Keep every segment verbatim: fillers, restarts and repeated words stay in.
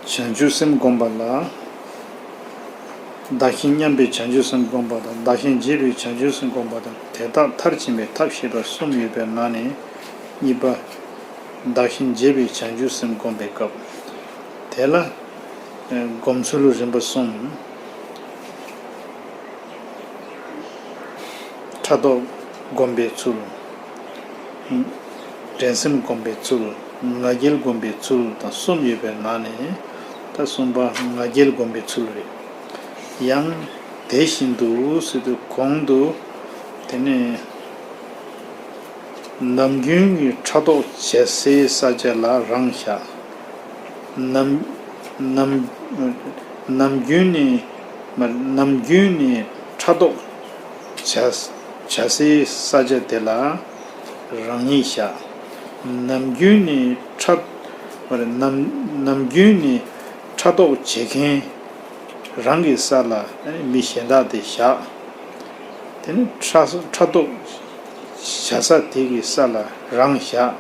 བྱང་ཆུབ་སེམས་བསྒོམ་པ་ལ། བདག་གཞན་མཉམ་པའི་བྱང་ཆུབ་སེམས་བསྒོམ་པ་དང་བདག་གཞན་བརྗེ་བའི་བྱང་ཆུབ་སེམས་བསྒོམ་པ་དང་དེ་དག་མཐར་ཕྱིན་པའི་ཐབས་ཤེས་པ་གསུམ་ཡོད་པའི་ནང་ནས་གཉིས་པ། བདག་གཞན་བརྗེ་བའི་བྱང་ཆུབ་སེམས་བསྒོམ་པའི་སྐབས། དེ་ལ་སྒོམ་ཚུལ་རིམ་པ་གསུམ། ཕྲག་དོག་སྒོམ་པའི་ཚུལ། འགྲན་སེམས་སྒོམ་པའི་ཚུལ། ང་རྒྱལ་སྒོམ་པའི་ཚུལ་དང་གསུམ་ཡོད་པའི་ནང་ནས་ད་གསུམ་པ་ང་རྒྱལ་སྒོམ་པའི་ཚུལ་རེད། ཡང་དེ་བཞིན་དུ་ཟེར་དུས་གོང་དུ་དེ་ནས། ནམ་རྒྱུན་གྱི་ཕྲག་དོག་བྱེད་སའི་ས་ཆ་ལ་རང་བཞག་ནམ་ནམ་ནམ་རྒྱུན་ནས་མ་ནམ་རྒྱུན་ནས་ཕྲག་དོག་བྱ་བྱ་སའི་ས་ཆ་དེ་ལ་རང་ཉིད་བཞག་ནམ་རྒྱུན་ནས་ཕྲག་མ་ནམ་ནམ་རྒྱུན་ནས་ཕྲག་དོག་བྱེད་མཁན། རང་གི་ས་ལ་མི་གཞན་དག་དེ་བཞག་དེ་ནི་ཕྲག་ཕྲག་དོག་བྱ་ས་དེ་གི་ས་ལ་རང་བཞག་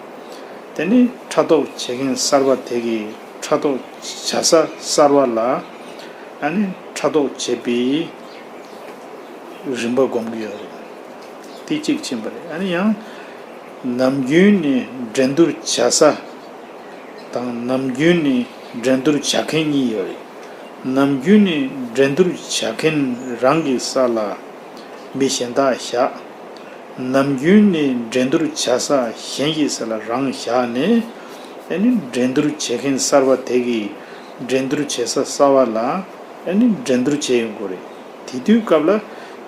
དེ་ནི་ཕྲག་དོག་བྱེད་མཁན་གསར་པ་དེ་གི་ཕྲག་དོག་བྱ་ས་གསར་པ་ལ་ཨ་ནི་ཕྲག་དོག་བྱེད་པའི་རིམ་པ་སྒོམ་གྱི་ཡོད་རེད། དེ་གཅིག་ཕྱིན་པ་རེད། ཨ་ནི་ཡང་ནམ་རྒྱུན་ནས་འགྲན་བསྡུར་བྱ་ས་དང་ནམ་རྒྱུན་ནས་འགྲན་བསྡུར་བྱ་མཁན་གཉིས་ཡོད་རེད། ནམ་རྒྱུན་ནས་འགྲན་བསྡུར་བྱ་མཁན་རང་གི་ས་ལ་མི་གཞན་དག་བཞག་ནམ་རྒྱུན་ནས་འགྲན་བསྡུར་བྱ་ས་གཞན་གྱི་ས་ལ་རང་བཞག་ནས་ཨ་ནི་འགྲན་བསྡུར་བྱེད་མཁན་གསར་པ་དེ་གིས་འགྲན་བསྡུར་བྱེད་ས་གསར་པ་ལ་ཨ་ནི་འགྲན་བསྡུར་བྱེད་ཡོང་གི་རེད། དེ་དུས་སྐབས་ལ་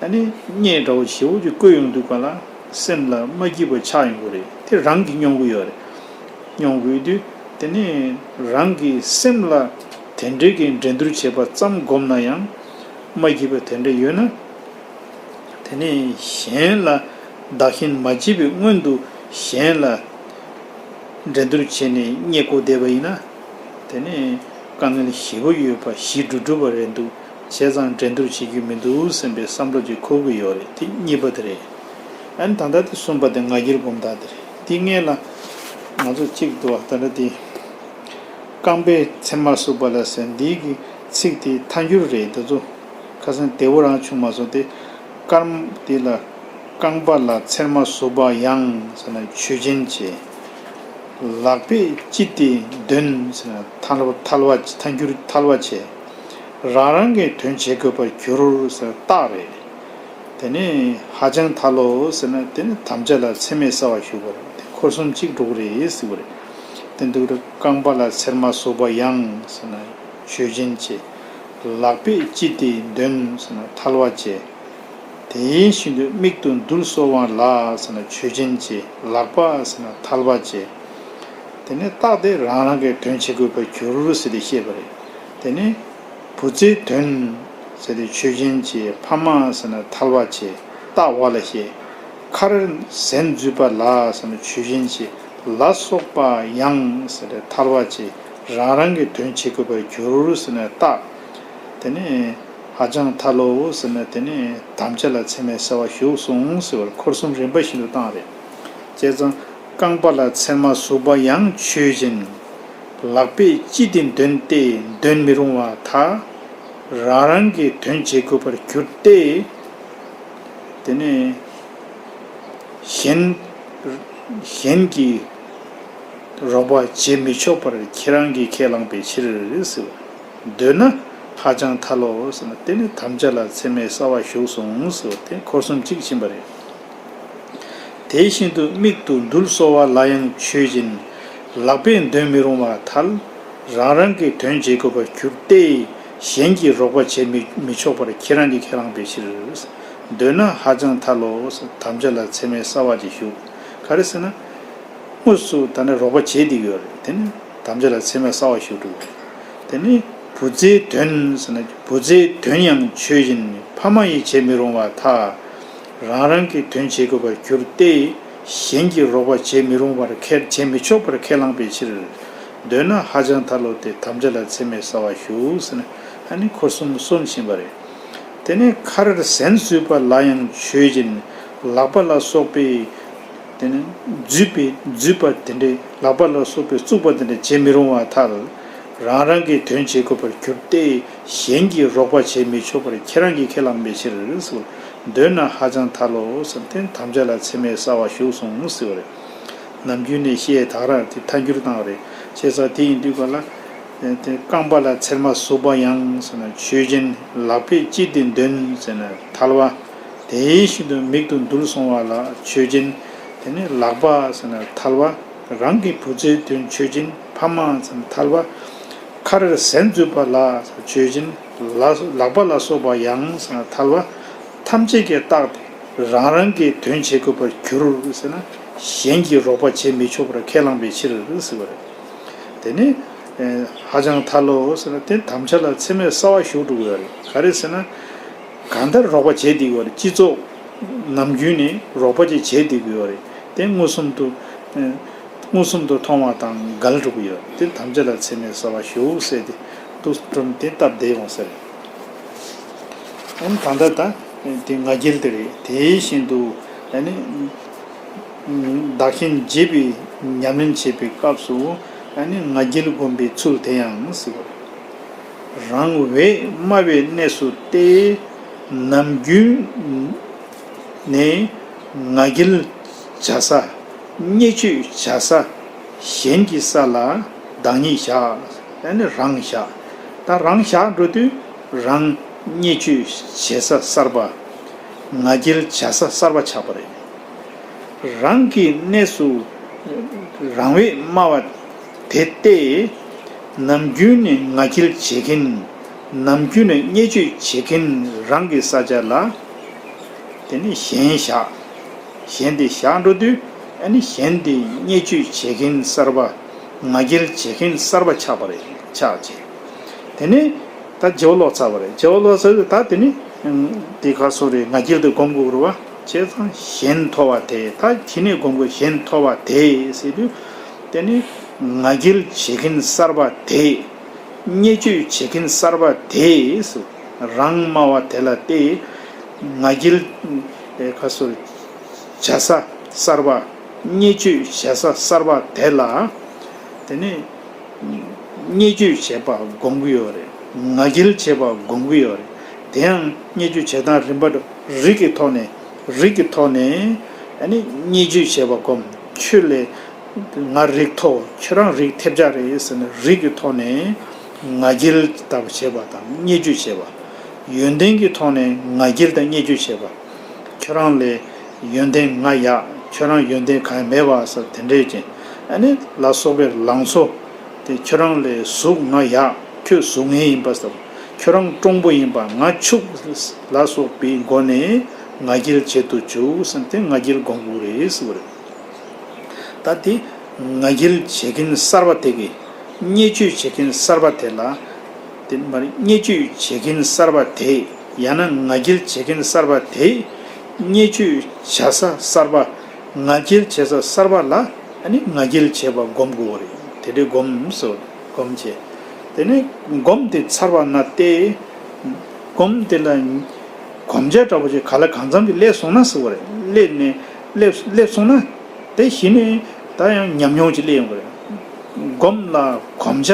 ཨ་ནི་བརྙས་འདྲ་བོ་ཞེ་པོ་ཅིག་བཀོད་ཡོང་དུས་སྒང་ལ་སེམས་ལ་མ་སྐྱིད་པ་ཆགས་ཡོང་གི་རེད། དེ་རང་གིས་མྱོང་གི་ཡོད་རེད། མྱོང་དགོས་དུས་དེ་ནས་རང་གི་སེམས་ལ་དེ་འདྲའི་གི་འགྲན་བསྡུར་བྱེད་པ་ཙམ་བསྒོམས་ན་ཡང་མ་སྐྱིད་པ་དེ་འདྲ་ཡོད་ན། དེ་ནས་གཞན་ལ་བདག་གཞན་མ་བརྗེ་བའི་སྔོན་དུ་གཞན་ལ་འགྲན་བསྡུར་བྱས་ནས་བརྙས་བཀོ་བསྡད་པ་ཡིན་ན། དེ་ནས་དཀའ་ངལ་ཞེ་པོ་ཡོད་པ་གཞི་གྲུབ་གྲུབ་པ་རེད་འདུག་བྱས་ཙང་འགྲན་བསྡུར་བྱེད་རྒྱུ་མི་འདུག་བསམ་པའི་བསམ་བློ་ཅིག་འཁོར་གྱི་ཡོད་རེད། དེ་གཉིས་པ་དེ་རེད། ཨ་ནི་ད་ལྟ་དེ་གསུམ་པ་དེ་ང་རྒྱལ་སྒོམ་སྟངས་དེ་རེད། དེ་སྔོན་ལ་ང་ཚོ་གཅིག་འདུག་བ། ད་ལྟ་དེ་རྐང་པའི་ཚེར་མ་ཟུག་པ་ལ་ཟེར་འདི་གི་ཚིག་དེ་ཐལ་འགྱུར་རེད། དེ་ཚོ་ཁ་སང་བདེ་བོ་རང་བྱུང་མ་སོང་སྟེ། རྐང་དེ་ལ་རྐང་པ་ལ་ཚེར་མ་ཟུག་པ་ཡང་ཟེར་ན་ཆོས་ཅན་བྱས། ལག་པས་ཅི་སྟེ་འདོན་ཟེར་ན་ཐལ་བ་ཐལ་བ་ཐལ་འགྱུར་ཐལ་བ་བྱས། རང་རང་གི་དོན་བྱེད་དགོས་པར་གྱུར་ཟེར་རྟགས་རེད། དེ་ནས་ཧ་ཅང་ཐལ་ལོ་ཟེར་ན་དེ་ནི་དམ་བཅའ་ལ་ཚད་མས་བསལ་བ་ཞུ་བ་རེད། དེ་འཁོར་གསུམ་གཅིག་འགྲོ་གི་རེད་ཟེར་བ་རེད། དེ་འདུག་རེད། རྐང་པ་ལ་ཚེར་མ་ཟུག་པ་ཡང་ཟེར་ན་ཆོས་ཅན་བྱས། ལག་པས་ཅི་སྟེ་འདོན་ཟེར་ན་ཐལ་བ་བྱས། དེ་བཞིན་དུ་མིག་ཏུ་རྡུལ་གསོ་བ་ལ་ཟེར་ན་ཆོས་ཅན་བྱས། ལག་པ་ཟེར་ན་ཐལ་བ་བྱས། དེ་ནས་རྟགས་དེ་རང་རང་གི་དོན་བྱེད་དགོས་པར་གྱུར་ཟེར་ཏེ་བཤད་པ་རེད། དེ་ནས་བུ་ཚའི་དོན་ཟེར་ཏེ་ཆོས་ཅན་བྱས། ཕ་མ་ཟེར་ན་ཐལ་བ་བྱས། རྟགས་འོག་ལ་བཤད། ཁར་ཟན་འཛུད་པ་ལ་ཟེར་ན་ཆོས་ཅན་བྱས། ལ་སོགས་པ་ཡང་ཟེར་ཏེ་ཐལ་བ་བྱས། རང་རང་གི་དོན་བྱེད་དགོས་པར་གྱུར་ཟེར་ན་རྟགས། དེ་ནས་ཧ་ཅང་ཐལ་ལོ་ཟེར་ན་དེ་ནས་དམ་བཅའ་ལ་ཚད་མས་བསལ་བ་ཞུགས་སོང་ཟེར་བར་འཁོར་གསུམ་རིམ་པ་བཞིན་དུ་བཏང་རེད། བྱས་ཙང་རྐང་པ་ལ་ཚེར་མ་ཟུག་པ་ཡང་ཆོས་ཅན། ལག་པས་ཅི་སྟེ་འདོན་ཏེ་འདོན་མི་རུང་བ་མཐའ། རང་རང་གི་དོན་བྱེད་དགོས་པར་གྱུར་ཏེ། དེ་ནས་གཞན་གཞན་གྱིས་རོགས་པ་བྱེད་མི་ཆོག་པར་ཁྱེད་རང་གིས་ཁས་བླངས་པའི་ཕྱིར་ཟེར། འདོད་ན་ཧ་ཅང་ཐལ་ལོ་ཟེར་ན་དེ་ནི་དམ་བཅའ་ལ་ཚད་མས་བསལ་བ་ཞུགས་སོང་ཟེར་བ་དེ་འཁོར་གསུམ་གཅིག་ཕྱིན་པ་རེད། དེ་བཞིན་དུ་མིག་ཏུ་རྡུལ་གསོ་བ་ལ་ཡང་ཆོས་ཅན། ལག་པས་འདོན་མི་རུང་བ་ཐལ། རང་རང་གི་དོན་བྱེད་དགོས་པར་གྱུར་ཏེ། གཞན་གྱིས་རོགས་པ་བྱེད་མི་མི་ཆོག་པར་ཁྱེད་རང་གིས་ཁས་བླངས་པའི་ཕྱིར། འདོད་ན་ཧ་ཅང་ཐལ་ལོ། དམ་བཅའ་ལ་ཚད་མས་བསལ་བ་ཅིག་ཞུགས། ག་རེ་ཟེར་ན། དངོས་སུ་ད་ནི་རོགས་པ་བྱེད་བསྡད་ཡོད་རེད། དེ་ནི་དམ་བཅའ་ལ་ཚད་མས་བསལ་བ་ཞུགས་འགྲོ་གི་རེད། དེ་ནི་བུ་ཚའི་དོན་ཟེར་ན་བུ་ཚའི་དོན་ཡང་ཆོས་ཅན། ཕ་མ་ཡིས་བྱེད་མི་རུང་བ་མཐའ། རང་རང་གི་དོན་བྱེད་དགོས་པར་གྱུར་ཏེ། གཞན་གྱིས་རོགས་པ་བྱེད་མི་རུང་བར་ཁས་བྱེད་མི་ཆོག་པར་ཁས་བླངས་པའི་ཕྱིར། འདོད་ན་ཧ་ཅང་ཐལ་ལོ་སྟེ་དམ་བཅའ་ལ་ཚད་མས་བསལ་བ་ཞུགས་ཟེར་ན་ཨ་ནི་འཁོར་གསུམ་གསུམ་ཕྱིན་པ་རེད། དེ་ནས་ཁར་ཟན་འཛུད་པ་ལ་ཡང་ཆོས་ཅན། ལག་པ་ལ་སོགས་པའི་དེ་ནི་འཛུད་པའི་འཛུད་པ་དེ་འདྲའི་ལག་པ་ལ་སོགས་པའི་བཙུགས་པ་དེ་འདྲ་བྱེད་མི་རུང་བ་ཐལ། རང་རང་གི་དོན་བྱེད་དགོས་པར་གྱུར་ཏེ། གཞན་གྱིས་རོགས་པ་བྱེད་མི་ཆོག་པར་ཁྱེད་རང་གིས་ཁས་བླངས་པའི་ཕྱིར་ཟེར། འདོད་ན་ཧ་ཅང་ཐལ་ལོ་ཟེར་ཏེ། དམ་བཅའ་ལ་ཚད་མས་གསལ་བ་ཞུགས་སོང་ཟེར་བ་རེད། ནམ་རྒྱུན་ནས་བཤད་ད་ག་རང་དེ་ཐལ་འགྱུར་བཏང་བ་རེད། བྱས་ཙང་དེ་ཡིན་དུས་ག་ལ། དེ་རྐང་པ་ལ་ཚེར་མ་ཟུག་པ་ཡང་ཟེར་ན་ཆོས་ཅན། ལག་པས་ཅི་སྟེ་འདོན་ཟེར་ན་ཐལ་བ། དེ་བཞིན་དུ་མིག་ཏུ་འདུལ་སོང་བ་ལ་ཆོས་ཅན། དེ་ནི་ལག་པ་ཟེར་ན་ཐལ་བ། རང་གི་བུ་ཚའི་དོན་ཆོས་ཅན། ཕ་མ་ཟེར་ན་ཐལ་བ། ཁར་ཟན་འཛུད་པ་ལ་ཆོས་ཅན། ལ་ལག་པ་ལ་སོགས་པ་ཡང་ཟེར་ན་ཐལ་བ། ཐམས་ཅད་ཀྱི་རྟགས་དེ་རང་རང་གི་དོན་བྱེད་དགོས་པར་གྱུར་ཟེར་ན། གཞན་གྱིས་རོགས་པ་བྱེད་མི་ཆོག་པར་ཁས་བླངས་པའི་ཕྱིར་ཟེར་བ་རེད། དེ་ནི་ཧ་ཅང་ཐལ་ལོ་ཟེར་ན་དེ་དམ་བཅའ་ལ་ཚད་མས་གསལ་བ་ཞུགས་འགྲོ་གི་ཡོད་རེད། ག་རེ་ཟེར་ན། གང་ལྟར་རོགས་པ་བྱས་བསྡད་ཀྱི་ཡོད་རེད། སྤྱི་ཚོགས་ནམ་རྒྱུན་ནས་རོགས་པ་ཅིག་བྱས་བསྡད་ཀྱི་ཡོད་རེད། དེ་མངོན་སུམ་དུ་མངོན་སུམ་དུ་མཐོང་བ་དང་འགལ་འགྲོ་གི་ཡོད་རེད། དེ་དམ་བཅའ་ལ་ཚད་མས་གསལ་བ་ཞུགས་ཟེར་ཏེ་དུས་སྒྲུང་དེ་སྟབས་བདེ་ཡོང་ས་རེད། ཨ་ནི་གང་ལྟར་ད་དེ་ང་རྒྱལ་དེ་རེད། དེ་བཞིན་དུ་ཨ་ནི། བདག་གཞན་བརྗེ་བའི་ཉམས་ལེན་བྱེད་པའི་སྐབས་སུ་ཨ་ནི་ང་རྒྱལ་སྒོམ་པའི་ཚུལ་དེ་ཡང་ཟེར་བ། རང་བས་དམའ་བའི་གནས་སུ་སྟེ། ནམ་རྒྱུན་ནས་ང་རྒྱལ་བྱ་ས། བརྙས་བཅོས་བྱ་ས། གཞན་གྱི་ས་ལ་བདག་ཉིད་བཞག་ཨ་ནི་རང་བཞག་ད་རང་བཞག་འགྲོ་དུས་རང་བརྙས་བཅོས་བྱེད་ས་གསར་པ། ང་རྒྱལ་བྱ་ས་གསར་པ་ཆགས་པ་རེད། རང་གི་གནས་སུ་རང་བས་དམའ་བ་དེ་སྟེ། ནམ་རྒྱུན་ནས་ང་རྒྱལ་བྱེད་མཁན། ནམ་རྒྱུན་ནས་བརྙས་བཅོས་བྱེད་མཁན་རང་གི་ས་ཆ་ལ། དེ་ནི་གཞན་བཞག་གཞན་དེ་བཞག་འགྲོ་དུས་ཨ་ནི་གཞན་དེ་བརྙས་བཅོས་བྱེད་མཁན་གསར་པ། ང་རྒྱལ་བྱེད་མཁན་གསར་པ་ཆགས་པ་རེད། ཆགས་བྱས། དེ་ནི་ད་བརྗེ་བ་ལོག་ཚར་བ་རེད། བརྗེ་བ་ལོག་ཚར་དུས་ད་དེ་ནི་དེ་ག་སོ་རེད། ང་རྒྱལ་དུ་སྒོམ་དགོས་རེད་བ། བྱས་ཙང་གཞན་མཐོ་བ་དེ་ད་གཞི་ནས་སྒོམ་དགོས། གཞན་མཐོ་བ་དེ་ཟེར་དུས་དེ་ནི་ང་རྒྱལ་བྱེད་མཁན་གསར་པ་དེ། བརྙས་བཅོས་བྱེད་མཁན་གསར་པ་དེ་སུ། རང་དམའ་བ་དེ་ལ་བལྟས། ང་རྒྱལ་ཨེ་ཁ་སོ་བྱ་ས་གསར་པ། བརྙས་བཅོས་བྱ་ས་གསར་པ་དེ་ལ་དེ་ནི་བརྙས་བཅོས་བྱེད་པ་སྒོམ་གྱི་ཡོད་རེད། ང་རྒྱལ་བྱེད་པ་སྒོམ་གྱི་ཡོད་རེད། དེ་ཡང་བརྙས་བཅོས་བྱེད་སྟངས་རིམ་པ་རིགས་ཀྱི་ཐོག་ནས་རིགས་ཀྱི་ཐོག་ནས་ཨ་ནི་བརྙས་བཅོས་བྱེད་པ་སྒོམ། ཁྱོད་ལས་ང་རིགས་མཐོ། ཁྱོད་རང་རིགས་ཐེབས་ཆག་རེད་ཟེར་ནས་རིགས་ཀྱི་ཐོག་ནས་ང་རྒྱལ་ལྟ་བུ་བྱེད་པ་དང་བརྙས་བཅོས་བྱེད་པ། ཡོན་ཏན་གྱི་ཐོག་ནས་ང་རྒྱལ་དང་བརྙས་བཅོས་བྱེད་པ། ཁྱོད་རང་ལས་ཡོན་ཏན་ང་ཡག་ཁྱོད་རང་ཡོན་ཏན་གང་ཡང་མེད་པ་ཟེར་དེ་འདྲས་ཀྱི་ཨ་ནི་ལ་སོགས་པའི་ལང་ཚོ། དེ་ཁྱོད་རང་ལས་གཟུགས་ང་ཡག་ཁྱོད་གཟུགས་ངན་ཡིན་པ་ཟེར། ཁྱོད་རང་སྤྲང་པོ་ཡིན་པ་ང་ཕྱུག་ལ་སོགས་པའི་སྒོ་ནས་ང་རྒྱལ་བྱེད་དུ་བཅུག་ཟེར་ཏེ་ང་རྒྱལ་སྒོམ་དགོས་རེད་ཟེར་བ་རེད། ད་དེ་ང་རྒྱལ་བྱེད་མཁན་གསར་པ་དེ་གིས་བརྙས་བཅོས་བྱེད་མཁན་གསར་པ་དེ་ལ། དེ་མ་རེད། བརྙས་བཅོས་བྱེད་མཁན་གསར་པ་དེ་ཡང་ན་ང་རྒྱལ་བྱེད་མཁན་གསར་པ་དེས་བརྙས་བཅོས་བྱ་ས་གསར་པ། ང་རྒྱལ་བྱེད་ས་གསར་པ་ལ་ཨ་ནི་ང་རྒྱལ་བྱེད་པ་སྒོམ་དགོས་པ་རེད། དེ་འདྲའི་སྒོམ་སོ་སྒོམ་བྱེད། དེ་ནས་སྒོམ་དེ་ཚར་བ་ན་སྟེ། སྒོམ་དེ་ལ་གོམས་ཆ་འདྲ་པོ་ཅིག་ག་ལ་གང་འཚམ་གྱིས་སླེབས་སོང་ན་ཟེར་བ་རེད། སླེབས་ནས་སླེབས་སླེབས་སོང་ན་དེ་གཞི་ནས་ད་ཡང་ཉམས་མྱོང་ཅིག་སླེབས་ཡོང་གི་རེད། སྒོམ་ལ་གོམས་ཆ་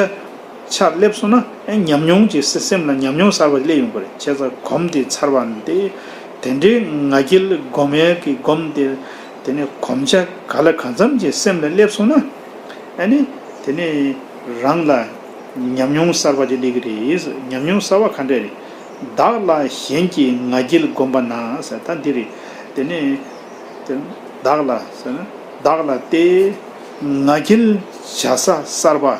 ཆ་སླེབས་སོང་ན་ཨེ་ཉམས་མྱོང་ཅིག་སེ་སེམས་ལ་ཉམས་མྱོང་གསར་པ་སླེབས་ཡོང་གི་རེད། བྱས་ཙང་སྒོམ་དེ་ཚར་བ་ན་སྟེ། དེ་འདྲའི་ང་རྒྱལ་སྒོམ་ཡས་ཀྱི་སྒོམ་དེ་དེ་ནས་གོམས་ཆ་ག་ལ་གང་འཚམ་གྱིས་སེམས་ལ་སླེབས་སོང་ན། ཨ་ནི་དེ་ནས་རང་ལ་ཉམས་མྱོང་གསར་པ་ཅིག་སླེབས་ཀྱི་རེད། ཉམས་མྱོང་གསར་པ་ག་འདྲ་རེད། བདག་ལ་གཞན་གྱིས་ང་རྒྱལ་བསྒོམས་པ་ན་ཟེར་ད་འདི་རེད། དེ་ནས་དེ་བདག་ལ་ཟེར་ན་བདག་ལ་སྟེ། ང་རྒྱལ་བྱ་ས་གསར་པ།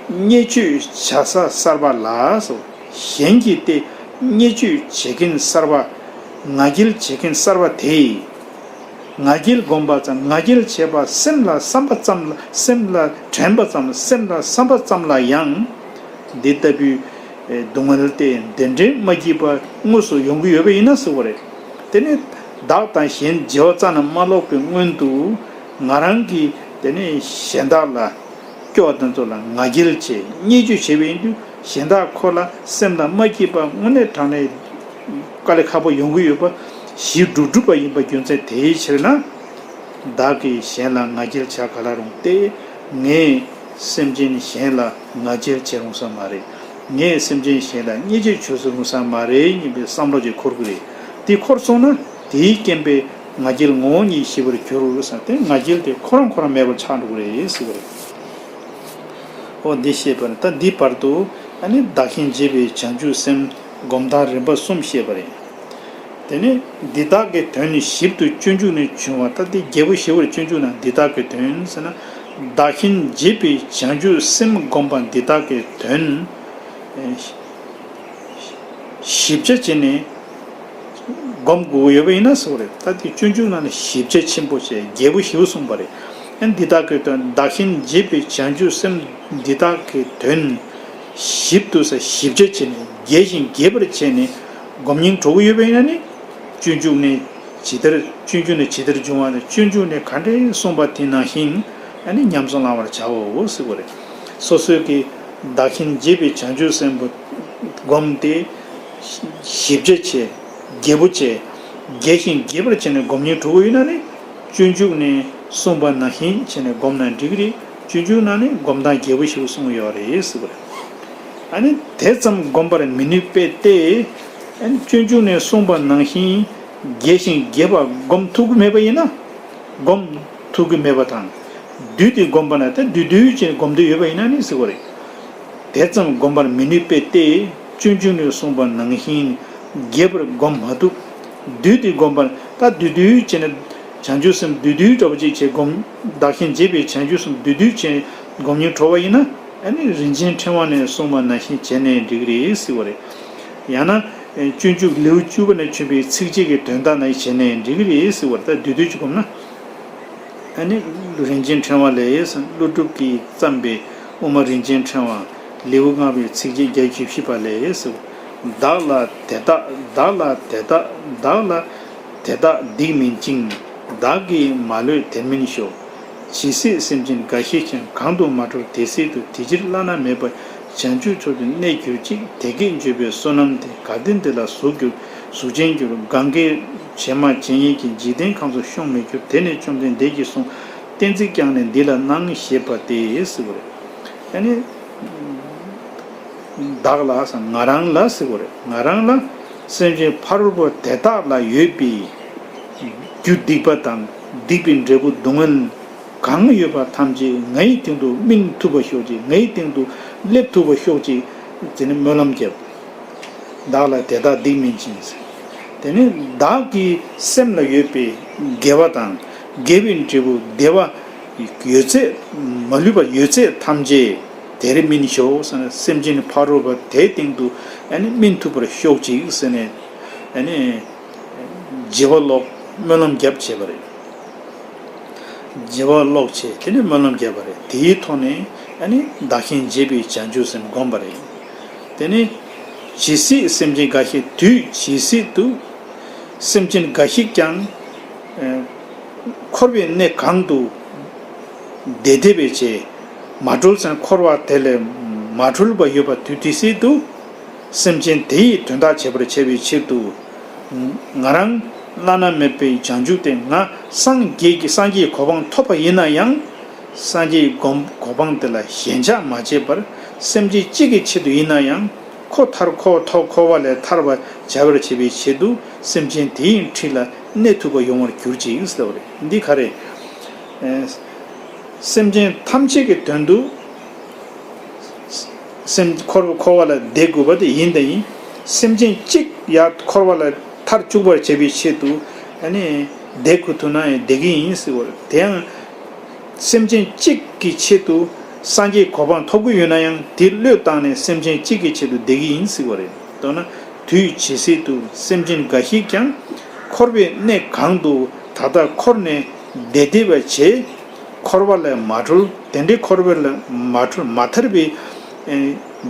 བརྙས་བཅོས་བྱ་ས་གསར་པ་ལ་སོགས་གཞན་གྱིས་ཏེ་བརྙས་བཅོས་བྱེད་མཁན་གསར་པ། ང་རྒྱལ་བྱེད་མཁན་གསར་པ་དེས། ང་རྒྱལ་བསྒོམས་པ་ཙམ་ང་རྒྱལ་བྱས་པ་སེམས་ལ་བསམ་པ་ཙམ་ལ་སེམས་ལ་དྲན་པ་ཙམ་ལ་སེམས་ལ་བསམ་པ་ཙམ་ལ་ཡང་འདི་ལྟ་བུའི་སྡུག་བསྔལ་ཏེ་འདི་འདྲའི་མ་སྐྱིད་པ་དངོས་སུ་ཡོང་གི་ཡོད་པ་ཡིན་ན་ཟེར་བ་རེད། དེ་ནི་བདག་དང་གཞན་བརྗེ་བ་རྩ་ནས་མ་ལོག་པའི་སྔོན་དུ་ང་རང་གིས་དེ་ནི་གཞན་དག་ལ་སྐྱོ་བ་དེ་ཚོ་ལ་ང་རྒྱལ་བྱས་བརྙས་བཅོས་བྱས་པ་ཡིན་དུས་གཞན་དག་ཁོ་ལ་སེམས་ལ་མ་སྐྱིད་པ་དངོས་གནས་དྲང་གནས་དཀའ་ལས་ཁག་པོ་ཡོང་གི་ཡོད་པ་གཞི་གྲུབ་གྲུབ་པ་ཡིན་པ་རྒྱུ་མཚན་དེའི་ཕྱིར་ན། བདག་གིས་གཞན་ལ་ང་རྒྱལ་བྱ་ག་ལ་རུང་སྟེ། ངས་ སེམས་ཅན་གཞན་ལ་ང་རྒྱལ་བྱེད་རུང་ས་མ་རེད། ངས་སེམས་ཅན་གཞན་ལ་བརྙས་བཅོས་བྱེད་སྲིད་རུང་ས་མ་རེད་སྙམ་པའི་བསམ་བློ་ཅིག་འཁོར་གི་རེད། དེ་འཁོར་སོང་ན་དེའི་རྐྱེན་པས་ང་རྒྱལ་ངོ་བོ་ཉིད་ཞི་བར་འགྱུར་ཟེར་ཏེ་ང་རྒྱལ་དེ་ཁོ་རང་ཁོ་རང་མེད་པར་ཆགས་འགྲོ་གི་རེད་ཟེར་གི་རེད། འོ་འདི་ཤེས་པར་ད་འདི་བར་དུ་ཨ་ནི་བདག་གཞན་བརྗེད་པའི་བྱང་ཆུབ་སེམས་སྒོམ་སྟངས་རིམ་པ་གསུམ་བཤད་པ་རེད། དེ་ནས་འདི་དག་གི་དོན་ནི་ཞིབ་ཏུ་སྤྱོད་འཇུག་ནས་འབྱུང་བ། ད་དེ་རྒྱས་པོ་ཞིབ་པར་སྤྱོད་འཇུག་ན་འདི་དག་གི་དོན་ཟེར་ན། བདག་གཞན་བརྗེད་པའི་བྱང་ཆུབ་སེམས་སྒོམ་པ་འདི་དག་གི་དོན་ཞིབ་ཆ་བྱས་ནས་སྒོམ་དགོས་ཀྱི་ཡོད་པ་ཡིན་ན་ཟེར་བ་རེད། ད་དེ་སྤྱོད་འཇུག་ནང་ནས་ཞིབ་ཆ་ཆེན་པོ་བྱས་རྒྱས་པོ་ཞིབ་པོ་གསུངས་པ་རེད། ཨ་འདི་དག་གི་དོན་བདག་གཞན་བརྗེད་པའི་བྱང་ཆུབ་སེམས་འདི་དག་གི་དོན་ཞིབ་ཏུ་ཟེར་ཞིབ་ཆ་བྱས་ནས་རྒྱས་ཤིང་རྒྱས་པར་བྱས་ནས་སྒོམ་སྙིང་བྲོ་གི་ཡོད་པ་ཡིན་ན་ནི། སྤྱོད་འཇུག་ནས་ཇི་ལྟར་སྤྱོད་འཇུག་ནས་ཇི་ལྟར་འབྱུང་བ་ནི་སྤྱོད་འཇུག་ནས་ག་འདྲས་གསུངས་པ་དེ་ནང་བཞིན་ཨ་ནི་ཉམས་སུ་བླང་བར་བྱའོ་ཟེར་བ་རེད། སོ་སོའི་གི་བདག་གཞན་བརྗེད་པའི་བྱང་ཆུབ་སེམས་པོ་བསྒོམས་ཏེ་ཞིབ་ཆ་བྱས་རྒྱས་པོ་བྱས་རྒྱས་ཤིང་རྒྱས་པར་བྱས་ནས་སྒོམ་སྙིང་བྲོ་གི་ཡོད་ན་ནི། སྤྱོད་འཇུག་ནས་གསུངས་པ་ནང་བཞིན་བྱས་ནས་བསྒོམས་ན་འགྲིག་གི་རེད། སྤྱོད་འཇུག་ནང་ནས་སྒོམ་སྟངས་རྒྱས་པོ་ཞིག་གསུངས་ཡོད་རེད་ཟེར་བ་རེད། ཨ་ནི་དེ་ཙམ་བསྒོམ་པར་མི་ནུས་པས་ཏེ། ཨ་ནི་སྤྱོད་འཇུག་ནས་གསུངས་པ་ནང་བཞིན་རྒྱས་ཤིང་རྒྱས་པ་སྒོམ་ཐུབ་ཀྱི་མེད་པ་ཡིན་ན། སྒོམ་ཐུབ་ཀྱི་མེད་པ་དང་། བསྡུས་ཏེ་བསྒོམ་པ་ན་ད་བསྡུས་བསྡུས་བྱས་ནས་སྒོམ་འདོད་ཡོད་པ་ཡིན་ན་ནི་ཟེར་བ་རེད། དེ་ཙམ་བསྒོམ་པར་མི་ནུས་པས་ཏེ། སྤྱོད་འཇུག་ནས་གསུངས་པ་ནང་བཞིན་རྒྱས་པར་སྒོམ་མ་ཐུབ། བསྡུས་ཏེ་བསྒོམ་པར་ད་བསྡུས་བསྡུས་བྱས་ནས་བྱང་ཆུབ་སེམས་བསྡུས་བསྡུས་འདྲ་པོ་ཅིག་བྱས་སྒོམ། བདག་གཞན་བརྗེད་པའི་བྱང་ཆུབ་སེམས་བསྡུས་བསྡུས་བྱས་སྒོམ་སྙིང་བྲོ་བ་ཡིན་ན། ཨ་ནི་རིན་ཆེན་ཕྲེང་བ་ནས་གསུངས་པ་ནང་བཞིན་བྱས་ནས་འགྲིག་གི་རེད་ཟེར་བ་རེད། ཡང་ན། སྤྱོད་འཇུག་ལེའུ་བཅུ་པ་ནས་བྱོན་པའི་ཚིགས་བཅད་ཀྱི་དོན་དག་ནང་བཞིན་བྱས་ནས་འགྲིག་གི་རེད་ཟེར་བ་རེད། ད་བསྡུས་བསྡུས་ཅིག་སྒོམ་ན། ཨ་ནི་རིན་ཆེན་ཕྲེང་བ་ལས། ཀླུ་སྒྲུབ་ཀྱིས་བརྩམས་པའི་དབུ་མ་རིན་ཆེན་ཕྲེང་བ་ལེའུ་ལྔ་པའི་ཚིགས་བཅད་བརྒྱད་ཅུ་བཞི་པ་ལས། བདག་ལ་དེ་དག་བདག་ལ་དེ་དག་བདག་ལ་དེ་དག་སྡིག་མིན་འཛིན། བདག་གིས་མ་ལུས་དེར་མིན་ཞོག། ཇི་སྲིད་སེམས་ཅན་འགའ་ཞིག་ཀྱང་གང་དུ་མ་གྲོལ་དེ་སྲིད་དུ། དེ་ཕྱིར་བླ་ན་མེད་པ་བྱང་ཆུབ་མཆོག་ཏུ་གནས་གྱུར་ཅིག། དེ་སྐད་བརྗོད་པའི་བསོད་ནམས་དེ། དགའ་ལྡན་འདི་ལ་གཟུགས་གྱུར་གཟུགས་ཅན་གྱུར། གང་གི་བྱེ་མ་བྱེ་གཉིས་ཀྱིས། འཇིག་རྟེན་ཁམས་སུ་ཤོང་མི་འགྱུར། དེ་ནས་བཅོམ་ལྡན་འདས་ཀྱིས་གསུངས། གཏན་ཚིགས་ཀྱང་ནི་འདི་ལ་སྣང་། ཞེས་པ་སྟེ་ཟེར་བ་རེད། ཨ་ནི། བདག་ལ་ང་རང་ལ་ཟེར་བ་རེད། ང་རང་ལ་སེམས་ཅན་ཕ་རོལ་པོ་དེ་དག་ལ་ཡོད་པའི་རྒྱུ་སྡིག་པ་དང་སྡིག་པའི་འབྲས་བུ་སྡུག་བསྔལ་གང་ཡོད་པ་ཐམས་ཅད་ངའི་སྟེང་དུ་སྨིན་ཐུབ་པ་ཤོག་ཅིག། ངའི་སྟེང་དུ་སླེབས་ཐུབ་པ་ཤོག་ཅིག། ཟེར་ནས་སྨོན་ལམ་བརྒྱབ། བདག་ལ་དེ་དག་སྡིག་མིན་འཛིན། དེ་ནི་བདག་གི་སེམས་ལ་ཡོད་པའི་དགེ་བ་དང་དགེ་བའི་འབྲས་བུ་བདེ་བ་ཡོད་ཚད་མ་ལུས་པ་ཡོད་ཚད་ཐམས་ཅད་དེར་སྨིན་ཤོག་ཟེར་ནས། སེམས་ཅན་ཕ་རོལ་པོ་དེའི་སྟེང་དུ་ཨ་ནི་སྨིན་ཐུབ་པར་ཤོག་ཅིག་ཟེར་ནས་ཨ་ནི་བྱིན་རླབས་སྨོན་ལམ་བརྒྱབ་བྱས་པ་རེད། བྱིན་རླབས་བྱས། དེ་ནས་སྨོན་ལམ་བརྒྱབ་པ་རེད། དེའི་ཐོག་ནས་ཨ་ནི་བདག་གཞན་བརྗེད་པའི་བྱང་ཆུབ་སེམས་བསྒོམས་པ་རེད། དེ་ནས་ཇི་སྲིད་སེམས་ཅན་འགའ་ཞིག་དུས་ཇི་སྲིད་དུ་སེམས་ཅན་འགའ་ཞིག་ཀྱང་ཨ་འཁོར་བའི་གནས་གང་དུ་བདེ་བདེ་བའི་ཆེད་མ་གྲོལ་ཟེར་འཁོར་བ་དེ་ལས་མ་གྲོལ་བ་ཡོད་པ་དུས་དེ་སྲིད་དུ་སེམས་ཅན་དེ་ཡི་དོན་དག་བྱེད་པར་བྱ་བའི་ཕྱིར་དུ། ང་རང་བླ་ན་མེད་པའི་བྱང་ཆུབ་སྟེ། ང་སངས་རྒྱས་ཀྱི་སངས་རྒྱས་ཀྱི་གོ་འཕང་ཐོབ་པ་ཡིན་ན་ཡང་། སངས་རྒྱས་ཀྱི་གོ་འཕང་དེ་ལ་ཞེན་ཆགས་མ་བྱས་པར་སེམས་ཅན་གཅིག་གི་ཆེད་དུ་ཡིན་ན་ཡང་། ཁོ་ཐར་ཁོ་ཐོབ་ཁོ་བ་ལས་ཐར་བར་བྱ་བར་བྱེད་པའི་ཆེད་དུ་སེམས་ཅན་དེ་ཡི་འཁྲིས་ལ་གནས་ཐུབ་པ་ཡོང་བར་གྱུར་ཅིག་ཟེར་བ་རེད། འདི་ག་རེ། སེམས་ཅན་ཐམས་ཅད་ཀྱི་དོན་དུ། སེམས་འཁོར་བ་འཁོར་བ་ལས་འདས་དགོས་པ་དེ་ཡིན་དང་ཡིན། སེམས་ཅན་གཅིག་ཡང་འཁོར་བ་ལས་ཐར་བཅུག་པར་བྱེད་པའི་ཆེད་དུ་ཨ་ནི་འདས་དགོས་ཐུག་ན་ཡང་འདས་ཀྱི་ཡིན་ཟེར་བ་རེད། དེ་ཡང་སེམས་ཅན་གཅིག་གི་ཆེད་དུ་སངས་རྒྱས་གོ་འཕང་ཐོབ་ཀྱི་ཡོད་ན་ཡང་དེ་བློས་བཏང་ནས་སེམས་ཅན་གཅིག་གི་ཆེད་དུ་འདས་ཀྱི་ཡིན་ཟེར་བ་རེད། མདོར་ན་དུས་ཇི་སྲིད་དུ་སེམས་ཅན་འགའ་ཞིག་ཀྱང་འཁོར་བའི་གནས་གང་དུ་ད་ལྟ་འཁོར་ནས་བདེ་བདེ་བ་བྱེད། འཁོར་བ་ལས་མ་གྲོལ། དེ་འདྲའི་འཁོར་བ་ལས་མ་གྲོལ་མ་ཐར་བའི་ཨེ་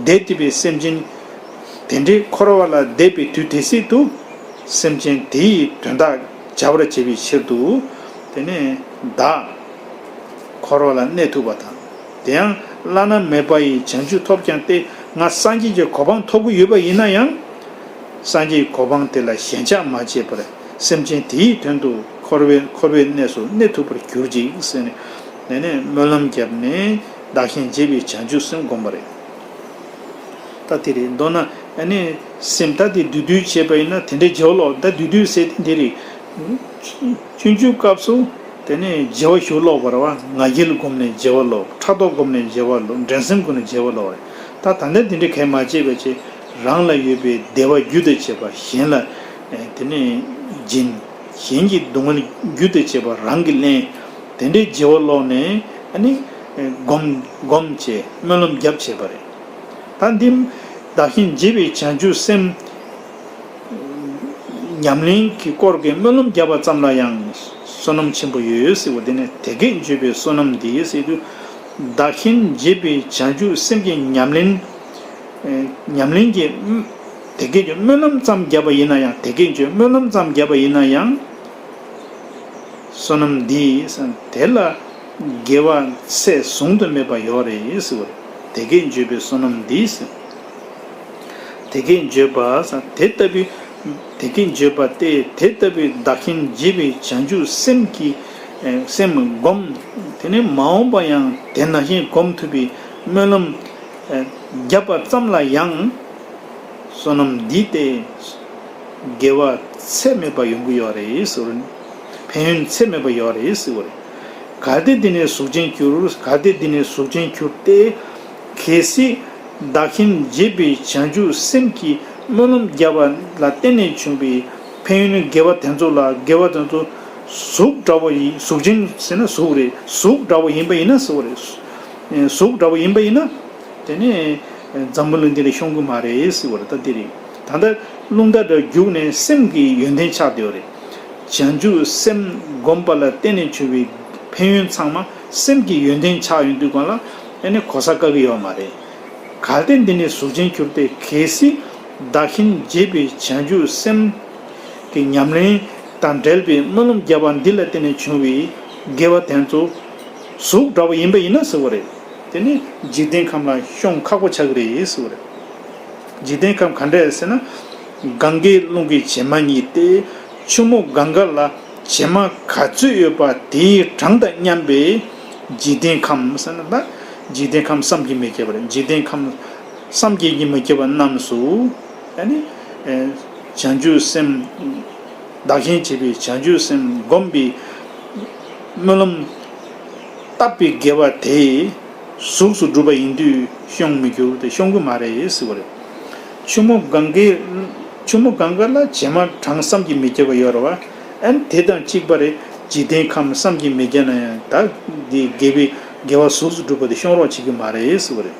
བདེ་བདེ་བའི་སེམས་ཅན། དེ་འདྲའི་འཁོར་བ་ལས་འདས་པའི་དུས་དེ་སྲིད་དུ་སེམས་ཅན་དེ་ཡི་དོན་དག་བྱ་བར་བྱེད་པའི་ཕྱིར་དུ། དེ་ནས་བདག་འཁོར་བ་ལ་གནས་ཐུབ་པ་དང་། དེ་ཡང་བླ་ན་མེད་པ་ཡི་བྱང་ཆུབ་ཐོབ་ཀྱང་སྟེ། ང་སངས་རྒྱས་ཀྱི་གོ་འཕང་ཐོབ་ཀྱི་ཡོད་པ་ཡིན་ན་ཡང་། སངས་རྒྱས་ཀྱི་གོ་འཕང་དེ་ལ་ཞེན་ཆགས་མ་བྱས་པར་སེམས་ཅན་དེའི་དོན་དུ་འཁོར་བའི་འཁོར་བའི་གནས་སུ་གནས་ཐུབ་པར་གྱུར་ཅིག་ཟེར་ནས། དེ་ནས་སྨོན་ལམ་བརྒྱབ་ནས། བདག་གཞན་བརྗེད་པའི་བྱང་ཆུབ་སེམས་བསྒོམ་པ་རེད། ད་དེ་རེད། མདོར་ན་ཨ་ནི་སེམས་ད་དེ་བསྡུས་བསྡུས་བྱས་པ་ཡིན་ན་དེ་འདྲའི་བརྗེ་བ་ལོག་ད་བསྡུས་བསྡུས་ཟེར་དེ་འདི་རེད། སྤྱོད་འཇུག་སྐབས་སུ་དེ་ནས་བརྗེ་བ་ཞུ་ལོག་པ་རེད་བ། ང་རྒྱལ་བསྒོམས་ནས་བརྗེ་བ་ལོག་ཕྲག་དོག་བསྒོམས་ནས་བརྗེ་བ་ལོག་འགྲན་སེམས་བསྒོམས་ནས་བརྗེ་བ་ལོག་རེད། ད་ད་ལྟ་དེ་འདྲའི་གལ་མ་བྱེད་པ་བྱས་རང་ལ་ཡོད་པའི་བདེ་བ་རྒྱུ་དང་བཅས་པ་གཞན་ལ་དེ་ནས་སྦྱིན། གཞན་གྱི་སྡུག་བསྔལ་རྒྱུ་དང་བཅས་པ་རང་གིས་ལེན། དེ་འདྲའི་བརྗེ་བ་ལོག་ནས་ཨ་ནི་སྒོམ་སྒོམ་བྱས་སྨོན་ལམ་རྒྱབ་བྱས་པ་རེད། ད་འདི་བདག་གཞན་བརྗེད་པའི་བྱང་ཆུབ་སེམས་ཉམས་ལེན་གྱི་སྐོར་གྱི་སྨོན་ལམ་བརྒྱབ་པ་ཙམ་ལ་ཡང་བསོད་ནམས་ཆེན་པོ་ཡོད་ཟེར་བ་དེ་ནས་དེ་སྐད་བརྗོད་པའི་བསོད་ནམས་འདི་ཟེར་དུས། བདག་གཞན་བརྗེད་པའི་བྱང་ཆུབ་སེམས་ཀྱི་ཉམས་ལེན། ཉམས་ལེན་གྱི་དེ་སྐད་ཀྱི་སྨོན་ལམ་ཙམ་བརྒྱབ་པ་ཡིན་ན་ཡང་། དེ་སྐད་ཀྱི་སྨོན་ལམ་ཙམ་བརྒྱབ་པ་ཡིན་ན་ཡང་། བསོད་ནམས་འདི་དེ་ལ་དགེ་བ་ཚད་བཟུང་དུ་མེད་པ་ཡོད་རེད་ཟེར་བ་རེད། དེ་སྐད་བརྗོད་པའི་བསོད་ནམས་འདི་ཟེར། དེ་སྐད་བརྗོད་པ་དེ་ལྟ་བུའི། དེ་སྐད་བརྗོད་པ་སྟེ་དེ་ལྟ་བུའི་བདག་གཞན་བརྗེད་པའི་བྱང་ཆུབ་སེམས་ཀྱི་སེམས་བསྒོམ། དེ་ནས་མ་འོངས་པ་ཡང་དེ་ནང་བཞིན་བསྒོམ་ཐུབ་པའི་སྨོན་ལམ་བརྒྱབ་པ་ཙམ་ལ་ཡང་བསོད་ནམས་འདི་སྟེ་དགེ་བ་ཚད་མེད་པ་ཡོང་གི་ཡོད་རེད་ཟེར། ཕན་ཡོན་ཚད་མེད་པ་ཡོད་རེད་ཟེར་བ་རེད། གལ་ཏེ་འདི་ནི་གཟུགས་ཅན་གྱུར། གལ་ཏེ་འདི་ནི་གཟུགས་ཅན་གྱུར་ཏེ། གལ་སྲིད་བདག་གཞན་བརྗེད་པའི་བྱང་ཆུབ་སེམས་ཀྱི་སྨོན་ལམ་བརྒྱབ་པ་ལ་བརྟེན་ནས་བྱུང་བའི་ཕན་ཡོན་དགེ་བ་དེ་ཚོ་ལ། དགེ་བ་དེ་ཚོ་གཟུགས་འདྲ་བོ་ཡིན། གཟུགས་ཅན་ཟེར་ན་གཟུགས་རེད། གཟུགས་འདྲ་བོ་ཡིན་པ་ཡིན་ན་ཟེར་བ་རེད། གཟུགས་འདྲ་བོ་ཡིན་པ་ཡིན་ན། དེ་ནས་འཛམ་བུ་གླིང་འདི་ལ་ཤོང་གི་མ་རེད་ཟེར་བ་རེད། ད་འདི་རེད། ད་ལྟ་རླུང་རྟ་འདྲ་རྒྱུག་ནས་སེམས་ཀྱི་ཡོན་ཏན་ཆགས་བསྡད་ཡོད་རེད། བྱང་ཆུབ་སེམས་བསྒོམས་པ་ལ་བརྟེན་ནས་བྱུང་བའི་ཕན་ཡོན་ཚང་མ་སེམས་ཀྱི་ཡོན་ཏན་ཆགས་ཡོང་དུས་སྒང་ལ་ཨ་ནི་གོ་ས་བཀག་གི་ཡོད་མ་རེད། གལ་ཏེ་འདི་ནི་གཟུགས་ཅན་གྱུར་ཏེ། གལ་སྲིད་བདག་གཞན་བརྗེད་པའི་བྱང་ཆུབ་སེམས་ཀྱི་ཉམས་ལེན་དང་འབྲེལ་བའི་སྨོན་ལམ་བརྒྱབ་པ་འདི་ལ་བརྟེན་ནས་བྱུང་བའི་དགེ་བ་དེ་ཚོ་གཟུགས་འདྲ་བོ་ཡིན་པ་ཡིན་ན་ཟེར་བ་རེད། དེ་ནི་འཇིག་རྟེན་ཁམས་ལ་ཤོང་ཁག་པོ་ཆགས་ཀྱི་རེད་ཟེར་བ་རེད། འཇིག་རྟེན་ཁམས་ག་འདྲ་ཟེར་ན། གངྒཱའི་ཀླུང་གི་བྱེ་མ་སྙེད་དེ། ཆུ་མོ་གངྒཱ་ལ་བྱེ་མ་ག་ཚོད་ཡོད་པ་དེའི་གྲངས་དང་མཉམ་པའི་འཇིག་རྟེན་ཁམས་ཟེར་ན། ད་འཇིག་རྟེན་ཁམས་བསམ་གྱིས་མི་ཁྱབ་པ་རེད། འཇིག་རྟེན་ཁམས་བསམ་གྱིས་མི་ཁྱབ་པ་རྣམས་སུ་ཨ་ནི་བྱང་ཆུབ་སེམས། བདག་གཞན་བརྗེད་པའི་བྱང་ཆུབ་སེམས་བསྒོམས་པའི་སྨོན་ལམ་བཏབ་པའི་དགེ་བ་དེ་གཟུགས་སུ་གྲུབ་པ་ཡིན་དུས་ཤོང་མི་འགྱུར་ཏེ། ཤོང་གི་མ་རེད་ཟེར་བ་རེད། ཆུ་མོ་གངྒཱའི་ཆུ་མོ་གངྒཱ་ལ་བྱེ་མ་གྲངས་བསམ་གྱིས་མི་ཁྱབ་པ་ཡོད་རེད་བ། ཨ་ནི་དེ་དང་གཅིག་པ་རེད། འཇིག་རྟེན་ཁམས་བསམ་གྱིས་མི་ཁྱབ་ན་ཡང་། ད་འདི་དགེ་བའི་དགེ་བ་གཟུགས་སུ་གྲུབ་པ་དེ་ཤོང་རོགས་བྱེད་ཀྱི་མ་རེད་ཟེར་བ་རེད།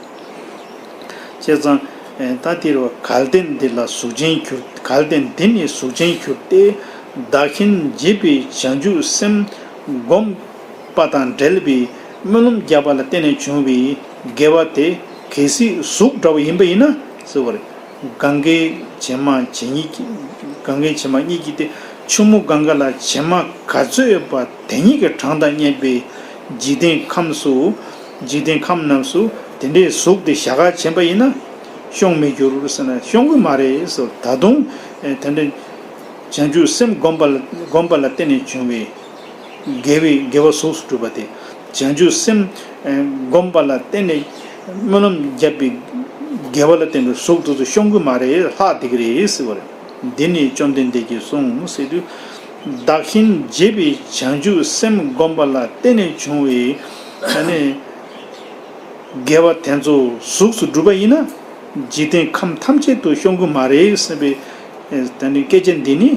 བྱས་ཙང་། ད་དེ་རུ་གལ་ཏེ་འདི་ལ་གཟུགས་ཅན་གྱུར། གལ་ཏེ་འདི་ནི་གཟུགས་ཅན་གྱུར་ཏེ། བདག་གཞན་བརྗེད་པའི་བྱང་ཆུབ་སེམས་བསྒོམས་པ་དང་འབྲེལ་བའི་སྨོན་ལམ་བརྒྱབ་པ་ལ་བརྟེན་ནས་བྱུང་བའི་དགེ་བ་དེ་གལ་སྲིད་གཟུགས་འདྲ་བོ་ཡིན་པ་ཡིན་ན་ཟེར་བ་རེད། གངྒཱའི་བྱེ་མ་ཇི་སྙེད་ཀྱི། གངྒཱའི་བྱེ་མ་སྙེད་ཀྱི་དེ། ཆུ་མོ་གངྒཱ་ལ་བྱེ་མ་ག་ཚོད་ཡོད་པ་དེ་སྙེད་ཀྱི་གྲངས་དང་མཉམ་པའི་འཇིག་རྟེན་ཁམས་སུ། འཇིག་རྟེན་ཁམས་རྣམས་སུ་དེ་འདྲའི་གཟུགས་དེ་བཞག་ག་བྱེད་པ་ཡིན་ན་ཤོང་མི་འགྱུར་ཟེར་ན། ཤོང་གི་མ་རེད་ཟེར། ད་དུང་དེ་འདྲའི་བྱང་ཆུབ་སེམས་བསྒོམས་པ་ལ། བསྒོམས་པ་ལ་བརྟེན་ནས་བྱུང་བའི་དགེ་བའི་དགེ་བ་གཟུགས་སུ་གྲུབ་པ་དེ། བྱང་ཆུབ་སེམས་བསྒོམས་པ་ལ་བརྟེན་ནས་སྨོན་ལམ་བརྒྱབ་པའི་དགེ་བ་ལ་བརྟེན་པའི་གཟུགས་དེ་ཚོ་ཤོང་གི་མ་རེད། ལྷག་བསྡད་ཀྱི་རེད་ཟེར་བ་རེད། འདི་ནི་བཅོམ་ལྡན་འདས་ཀྱིས་གསུངས་ཟེར་དུས། བདག་གཞན་བརྗེད་པའི་བྱང་ཆུབ་སེམས་བསྒོམས་པ་ལ་བརྟེན་ནས་བྱུང་བའི་ཨ་ནི་དགེ་བ་དེ་ཚོ་གཟུགས་སུ་གྲུབ་པ་ཡིན་ན། འཇིག་རྟེན་ཁམས་ཐམས་ཅད་དུ་ཤོང་གི་མ་རེད་ཟེར་བའི་ད་ནི་སྐད་ཆ་འདི་ནི།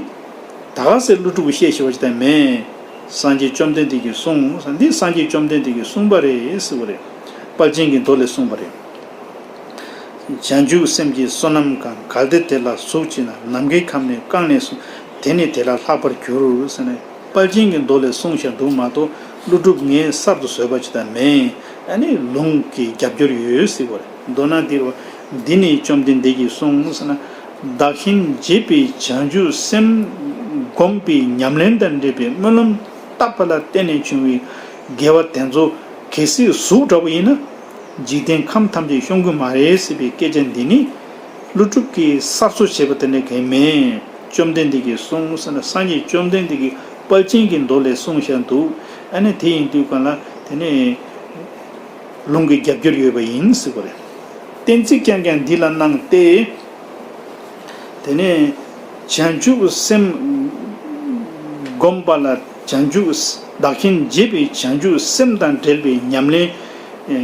ད་ག་སེ་ཀླུ་སྒྲུབ་ཀྱིས་བཤད་ཤེས་པ་ཅིག་ད་མེད། སངས་རྒྱས་བཅོམ་ལྡན་འདས་ཀྱིས་གསུངས། འདི་སངས་རྒྱས་བཅོམ་ལྡན་འདས་ཀྱིས་གསུངས་པ་རེད་ཟེར་བ་རེད། དཔལ་ཆེན་གྱི་མདོ་ལས་གསུངས་པ་རེད། བྱང་ཆུབ་སེམས་ཀྱི་བསོད་ནམས་གང་། གལ་ཏེ་དེ་ལ་གཟུགས་མཆིས་ན། ནམ་མཁའི་ཁམས་ནི་བཀང་ནས་སུ། དེ་ནི་དེ་ལས་ལྷག་པར་འགྱུར་ཟེར་ནས། དཔལ་ཆེན་གྱི་མདོ་ལས་གསུངས་བཞག་འདུག་མ་གཏོགས་ཀླུ་སྒྲུབ་ངས་གསར་དུ་བཟོས་པ་ཅིག་ད་མེད། ཨ་ནི་ལུང་གི་རྒྱབ་སྐྱོར་ཡོད་ཟེར་བ་རེད། མདོར་ན་འདིར་བ། འདི་ནི་བཅོམ་ལྡན་འདས་ཀྱིས་གསུངས་ཟེར་ན། བདག་གཞན་བརྗེད་པའི་བྱང་ཆུབ་སེམས་བསྒོམས་པའི་ཉམས་ལེན་དང་འབྲེལ་བའི་སྨོན་ལམ་བཏབ་པ་ལ་བརྟེན་ནས་བྱུང་བའི་དགེ་བ་དེ་ཚོ་གལ་སྲིད་གཟུགས་འདྲ་པོ་ཡིན་ན། འཇིག་རྟེན་ཁམས་ཐམས་ཅད་ཤོང་གི་མ་རེད་ཟེར་བའི་སྐད་ཆ་འདི་ནི། ཀླུ་སྒྲུབ་ཀྱིས་གསར་བཟོ་བྱས་པ་དེ་འདྲ་གང་མེད། བཅོམ་ལྡན་འདས་ཀྱིས་གསུངས་ཟེར་ན། སངས་རྒྱས་བཅོམ་ལྡན་འདས་ཀྱིས་དཔལ་ཆེན་གྱི་མདོ་ལས་གསུངས་བཞག་འདུག་ཨ་ནི་དེ་ཡིན་དུས་གང་ལ་དེ་ནས། ལུང་གི་རྒྱབ་སྐྱོར་ཡོད་པ་ཡིན་ཟེར་བ་རེད། གཏན་ཚིགས་རྐྱང་རྐྱང་འདི་ལ་གནང་སྟེ། དེ་ནས་བྱང་ཆུབ་སེམས་བསྒོམ་པ་ལ་བྱང་ཆུབ། བདག་གཞན་བརྗེད་པའི་བྱང་ཆུབ་སེམས་དང་འབྲེལ་བའི་ཉམས་ལེན།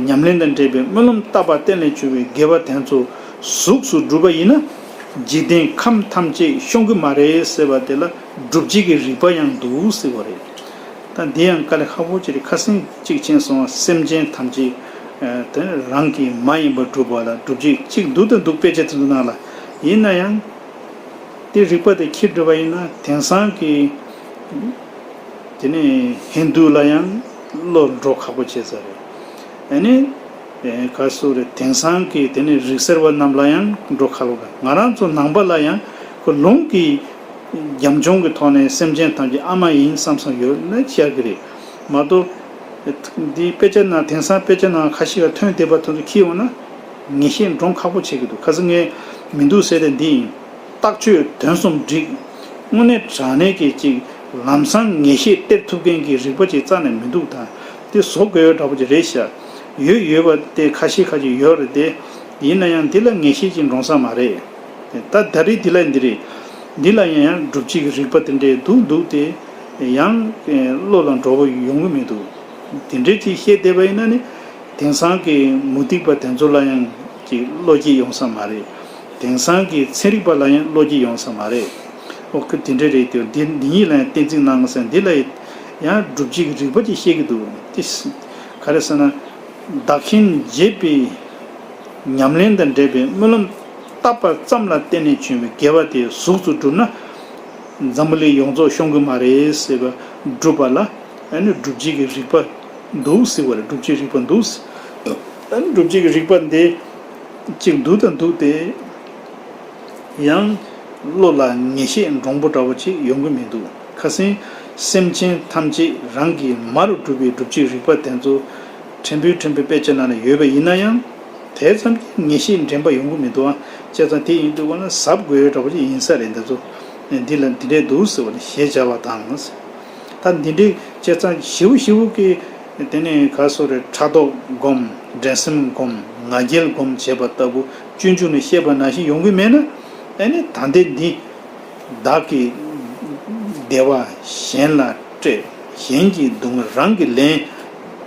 ཉམས་ལེན་དང་འབྲེལ་བའི་སྨོན་ལམ་བཏབ་པ་བརྟན་ལས་བྱུང་བའི་དགེ་བ་དེ་ཚོ་གཟུགས་སུ་གྲུབ་པ་ཡིན་ན། འཇིག་རྟེན་ཁམས་ཐམས་ཅད་ཤོང་གི་མ་རེད་ཟེར་བ་དེ་ལ་སྒྲུབ་བྱེད་ཀྱི་རིགས་པ་ཡང་འདུག་ཟེར་བ་རེད། ད་འདི་ཡང་དཀའ་ལས་ཁག་པོ་ཅིག་རེད། ཁ་སང་གཅིག་མཁྱེན་སོང་བ། སེམས་ཅན་ཐམས་ཅད་དེ་རང་གིས་མ་ཡིན་པར་སྒྲུབ་པ་ལ་སྒྲུབ་བྱེད་གཅིག་འདུག་དང་འདུག་དཔེ་ཆ་དེ་ཚོ་ནང་ལ། ཡིན་ན་ཡང་། དེ་རིགས་པ་དེ་ཁྱེར་འགྲོ་བ་ཡིན་ན། དེང་སང་གི་དེ་ནས་ཧིན་རྡུ་ལ་ཡང་བློ་འགྲོ་ཁག་པོ་བྱས་ས་རེད། ཨ་ནི་ག་སུ་རེད། དེང་སང་གི་དེ་ནས་རིག་གསར་བ་རྣམས་ལ་ཡང་འགྲོ་ཁག་པོ། ང་རང་ཚོ་ནང་པ་ལ་ཡང་ཁོ་ལུང་གི་རྒྱབ་ལྗོངས་ཀྱི་ཐོག་ནས་སེམས་ཅན་ཐམས་ཅད་ཨ་མ་ཡིན་བསམ་བསམ་ཡོད་ན་བྱ་གི་རེད་མ་གཏོགས། འདི་དཔེ་ཆ་ནང་། དེང་སང་དཔེ་ཆ་ནང་ཁ་ཤས་ཀ་ཐོན་བསྡད་པ་དེ་ཚོ་ཁྱེར་ཡོང་ན་ངེས་ཤེས་འདྲོངས་ཁག་པོ་བྱེད་ཀྱི་འདུག་ཁ་སང་ངས་མི་འདུག་ཟེར་ཏེ་འདི་ཡིན། རྟགས་ཆོས་དོན་གསུམ་འགྲིག་དངོས་གནས་དྲང་གནས་ཀྱི་ཅིག་ལམ་སང་ངེས་ཤེས་སྟེར་ཐུབ་མཁན་གྱི་རིགས་པ་ཅིག་རྩ་ནས་མི་འདུག་ད་དེ་བཟོ་དགོས་ཡོད་འདྲ་པོ་ཅིག་རེད་ཤག་ཡོད་ཡོད་པ་དེ་ཁ་ཤས་ཁ་ཤས་ཡོད་རེད་དེ། ཡིན་ན་ཡང་འདི་ལ་ངེས་ཤེས་ཅིག་འདྲོངས་ས་མ་རེད། ད་ད་རེས་འདི་ལ་འདི་རེད། འདི་ལ་ཡང་ཡང་སྒྲུབ་བྱེད་ཀྱི་རིགས་པ་དེ་འདྲས་འདུག་འདུག་སྟེ། ཡང་བློ་ལ་འགྲོ་བ་ཡོང་གི་མི་འདུག་དེ་འདྲས་ཅིག་བཤད་བསྡད་པ་ཡིན་ན་ནི། དེང་སང་གི་མུ་སྟེགས་པ་དེ་ཚོ་ལ་ཡང་ཅིག་བློ་སྐྱེད་ཡོང་ས་མ་རེད། དེང་སང་གི་ཚན་རིག་པ་ལ་ཡང་བློ་སྐྱེད་ཡོང་ས་མ་རེད། ཨོ་ཁུ་དེ་འདྲས་རེད་དེ། འདི་འདི་གཉིས་ལ་ཡང་གཏན་ཚིགས་གནང་ཟེར། འདི་ལ་ཡང་སྒྲུབ་བྱེད་ཀྱི་རིགས་པ་ཅིག་བཤད་ཀྱི་འདུག་དེ་ག་རེ་ཟེར་ན། བདག་གཞན་བརྗེད་པའི་ཉམས་ལེན་དང་འབྲེལ་བའི་སྨོན་ལམ་བཏབ་པ་ཙམ་ལ་བརྟེན་ནས་བྱུང་བའི་དགེ་བ་དེ་གཟུགས་སུ་གྲུབ་ན། འཛམ་བུ་གླིང་ཡོངས་རྫོགས་ཤོང་གི་མ་རེད་ཟེར་བ་སྒྲུབ་པ་ལ། ཨ་ནི་སྒྲུབ་བྱེད་ཀྱི་རིགས་པ་འདུག་ཟེར་བ་རེད། སྒྲུབ་བྱེད་རིགས་པ་འདུག་ཨ་ནི་སྒྲུབ་བྱེད་ཀྱི་རིགས་པ་འདི་གཅིག་འདུག་དང་འདུག་སྟེ། ཡང་བློ་ལ་ངེས་ཤེས་འདྲོངས་པོ་འདྲ་པོ་ཅིག་ཡོང་གི་མི་འདུག་ཁ་སང་སེམས་ཅན་ཐམས་ཅད་རང་གི་མ་རུ་གྲུབ་པའི་སྒྲུབ་བྱེད་རིགས་པ་དེ་ཚོ་ཕྲན་བུ་ཕྲན་བུ་དཔེ་ཆ་ནང་ལ་ཡོད་པ་ཡིན་ན་ཡང་། དེ་ཙམ་གྱིས་ངེས་ཤེས་འདྲེན་པ་ཡོང་གི་མི་འདུག་ཨ། བྱས་ཙང་དེ་ཡིན་དུས་ཀ་ན་གཟབ་དགོས་འདྲ་པོ་ཅིག་ཡིན་ས་རེད། འདི་ཚོ་འདི་ལ་འདི་འདྲས་འདུག་ཟེར་བ་ནི་ཞེས་བྱ་བ་དང་། ད་འདི་འདྲའི་བྱས་ཙང་ཞེ་པོ་ཞེ་པོ་གི་དེ་ནས་ག་སོ་རེ་ཕྲག་དོག་སྒོམ། འགྲན་སེམས་སྒོམ། ང་རྒྱལ་སྒོམ་བྱེད་པ་ལྟ་བུ་སྤྱོད་འཇུག་ནས་བཤད་པ་ནང་བཞིན་ཡོང་གི་མེད་ན། ཨ་ནི་ད་ལྟའི་འདི་བདག་གི་བདེ་བ་གཞན་ལ་སྤྲད། གཞན་གྱི་སྡུག་བསྔལ་རང་གིས་ལེན།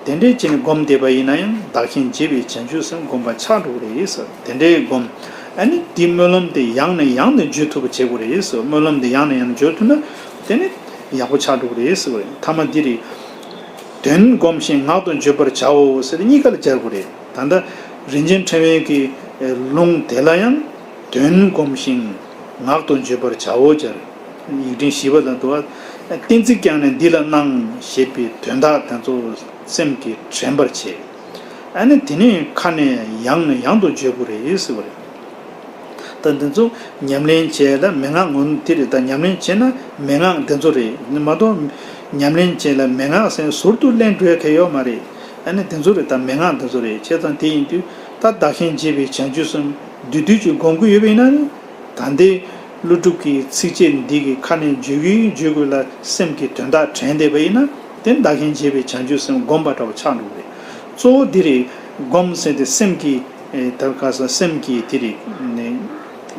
དེ་འདྲའི་བྱས་ནས་སྒོམ་བསྡད་པ་ཡིན་ན་ཡང་བདག་གཞན་བརྗེད་པའི་བྱང་ཆུབ་སེམས་སྒོམ་པ་ཆགས་འགྲོ་གི་རེད་ཟེར། དེ་འདྲའི་སྒོམ། ཨ་ནི་འདི་སྨོན་ལམ་དེ་ཡང་ནས་ཡང་དུ་བརྗོད་ཐུབ་པ་བྱེད་དགོས་རེད་ཟེར། སྨོན་ལམ་དེ་ཡང་ནས་ཡང་དུ་བརྗོད་ཐུབ་ན་དེ་ནི་ཡག་པོ་ཆགས་འགྲོ་གི་རེད་ཟེར་བ་རེད། ཐ་མ་འདི་རེད། དོན་བསྒོམ་ཞིང་ངག་ཏུ་བརྗོད་པར་བྱའོ་ཟེར་ཏེ་གཉིས་ཀ་ལ་སྦྱར་དགོས་རེད། ད་ལྟ་རིན་ཆེན་ཕྲེང་བའི་གི་ལུང་དེ་ལ་ཡང་དོན་བསྒོམ་ཞིང་ངག་ཏུ་བརྗོད་པར་བྱའོ་སྦྱར། ཡིག་ཕྲེང་བཞི་པ་ལ་འདུག་བ། གཏན་ཚིགས་ཀྱང་ནི་འདི་ལ་གནང་ཞེས་པའི་དོན་དག་དེ་ཚོ་སེམས་ཀྱིས་དྲན་པར་བྱེད། ཨ་ནི་དེ་ནས་ཁ་ནས་ཡང་ནས་ཡང་དུ་བརྗོད་དགོས་རེད་ཟེར་བ་རེད། ད་འདི་ཚོ་ཉམས་ལེན་བྱས་ལ་མན་ངག་ངོ་དེ་རེད། ད་ཉམས་ལེན་བྱས་ན་མན་ངག་འདི་ཚོ་རེད་མ་གཏོགས། ཉམས་ལེན་བྱས་ལ་མན་ངག་ཟེར་ཟུར་དུ་ལེན་འགྲོ་ཡ་གལ་ཡོད་མ་རེད། ཨ་ནི་འདི་ཚོ་རེད། ད་མན་ངག་འདི་ཚོ་རེད། བྱས་ཙང་དེ་ཡིན་དུས་ད་བདག་གཞན་བརྗེད་པའི་བྱང་ཆུབ་སེམས་བསྡུས་བསྡུས་ཀྱིས་སྒོམ་གྱི་ཡོད་པ་ཡིན་ན་ནི། ད་ལྟའི་ཀླུ་སྒྲུབ་ཀྱི་ཚིགས་བཅད་འདི་གི་ཁ་ནས་བརྗོད་ཀྱི་བརྗོད་དགོས་ལ་སེམས་ཀྱི་དོན་དག་དྲན་བསྡད་པ་ཡིན་ན། དེ་བདག་གཞན་བརྗེད་པའི་བྱང་ཆུབ་སེམས་སྒོམ་པ་འདྲ་བ་ཆགས་འགྲོ་གི་རེད། གཙོ་བོ་འདི་རེད། སྒོམ་ཟེར་ཏེ་སེམས་ཀྱི་ཨེ་ད་ག་ས་སེམས་ཀྱི་དེ་རེད།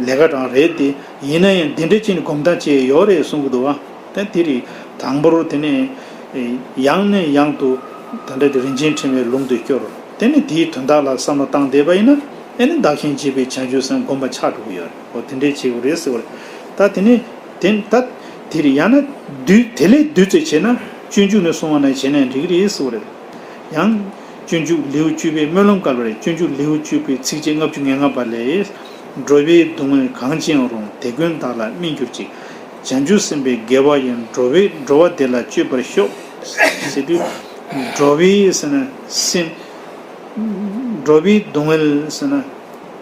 ལས་ཀ་རང་རེད་དེ། ཡིན་ན་ཡང་འདི་འདྲ་ཅིག་ནི་སྒོམ་སྟངས་ཅིག་ཡོད་རེད་གསུང་གི་འདུག་བ། ད་དེ་རེད། དང་པོར་དེ་ནས་ཨེ་ཡང་ནས་ཡང་དུ་ད་ལྟ་དེ་རིན་ཆེན་ཕྲེང་བའི་ལུང་དུ་སྐྱོར། དེ་ནས་དེའི་དོན་དག་ལ་བསམ་བློ་བཏང་བསྡད་པ་ཡིན་ན། ཨེ་ནི་བདག་གཞན་བརྗེད་པའི་བྱང་ཆུབ་སེམས་སྒོམ་པ་ཆགས་འགྲོ་གི་ཡོད་རེད། འོ་དེ་འདྲས་བྱེད་དགོས་རེད་ཟེར་བ་རེད། ད་དེ་ནས་དེ་ད་དེ་རེད། ཡང་ན་བསྡུས་དེ་ལས་བསྡུས་ཚེ་བྱས་ན་སྤྱོད་འཇུག་ནས་གསུང་བ་ན་བྱས་ན་འགྲིག་གི་རེད་ཟེར་བ་རེད། ཡང་སྤྱོད་འཇུག་ལེའུ་བཅུ་པའི་སྨོན་ལམ་བཀལ་བ་རེད། སྤྱོད་འཇུག་ལེའུ་བཅུ་པའི་ཚིགས་བཅད་ལྔ་བཅུ་ང་ལྔ་པ་ལས། འགྲོ་བའི་སྡུག་བསྔལ་གང་ཅི་ཡང་རུང་། དེ་ཀུན་བདག་ལ་སྨིན་གྱུར་ཅིག་བྱང་ཆུབ་སེམས་དཔའི་དགེ་བ་ཡིས། འགྲོ་བའི་འགྲོ་བ་བདེ་ལ་སྤྱོད་པར་ཤོག་ཟེར་དུས། འགྲོ་བའི་ཟེར་ན་སེམས། འགྲོ་བའི་སྡུག་བསྔལ་ཟེར་ན།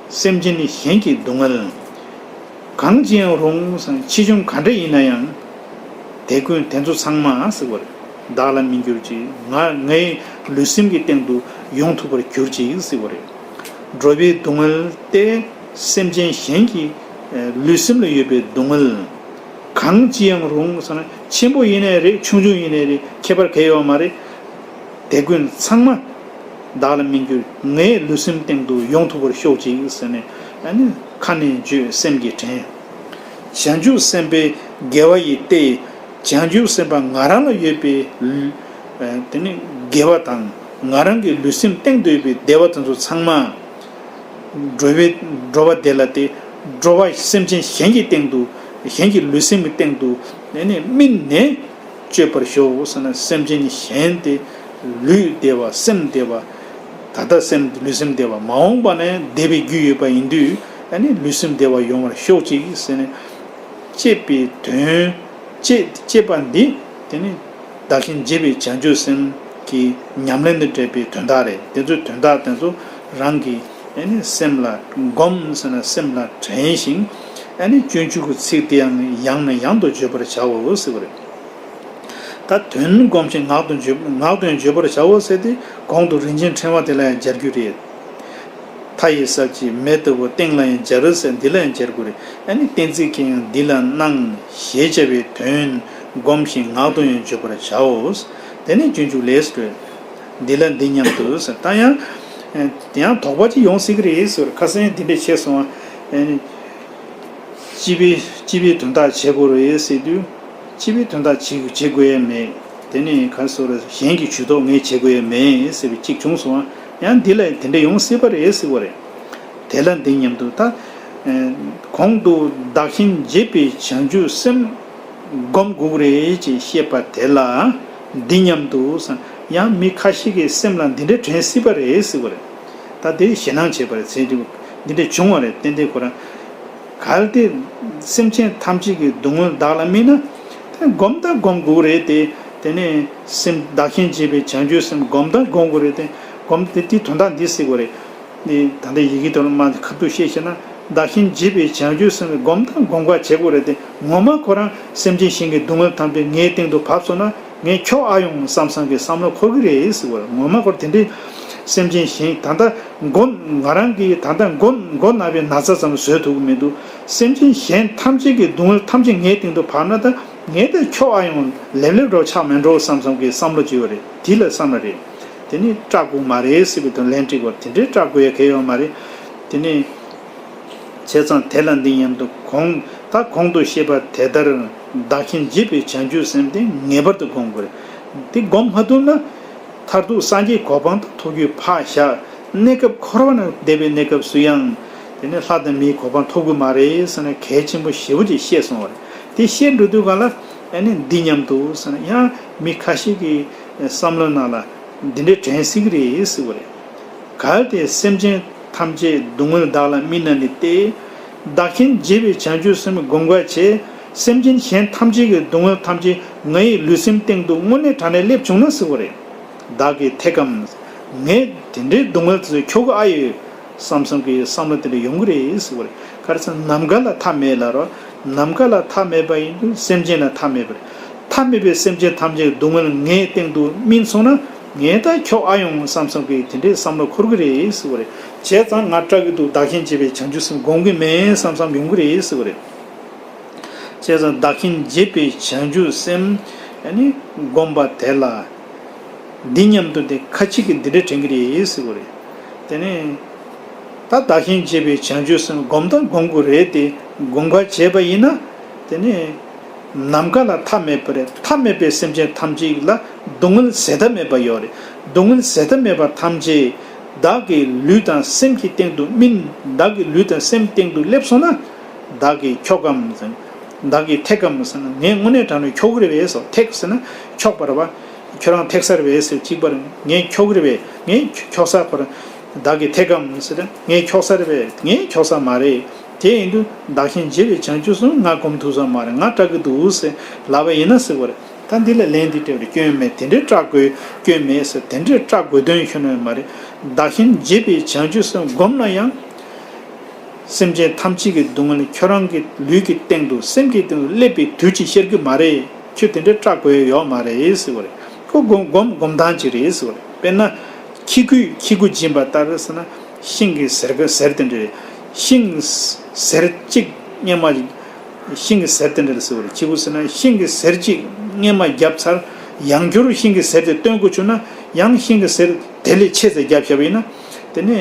སེམས་ཅན་ནི་གཞན་གྱི་སྡུག་བསྔལ། གང་ཅི་ཡང་རུང་ཟེར་ན་ཆེ་ཆུང་ག་འདྲ་ཡིན་ན་ཡང་། དེ་ཀུན་དེ་ཚོ་ཚང་མ་ཟེར་བ་རེད། བདག་ལ་སྨིན་གྱུར་ཅིག་ང་ངའི་ལུས་སེམས་ཀྱི་སྟེང་དུ་ཡོང་ཐུབ་པར་གྱུར་ཅིག་ཟེར་བ་རེད། འགྲོ་བའི་སྡུག་བསྔལ་དེ་སེམས་ཅན་གཞན་གྱི་ལུས་སེམས་ལ་ཡོད་པའི་སྡུག་བསྔལ། གང་ཅི་ཡང་རུང་ཟེར་ན་ཆེན་པོ་ཡིན་ནའི་རེད། ཆུང་ཆུང་ཡིན་ནའི་རེད། ཁྱད་པར་གང་ཡང་ཡོད་མ་རེད། དེ་ཀུན་ཚང་མ་ བདག་ལ་སྨིན་གྱུར་ངའི་ལུས་སེམས་སྟེང་དུ་ཡོང་ཐུབ་པར་ཤོག་ཅིག་ཟེར་ནས་ཨ་ནི་ཁ་ནས་བརྗོད་སེམས་ཀྱིས་དྲན། བྱང་ཆུབ་སེམས་དཔའི་དགེ་བ་ཡི་སྟེ། བྱང་ཆུབ་སེམས་དཔའ་ང་རང་ལ་ཡོད་པའི་ལུས་དེ་ནི་དགེ་བ་དང་ང་རང་གི་ལུས་སེམས་སྟེང་དུ་ཡོད་པའི་བདེ་བ་དེ་ཚོ་ཚང་མ། འགྲོ་བའི་འགྲོ་བ་དེ་ལ་སྟེ། འགྲོ་བ་སེམས་ཅན་གཞན་གྱི་སྟེང་དུ་གཞན་གྱི་ལུས་སེམས་ཀྱི་སྟེང་དུ་ནི་སྨིན་ནས་སྤྱོད་པར་ཤོག་ཟེར་ན། སེམས་ཅན་གཞན་དེ་ལུས་བདེ་བ་སེམས་བདེ་བ། ད་ལྟ་སེམས་ལུས་སེམས་བདེ་བ་མ་འོངས་པ་ནས་བདེ་བའི་རྒྱུ་ཡོད་པ་ཡིན་དུས་ཨ་ནི་ལུས་སེམས་བདེ་བ་ཡོང་བར་ཤོག་ཅིག་ཟེར་ནས་ཅེས་པའི་དོན། ཅེས་ཅེས་པ་འདི་དེ་ནི་བདག་གཞན་བརྗེ་བའི་བྱང་ཆུབ་སེམས་ཀྱི་ཉམས་ལེན་དང་འབྲེལ་བའི་དོན་དག་རེད། དེ་ཚོའི་དོན་དག་དེ་ཚོ་རང་གི་ཨ་ནི་སེམས་ལ་སྒོམ་ཟེར་ན་སེམས་ལ་དྲན་ཞིང་ཨ་ནི་སྤྱོད་འཇུག་གི་ཚིག་དེ་ཡང་ཡང་ནས་ཡང་དུ་བརྗོད་པར་བྱའོ་ཟེར་བ་རེད། ད་དོན་སྒོམ་ཞིང་ངག་དང་བརྗོད་ངག་དང་བརྗོད་པར་བྱའོ་ཟེར་ཏེ་གོང་དུ་རིན་ཆེན་ཕྲེང་བ་དེ་ལ་ཡང་སྦྱར་རྒྱུ་རེད། མཐའ་ཡས་ས་གཅིག་མེ་ལྟ་བུ་སྟེང་ལ་ཡང་སྦྱར་ཟེར་འདི་ལ་ཡང་སྦྱར་དགོས་རེད། ཨ་ནི་གཏན་ཚིགས་ཀྱིས་ཡང་འདི་ལ་སྣང་ཞེས་བྱ་བའི་དོན་སྒོམ་ཞིང་ངག་དང་ཡང་བརྗོད་པར་བྱའོ། དེ་ནས་སྤྱོད་འཇུག་ལས་སུ། འདི་ལ་འདི་སྙམ་དུ་ཟེར་ད་ཡང་ཡང་དོགས་པ་ཅིག་ཡོང་སྲིད་ཀྱི་རེད་ཟེར། ཁ་སང་འདི་འདྲ་བྱས་སོང་ཨ། སྤྱི་པའི་སྤྱི་པའི་དོན་དག་བྱེད་དགོས་རེད་ཟེར་དུས། སྤྱི་པའི་དོན་དག་བྱེད་བྱེད་དགོས་ཡ་མེད། དེ་ནི་ག་སོ་ར་གཞན་གྱི་ཇུས་གཏོགས་ངས་བྱེད་དགོས་ཡ་མེད་ཟེར་བའི་གཅིག་བྱུང་སོང་ཨ། ཡང་འདི་ལ་དེ་འདྲ་ཡོང་སྲིད་པ་རེད་ཟེར་བ་རེད། དེ་ལ་འདི་སྙམ་དུ་ད། གོང་དུ་བདག་གཞན་བརྗེ་བའི་བྱང་ཆུབ་སེམས་སྒོམ་དགོས་རེད་ཅེས་བཤད་པ་དེ་ལ་འདི་སྙམ་དུ་ཡང་མི་ཁ་ཤས་ཀྱི་སེམས་ལ་འདི་འདྲ་དྲན་སྲིད་པ་རེད་ཟེར་བ་རེད། ད་དེ་ཞེད་སྣང་བྱེད་པ་རེད་ཟེར་དུས་འདི་འདྲ་བྱུང་བ་རེད་ཏན་ཏན་ཁོ་རང་། གལ་ཏེ་སེམས་ཅན་ཐམས་ཅད་ཀྱི་སྡུག་བསྔལ་བདག་ལ་སྨིན་ན། དེ་སྒོམ་དང་སྒོམ་དགོས་རེད་དེ། དེ་ནས་སེམས་བདག་གཞན་བརྗེ་བའི་བྱང་ཆུབ་སེམས་སྒོམ་དང་སྒོམ་དགོས་རེད་དེ། སྒོམ་དེ་དེའི་དོན་དག་འདི་ཟེར་དགོས་རེད། ནི་ད་ལྟ་ཡི་གེ་དོན་མ་ཁ་ཐུག་བཤད་ཤེ་ན། བདག་གཞན་བརྗེ་བའི་བྱང་ཆུབ་སེམས་སྒོམ་དང་སྒོམ་ག་བྱེད་དགོས་རེད་དེ། ངོ་མ་ཁོ་རང་སེམས་ཅན་གཞན་གྱི་སྡུག་བསྔལ་ཐམས་ཅད་ངའི་སྟེང་དུ་བབས་སོང་ན། ངས་ཁྱོག་ཨ་ཡོང་བསམ་བསམ་གྱི་བསམ་བློ་འཁོར་གི་རེད་ཟེར་བར། ངོ་མ་ཁོར་དེ་འདྲའི་སེམས་ཅན་གཞན་ད་ལྟ་མགོ་ང་རང་གིས་ད་ལྟ་མགོ་མགོ་ན་བའི་ན་ཚ་ཙམ་བཟོད་ཐུབ་ཀྱི་མི་འདུག་སེམས་ཅན་གཞན་ཐམས་ཅད་ཀྱི་སྡུག་བསྔལ་ཐམས་ཅད་ངའི་སྟེང་དུ་བབས་ན་ད་ངས་ད་ཁྱོག་ཨ་ཡོང་ལེབ་ལེབ་འགྲོ་ཆགས་མེད་འགྲོ་བསམ་བསམ་གྱི་བསམ་བློ་བྱེད་ཡོད་རེད། དེ་ལ་བསམ་ན་རེད། དེ་ནི་སྐྲག་དགོས་མ་རེད་ཟེར་བའི་དོན་ལན་འགྲིག་པར་དེ་འདྲའི་སྐྲག་དགོས་ཡ་གལ་ཡོད་མ་རེད། དེ་ནི། བྱས་ཙང་དེ་ལ་འདི་སྙམ་དུ་གོང་ད་གོང་དུ་བཤད་པ་དེ་ལྟར་བདག་གཞན་བརྗེ་བའི་བྱང་ཆུབ་སེམས་དེ་ངེས་པར་དུ་སྒོམ་དགོས། དེ་སྒོམ་མ་ཐུབ་ན་མཐར་ཐུག་སངས་རྒྱས་གོ་འཕང་དང་ཐོབ་རྒྱུ་ཕར་བཞག་གནས་སྐབས་འཁོར་བ་ན་བསྡད་པའི་གནས་སྐབས་སུ་ཡང་དེ་ནི་ལྷ་དང་མིའི་གོ་འཕང་ཐོབ་གི་མ་རེད་ཟེར་ནས་གལ་ཆེན་པོ་ཞེ་པོ་ཅིག་བཤད་སོང་བ་རེད། དེ་བཤད་འགྲོ་དུས་གང་ལ་ཨ་ནི་འདི་སྙམ་དུ་ཟེར་ན་ཡང་མི་ཁ་ཤས་ཀྱི་བསམ་བློ་ནང་ལ། འདི་འདྲའི་དྲན་སྲིད་ཀྱི་རེད་ཟེར་བ་རེད། གལ་ཏེ་སེམས་ཅན་ཐམས་ཅད་སྡུག་བསྔལ་བདག་ལ་སྨིན་ན་ནི་སྟེ། བདག་གཞན་བརྗེ་བའི་བྱང་ཆུབ་སེམས་སྒོམ་ག་བྱེད། སེམས་ཅན་གཞན་ཐམས་ཅད་ཀྱི་སྡུག་བསྔལ་ཐམས་ཅད་ངའི་ལུས་སེམས་སྟེང་དུ་དངོས་གནས་དྲང་གནས་སླེབས་བྱུང་ན་ཟེར་བ་རེད། བདག་གིས་ཐེག་གམ། ངས་དེ་འདྲའི་སྡུག་བསྔལ་དེ་ཚོ་ཁྱོག་གི་ཨ་ཡོད། བསམ་བསམ་གྱི་བསམ་བློ་དེ་འདྲ་ཡོང་གི་རེད་ཟེར་བ་རེད། ག་རེ་ཟེར་ན་ནམ་མཁའ་ལ་མཐའ་མེད་ལ་རོ། ནམ་མཁའ་ལ་མཐའ་མེད་པ་ཡིན་དུས་སེམས་ཅན་ལ་མཐའ་མེད་པ་རེད། མཐའ་མེད་པའི་སེམས་ཅན་ཐམས་ཅད་སྡུག་བསྔལ་ངའི་སྟེང་དུ་སྨིན་སོང་ན་ངས་ད་ཁྱོག་ཨ་ཡོང་བསམ་བསམ་གྱི་དེ་འདྲའི་བསམ་བློ་འཁོར་གི་རེད་ཟེར་བ་རེད། བྱས་ཙང་ང་སྐྲག་གི་འདུག་བདག་གཞན་བརྗེ་བའི་བྱང་ཆུབ་སེམས་སྒོམ་གི་མེད་བསམ་བསམ་ཡོང་གི་རེད་ཟེར་བ་རེད། བྱས་ཙང་བདག་གཞན་བརྗེ་བའི་བྱང་ཆུབ་སེམས་ཨ་ནི་སྒོམ་པ་དེ་ལ། འདི་སྙམ་དུ་དེ་ཁ་ཅིག་གིས་འདི་འདྲ་དྲན་གྱི་རེད་ཟེར་བ་རེད། དེ་ནས་ད་བདག་གཞན་བརྗེ་བའི་བྱང་ཆུབ་སེམས་སྒོམ་དང་སྒོམ་དགོས་རེད་དེ་སྒོམ་ག་བྱས་པ་ཡིན་ན་དེ་ནས་ནམ་མཁའ་ལ་མཐའ་མེད་པ་རེད། མཐའ་མེད་པའི་སེམས་ཅན་ཐམས་ཅད་ལ་སྡུག་བསྔལ་ཟད་མཐའ་མེད་པ་ཡོད་རེད། སྡུག་བསྔལ་ཟད་མཐའ་མེད་པ་ཐམས་ཅད་བདག་གི་ལུས་དང་སེམས་ཀྱི་སྟེང་དུ་སྨིན། བདག་གི་ལུས་དང་སེམས་སྟེང་དུ་སླེབས་སོང་ན། བདག་གིས་ཁྱོག་གམ་ཟེར། བདག་གིས་ཐེག་གམ་ཟེར་ན་ངས་དངོས་གནས་དྲང་གནས་ཁྱོག་གི་རེད་པས་སོ། ཐེག་ཟེར་ན་ཁྱོག་པ་རེད་པ། ཁྱོད་རང་ཐེག་ས་རེད་པས་ཟེར་གཅིག་པ་རེད། ངས་ཁྱོག་གི་རེད་པས། ངས་ཁྱོག་ས་ཁོ་རང་། བདག་གིས་ཐེག་གམ་ཟེར་ན་ངས་ཁྱོག་ས་རེད་པས། ངས་ཁྱོག་ས་མ་རེད། དེ་ཡིན་དུས་བདག་གཞན་བརྗེ་བའི་བྱང་ཆུབ་སེམས་ང་སྒོམ་ཐུབ་ས་མ་རེད། ང་སྐྲག་གི་འདུག་ཟེར་ལབ་པ་ཡིན་ན་ཟེར་བ་རེད། ད་འདི་ལ་ལན་འདི་སྤྲད་པར་སྐྱོན་མེད། དེ་འདྲའི་སྐྲག་དགོས་སྐྱོན་མེད་ཟེར་དེ་འདྲའི་སྐྲག་དགོས་དོན་ཤོད་ནི་མ་རེད། བདག་གཞན་བརྗེ་བའི་བྱང་ཆུབ་སེམས་སྒོམ་ན་ཡང་། སེམས་ཅན་ཐམས་ཅད་ཀྱི་སྡུག་བསྔལ་ཁྱོད་རང་གི་ལུས་ཀྱི་སྟེང་དུ་སེམས་ཀྱི་སྟེང་དུ་སླེབས་པའི་དུས་ཅིག་ཤར་གྱི་མ་རེད། ཁྱོད་དེ་འདྲའི་སྐྲག་དགོས་ཡོད་མ་རེད་ཟེར་བ་རེད། ཁོ་སྒོམ་སྒོམ་སྒོམ་སྟངས་ཅིག་རེད་ཟེར་བ་རེད། དཔེར་ན། ཁྱི་གུས་ཁྱི་གུ་སྦྱིན་པ་ལྟར་ཟེར་ན། ཤིང་གི་ཟེར་ག་ཟེར་དེ་འདྲ་རེད། ཤིང་ཟེར་གཅིག་སྔས་མ། ཤིང་གི་ཟེར་དེ་འདྲ་ཟེར་བ་རེད། ཁྱི་གུ་ཟེར་ན་ཤིང་གི་ཟེར་གཅིག་སྔས་མ་བརྒྱབ་ཚར། ཡང་བསྐྱར་ཤིང་གི་ཟེར་དེ་སྟོན་དགོས་བྱུང་ན་ཡང་ཤིང་གི་ཟེར་ དེ་ལས་ཆེ་ཙམ་བརྒྱབ་བཞག་པ་ཡིན་ན། དེ་ནས་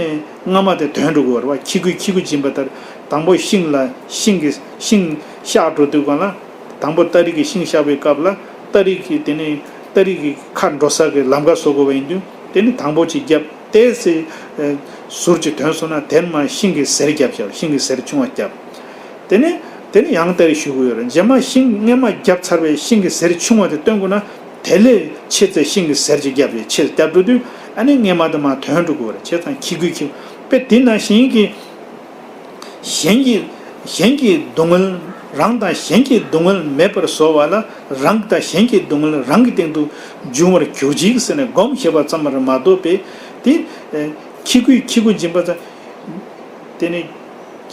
རྔ་མ་དེ་དོན་འགྲོ་གི་ཡོད་རེད་བ། ཁྱི་གུས་ཁྱི་གུ་འབྱིན་པ་ལྟར། དང་པོ་ཤིང་ལ་ཤིང་གི་ཤིང་གཤགས་འགྲོ་དུས་སྒང་ལ། དང་པོ་སྟ་རེ་གིས་ཤིང་གཤགས་པའི་སྐབས་ལ། སྟ་རེ་གིས་དེ་ནས་སྟ་རེ་གི་ཁ་འགྲོ་ས་གི་ལམ་ཁ་བཟོ་དགོས་པ་ཡིན་དུས། དེ་ནས་དང་པོ་གཅིག་བརྒྱབ། དེ་ཚེ་ཟུར་གཅིག་དོན་སོང་ན། དེ་ནས་མར་ཤིང་གི་གཟེར་བརྒྱབ་བཞག་ཤིང་གི་གཟེར་ཆུང་བ་བརྒྱབ། དེ་ནས་དེ་ནས་ཡང་སྟ་རེ་གཞུ་དགོས་ཡོད་རེད། རྗེས་མ་ཤིང་སྔས་མ་བརྒྱབ་ཚར་བའི་ཤིང་གི་གཟེར་ཆུང་བ་དེ་བཏོན་དགོས་ན། དེ་ལས་ཆེ་ཙམ་ཤིང་གི་གཟེར་གཅིག་བརྒྱབ་རེད། ཆེ་ཙམ་བརྒྱབ་འགྲོ་དུས། ཨ་ནི་སྔས་མ་དེ་མར་དོན་འགྲོ་དགོས་རེད། བྱས་ཙང་ཁྱི་གུས་ཁྱི། དཔེ་དེ་ནང་བཞིན་གྱི། གཞན་གྱི་གཞན་གྱི་སྡུག་བསྔལ། རང་དང་གཞན་གྱི་སྡུག་བསྔལ་མེད་པར་བཟོ་བ་ལ། རང་དང་གཞན་གྱི་སྡུག་བསྔལ་རང་གི་སྟེང་དུ་འབྱུང་བར་གྱུར་ཅིག་ཟེར་ནས་སྒོམ་བྱེད་པ་ཙམ་མར་མ་གཏོགས་པའི། དེ་ཁྱི་གུས་ཁྱི་གུ་འབྱིན་པ་ཙམ། དེ་ནི་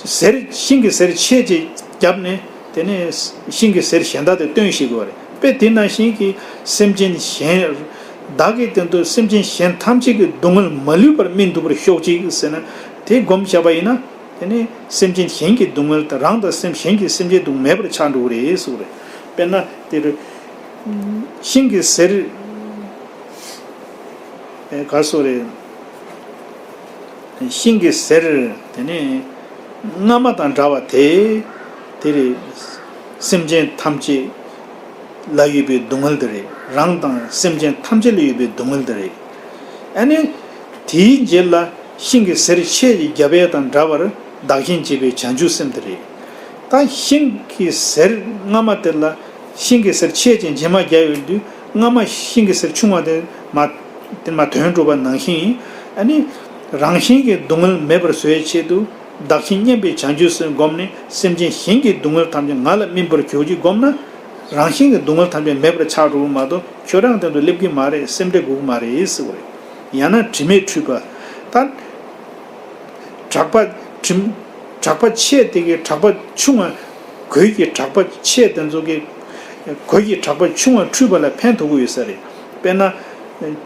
གཟེར་ཤིང་གི་གཟེར་ཆེ་ཅིག་བརྒྱབ་ནས། དེ་ནས་ཤིང་གི་གཟེར་གཞན་དག་དེ་བཏོན་ཤེས་དགོས་རེད། དཔེ་དེ་ནང་བཞིན་གྱི་སེམས་ཅན་གཞན། བདག་གི་སྟེང་དུ་སེམས་ཅན་གཞན་ཐམས་ཅད་ཀྱི་སྡུག་བསྔལ་མ་ལུས་པར་སྨིན་ཐུབ་པར་ཤོག་ཅིག་ཟེར་ན། དེ་སྒོམ་བྱས་པ་ཡིན་ན། དེ་ནི་སེམས་ཅན་གཞན་གྱི་སྡུག་བསྔལ་དང་། རང་དང་སེམས་གཞན་གྱི་སེམས་ཅན་སྡུག་མེད་པར་ཆགས་འགྲོ་གི་རེད་ཟེར་བ་རེད། དཔེར་ན་དེ་རུ་ཤིང་གི་གཟེར། ཨེ། ག་སོ་རེད། ཤིང་གི་གཟེར་དེ་ནི་སྔ་མ་དང་འདྲ་བ་དེ། དེ་རེད། སེམས་ཅན་ཐམས་ཅད་ལ་ཡོད་པའི་སྡུག་བསྔལ་དེ་རེད། རང་དང་སེམས་ཅན་ཐམས་ཅད་ལ་ཡོད་པའི་སྡུག་བསྔལ་དེ་རེད། ཨ་ནི་དེའི་རྗེས་ལ་ཤིང་གི་གཟེར་ཆེ་ཞིག་བརྒྱབ་ཡས་དང་འདྲ་བར་བདག་གཞན་བརྗེ་བའི་བྱང་ཆུབ་སེམས་དེ་རེད། ད་ཤིང་གི་གཟེར་སྔ་མ་དེ་ལ། ཤིང་གི་གཟེར་ཆེ་ཅིག་རྗེས་མ་བརྒྱབ་ཡོང་དུས། སྔ་མ་ཤིང་གི་གཟེར་ཆུང་བ་དེ་མར་དེ་མར་དོན་འགྲོ་བ་ནང་བཞིན། ཨ་ནི་རང་གཞན་གྱི་སྡུག་བསྔལ་མེད་པར་བཟོ་བའི་ཆེད་དུ། བདག་གཞན་མཉམ་པའི་བྱང་ཆུབ་སེམས་བསྒོམས་ནས། སེམས་ཅན་གཞན་གྱི་སྡུག་བསྔལ་ཐམས་ཅད་ང་ལ་སྨིན་པར་གྱུར་ཅིག་བསྒོམས་ན། རང་གཞན་གྱི་སྡུག་བསྔལ་ཐམས་ཅད་མེད་པར་ཆགས་འགྲོ་གི་མ་གཏོགས། ཁྱོད་རང་སྟེང་དུ་སླེབས་ཀྱི་མ་རེད། སེམས་ཁྲལ་དགོས་ཀྱི་མ་རེད་ཟེར་བ་རེད། ཡང་ན་དྲི་མས་འཁྲུད་པ། ད་གྲགས་པ། དྲི། གྲགས་པ་ཆེ་དེ་གིས་གྲགས་པ་ཆུང་བ། གོས་ཀྱི་གྲགས་པ་ཆེ་དེ་ཚོ་གིས། གོས་ཀྱི་གྲགས་པ་ཆུང་བ་འཁྲུད་པ་ལ་ཕན་ཐོགས་ཀྱི་ཡོད་ས་རེད། དཔེར་ན།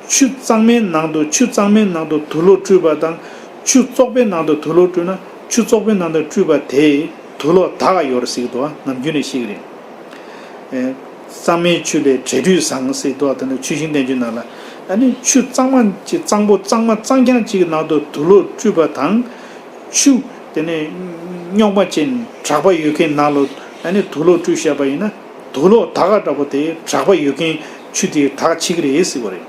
ཆུ་གཙང་མའི་ནང་དུ། ཆུ་གཙང་མའི་ནང་དུ་དུག་ལོག་བཀྲུས་པ་དང་། ཆུ་བཙོག་པའི་ནང་དུ་དུག་ལོག་བཀྲུས་ན། ཆུ་བཙོག་པའི་ནང་དུ་བཀྲུས་པ་དེས་དུག་ལོག་དག་ཡོད་རེད་ཟེར་གྱི་འདུག་ནམ་རྒྱུན་ནས་བཤད་ཀྱི་རེད། ཨེ། གཙང་མའི་ཆུ་ལས་བྲེ་དྲོད་བཟང་ཟེར་གྱི་འདུག་དེ་ནི་ཆུ་ཤིང་བསྟན་བཅོས་ནང་ལ། ཨ་ནི་ཆུ་གཙང་མ་ཅིག་གཙང་པོ་གཙང་མ་གཙང་རྐྱང་ཅིག་གི་ནང་དུ་དུག་ལོག་བཀྲུས་པ་དང་། ཆུ་དེ་ནས་རྙོག་མ་ཅན་གྲགས་པ་ཡོད་མཁན་ནང་ལ་ཨ་ནི་དུག་ལོག་བཀྲུས་བཞག་པ་ཡིན་ན། དུག་ལོག་དག་ག་འདྲ་པོ་དེ། གྲགས་པ་ཡོད་མཁན་ཆུ་དེ་དག་བྱེད་ཀྱི་རེད་ཟེར་བ་རེད།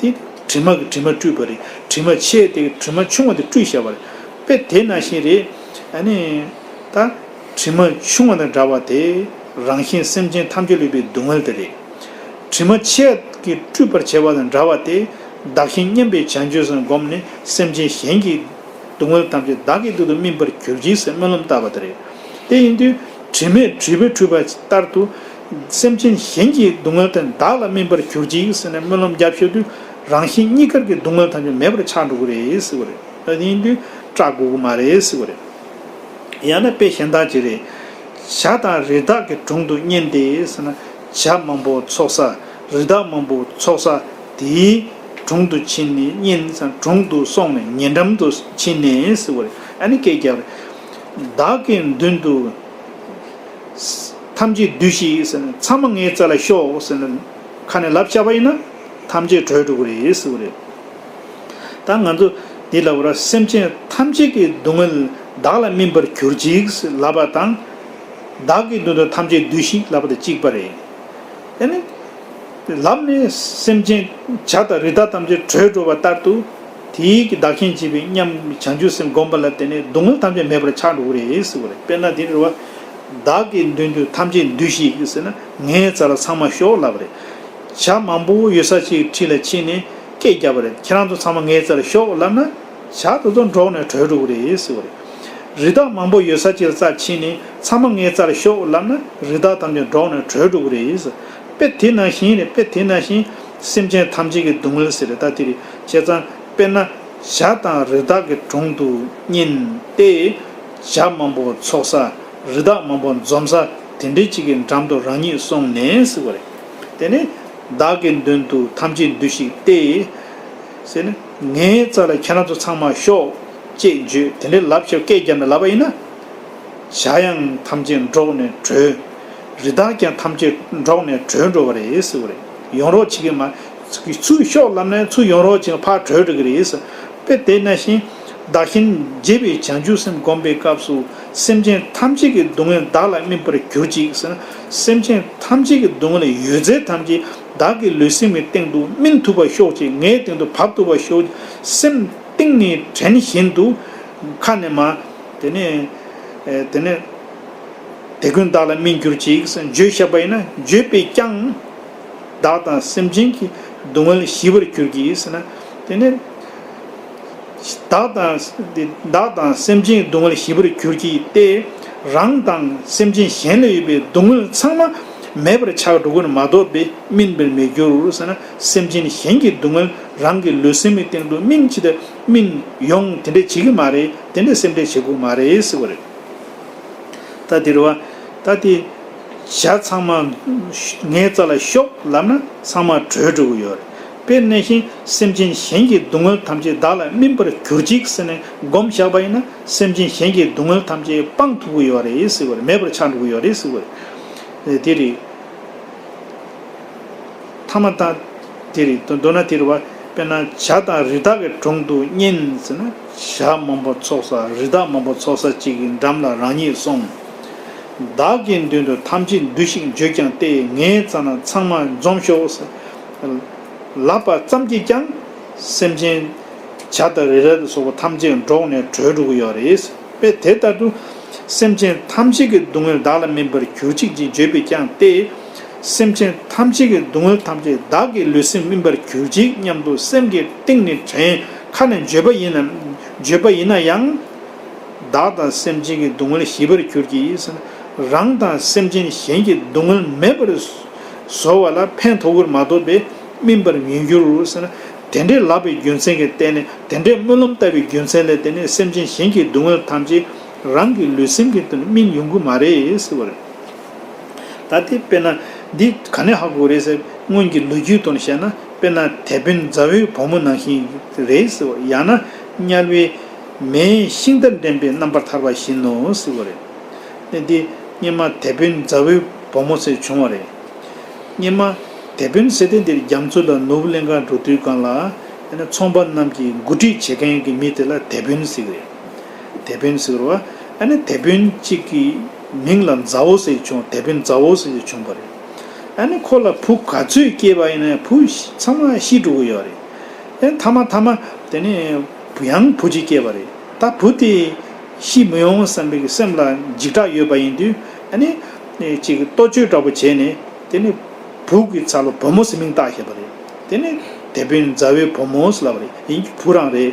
དེ་དྲི་མ་གིས་དྲི་མ་བཀྲུས་པ་རེད། དྲི་མ་ཆེ་དེ་གིས་དྲི་མ་ཆུང་བ་དེ་བཀྲུས་བཞག་པ་རེད། དཔེ་དེ་ནང་བཞིན་རེད། ཨ་ནི། ད་དྲི་མ་ཆུང་བ་དང་འདྲ་བ་དེ་རང་གཞན་སེམས་ཅན་ཐམས་ཅད་ལ་ཡོད་པའི་སྡུག་བསྔལ་དེ་རེད། དྲི་མ་ཆེ་གིས་བཀྲུས་པར་བྱེད་པ་དང་འདྲ་བ་དེ་བདག་གཞན་མཉམ་པའི་བྱང་ཆུབ་སེམས་བསྒོམས་ནས། སེམས་ཅན་གཞན་གྱི་སྡུག་བསྔལ་ཐམས་ཅད་བདག་གི་སྟེང་དུ་སྨིན་པར་གྱུར་ཅིག་ཟེར་སྨོན་ལམ་བཏབ་པ་དེ་རེད། དེ་ཡིན་དུས་དྲི་མས་དྲི་མས་འཁྲུད་པ་ལྟར་དུ། སེམས་ཅན་གཞན་གྱི་སྡུག་བསྔལ་དེ་བདག་ལ་སྨིན་པར་གྱུར་ཅིག་ཟེར་ནས་སྨོན་ལམ་བརྒྱབ་བཞག་དུས། རང་གཞན་གཉིས་ཀར་གྱི་སྡུག་བསྔལ་ཐམས་ཅད་མེད་པར་ཆགས་འགྲོ་གི་རེད་ཟེར་བ་རེད། ད་དེ་ཡིན་དུས་སྐྲག་དགོས་ཀྱི་མ་རེད་ཟེར་བ་རེད། ཡང་ན་དཔེ་གཞན་དག་ཅིག་རེད། བྱ་དང་རི་དྭགས་ཀྱི་དྲུང་དུ་བསྙེན་ཏེ་ཟེར་ན། བྱ་མང་པོ་ཚོགས་ས། རི་དྭགས་མང་པོ་ཚོགས་ས་དེའི་དྲུང་དུ་ཕྱིན་ནས། བསྙེན་ས་དྲུང་དུ་སོང་ནས། ཉེ་འགྲམ་དུ་ཕྱིན་ནས་ཟེར་བ་རེད། ཨ་ནི་སྐད་རྒྱབ་རེད། བདག་གི་མདུན་དུ་ཐམས་ཅད་འདུས་ཤིག་ཟེར་ན། ཚང་མ་ངའི་རྩ་ལ་ཤོག་ཟེར་ན། ཁ་ནས་ལབ་བཞག་པ་ཡིན་ན་ཐམས་ཅད་གྲོལ་འགྲོ་གི་རེད་ཟེར་བ་རེད། ད་ང་ཚོ་འདི་ལབ་པ་རེད། སེམས་ཅན་ཐམས་ཅད་ཀྱི་སྡུག་བསྔལ་བདག་ལ་སྨིན་པར་གྱུར་ཅིག་ལབ་པ་དང་། བདག་གི་མདུན་དུ་ཐམས་ཅད་འདུས་ཤིག་ལབ་པ་དང་གཅིག་པ་རེད། ཨ་ནི་ལམ་ནས་སེམས་ཅན་བྱ་དང་རི་དྭགས་ཐམས་ཅད་གྲོལ་འགྲོ་བ་ལྟར་དུ། དེའི་གི་བདག་གཞན་བརྗེ་བའི་མཉམ་བྱང་ཆུབ་སེམས་བསྒོམས་པ་ལ་བརྟེན་ནས་སྡུག་བསྔལ་ཐམས་ཅད་མེད་པར་ཆགས་འགྲོ་གི་རེད་ཟེར་བ་རེད། དཔེར་ན་འདི་རེད་བ། བདག་གི་མདུན་དུ་ཐམས་ཅད་འདུས་ཤིག་ཟེར་ན། ངའི་རྩ་ལ་ཚང་མ་ཤོག་ལབ་པ་རེད། བྱ་མང་པོ་ཡོད་ས་ཅིག་འཁྲིས་ལ་ཕྱིན་ནས་སྐད་རྒྱབ་པ་རེད། ཁྱེད་རང་ཚོ་ཚང་མ་ངའི་རྩ་ལ་ཤོག་ལབ་ན། བྱ་དེ་ཚོ་འདྲོགས་ནས་བྲོས་འགྲོ་གི་རེད་ཟེར་བ་རེད། རི་དྭགས་མང་པོ་ཡོད་ས་ཅིག་ལ་རྩ་ཕྱིན་ནས་ཚང་མ་ངའི་རྩ་ལ་ཤོག་ལབ་ན། རི་དྭགས་ཐམས་ཅད་འདྲོགས་ནས་བྲོས་འགྲོ་གི་རེད་ཟེར། དཔེ་དེ་ནང་བཞིན་རེད། དཔེ་དེ་ནང་བཞིན་སེམས་ཅན་ཐམས་ཅད་ཀྱི་སྡུག་བསྔལ་ཟེར་རེད། ད་དེ་རེད། བྱས་ཙང་དཔེར་ན་བྱ་དང་རི་དྭགས་ཀྱི་དྲུང་དུ་བསྙེན་ཏེ། བྱ་མང་པོ་ཚོགས་ས། རི་དྭགས་མང་པོ་འཛོམས་ས་དེ་འདྲའི་ཅིག་གི་འགྲམ་དུ་རང་ཉིད་སོང་ནས་ཟེར་བ་རེད། དེ་ནས་བདག་གི་མདུན་དུ་ཐམས་ཅད་འདུས་ཤིག་སྟེ། ཟེར་ནས་ངའི་རྩ་ལ་ཁྱེད་རང་ཚོ་ཚང་མ་ཤོག་ཅེས་བརྗོད། དེ་འདྲའི་ལབ་ཤོག་སྐད་རྒྱབ་ནས་ལབ་པ་ཡིན་ན། བྱ་ཡང་ཐམས་ཅད་འདྲོགས་ནས་བྲོས། རི་དྭགས་ཀྱང་ཐམས་ཅད་འདྲོགས་ནས་བྲོས་འགྲོ་བ་རེད་ཟེར་བ་རེད། ཡོང་རོགས་བྱེད་ཀྱི་མ། གི་ཚུར་ཤོག་ལབ་ན་ཚུར་ཡོང་རོགས་བྱེད་ཕར་བྲོས་འགྲོ་གི་རེད། དཔེ་དེ་ནང་བཞིན་བདག་གཞན་བརྗེ་བའི་བྱང་ཆུབ་སེམས་བསྒོམ་པའི་སྐབས་སུ་སེམས་ཅན་ཐམས་ཅད་ཀྱི་སྡུག་བསྔལ་བདག་ལ་སྨིན་པར་གྱུར་ཅིག་ཟེར་ན། སེམས་ཅན་ཐམས་ཅད་ཀྱི་སྡུག་བསྔལ་ཡོད་ཚད་ཐམས་ཅད་བདག་གི་ལུས་སེམས་ཀྱི་སྟེང་དུ་སྨིན་ཐུབ་པར་ཤོག་ཅིག་ངའི་སྟེང་དུ་བབས་ཐུབ་པར་ཤོག་ཅིག་སེམས་གཏིང་ནས་དྲན་བཞིན་དུ་ཁ་ནས་མ། དེ་ནས་དེ་ནས་དེ་ཀུན་བདག་ལ་སྨིན་གྱུར་ཅིག་བརྗོད་བཞག་པ་ཡིན་ན། བརྗོད་པས་ཀྱང་བདག་དང་སེམས་ཅན་གྱི་སྡུག་བསྔལ་ཞི་བར་གྱུར་གྱིས་ཟེར་ན། དེ་ནས་བདག་དང་བདག་དང་སེམས་ཅན་གྱི་སྡུག་བསྔལ་ཞི་བར་གྱུར་གྱིས་ཏེ། རང་དང་སེམས་ཅན་གཞན་ལ་ཡོད་པའི་སྡུག་བསྔལ་ཚང་མ་མེད་པར་ཆགས་འགྲོ་གི་མ་གཏོགས་པའི་སྨིན་པར་མི་འགྱུར་ཟེར་ན། སེམས་ཅན་གཞན་གྱི་སྡུག་བསྔལ་རང་གི་ལུས་སེམས་ཀྱི་སྟེང་དུ་སྨིན་ཅི་ལྟར་སྨིན་ཡོང་དེ་འདྲ་བྱེད་ཀྱི་མ་རེད། དེ་འདྲ་སེམས་ཁྲལ་བྱེད་དགོས་མ་རེད་ཟེར་བ་རེད། ད་དེ་རེད་བ། ད་དེ་བྱ་ཚང་མ་ངའི་རྩ་ལ་ཤོག་ལབ་ན་ཚང་མ་བྲོས་འགྲོ་གི་ཡོད་རེད། དཔེར་ན་བཞིན་སེམས་ཅན་གཞན་གྱི་སྡུག་བསྔལ་ཐམས་ཅད་བདག་ལ་སྨིན་པར་གྱུར་ཅིག་ཟེར་ནས་སྒོམ་བཞག་པ་ཡིན་ན། སེམས་ཅན་གཞན་གྱི་སྡུག་བསྔལ་ཐམས་ཅད་སྤང་ཐུབ་ཀྱི་ཡོད་རེད་ཟེར་བ་རེད། མེད་པར་ཆགས་འགྲོ་གི་ཡོད་རེད་ཟེར་བ་རེད། དེ་རེད། ཐ་མ་དང་། དེ་རེད། མདོར་ན་དེ་རེད་བ། དཔེར་ན་བྱ་དང་རི་དྭགས་ཀྱི་དྲུང་དུ་གཉེན་ཟེར་ན། བྱ་མང་པོ་ཚོགས་ས་རི་དྭགས་མང་པོ་ཚོགས་ས་གཅིག་གི་འགྲམ་ལ་རང་ཉིད་སོང་། བདག་གི་མདུན་དུ་ཐམས་ཅད་འདུས་ཤིག་བརྗོད་ཀྱང་སྟེ། ངའི་རྩ་ན་ཚང་མ་འཛོམས་ཤོག་ཟེར། ལབ་པ་ཙམ་གྱིས་ཀྱང་སེམས་ཅན་བྱ་དང་རི་རབ་ཏུ་སོགས་པ་ཐམས་ཅད་འདྲོགས་ནས་བྲོས་འགྲོ་གི་ཡོད་རེད། དཔེ་དེ་ལྟར་དུ་སེམས་ཅན་ཐམས་ཅད་ཀྱི་སྡུག་བསྔལ་བདག་ལ་སྨིན་པར་གྱུར་ཅིག་ཅེས་བརྗོད་པས་ཀྱང་སྟེ། སེམས་ཅན་ཐམས་ཅད་ཀྱི་སྡུག་བསྔལ་ཐམས་ཅད་བདག་གི་ལུས་སེམས་སྨིན་པར་གྱུར་ཅིག་སྙམ་དུ་སེམས་ཀྱི་གཏིང་ནས་དྲན། ཁ་ནས་བརྗོད་པ་ཡིན་ན། བརྗོད་པ་ཡིན་ན་ཡང་། བདག་དང་སེམས་ཅན་གྱི་སྡུག་བསྔལ་ཞི་བར་གྱུར་ཅིག་ཟེར་ན། རང་དང་སེམས་ཅན་གཞན་གྱི་སྡུག་བསྔལ་མེད་པར་བཟོ་བ་ལ་ཕན་ཐོགས་པར་མ་གཏོགས་པའི་སྨིན་པར་མི་འགྱུར་ཟེར་ན། དེ་འདྲའི་ལབ་པའི་རྒྱུ་མཚན་གྱིས་བརྟེན་ནས། དེ་འདྲའི་སྨོན་ལམ་བཏབ་པའི་རྒྱུ་མཚན་ལས་བརྟེན་ནས་སེམས་ཅན་གཞན་གྱི་སྡུག་བསྔལ་ཐམས་ཅད་རང་གི་ལུས་སེམས་ཀྱི་སྟེང་དུ་སྨིན་ཡོང་གི་མ་རེད་ཟེར་བ་རེད། ད་དེ་དཔེར་ན་འདི་ག་ནས་ཧ་གོ་རེད་ཟེར། སྔོན་གྱི་ལོ་རྒྱུས་ཐོག་ནས་བཤད་ན། དཔེར་ན་དེད་དཔོན་མཛའ་བོའི་བུ་མོ་ནང་བཞིན་རེད་ཟེར་བ། ཡང་ན་དམྱལ་བའི་མེའི་ཤིང་རྟ་འདྲེན་པའི་རྣམ་པར་ཐར་པ་བཞིན་ནོ་ཟེར་བ་རེད། ནས་འདི་སྔོན་མ་དེད་དཔོན་མཛའ་བོའི་བུ་མོ་ཟེར་བྱུང་བ་རེད། སྔོན་མ་དེད་དཔོན་ཟེར་དེ་འདིར་རྒྱ་མཚོ་ལ་ནོར་བུ་གླིང་ཁར་འགྲོ་དུས་སྒང་ལ། ཨ་ནི་ཚོང་པ་རྣམས་ཀྱིས་འགོ་ཁྲིད་བྱེད་མཁན་གྱི་མི་དེ་ལ་དེད་དཔོན་ཟེར་གི་རེད། དེད་དཔོན་ཟེར་བ། ཨ་ནི་དེད་དཔོན་གཅིག་གི་མིང་ལ་མཛའ་བོ་ཟེར་བྱུང་། དེད་དཔོན་མཛའ་བོ་ཟེར་བྱུང་བ་རེད། ཨ་ནི་ཁོ་ལ་བུ་ག་ཚོད་སྐྱེས་པ་ཡིན་ན་བུ་ཚང་མ་ཤི་འགྲོ་གི་ཡོད་རེད། ཨ་ནི་མཐའ་མ་མཐའ་མ་དེ་ནས་ཡང་བུ་གཅིག་སྐྱེས་པ་རེད། ད་བུ་དེ་ཤི་མི་ཡོང་བསམ་པའི་སེམས་ལ་འཇིགས་སྐྲག་ཡོད་པ་ཡིན་དུས། ཨ་ནི་ཅིག་ལྟོ་བཅོས་འདྲ་པོ་བྱས་ནས། དེ་ནས་བུ་གི་རྩ་ལ་བུ་མོ་ཟེར་མིང་བཏགས་བཞག་པ་རེད། དེ་ནས་དེད་དཔོན་མཛའ་བོའི་བུ་མོ་ཟེར་ལབ་པ་རེད། ཡིན་གྱི་བུ་རང་རེད།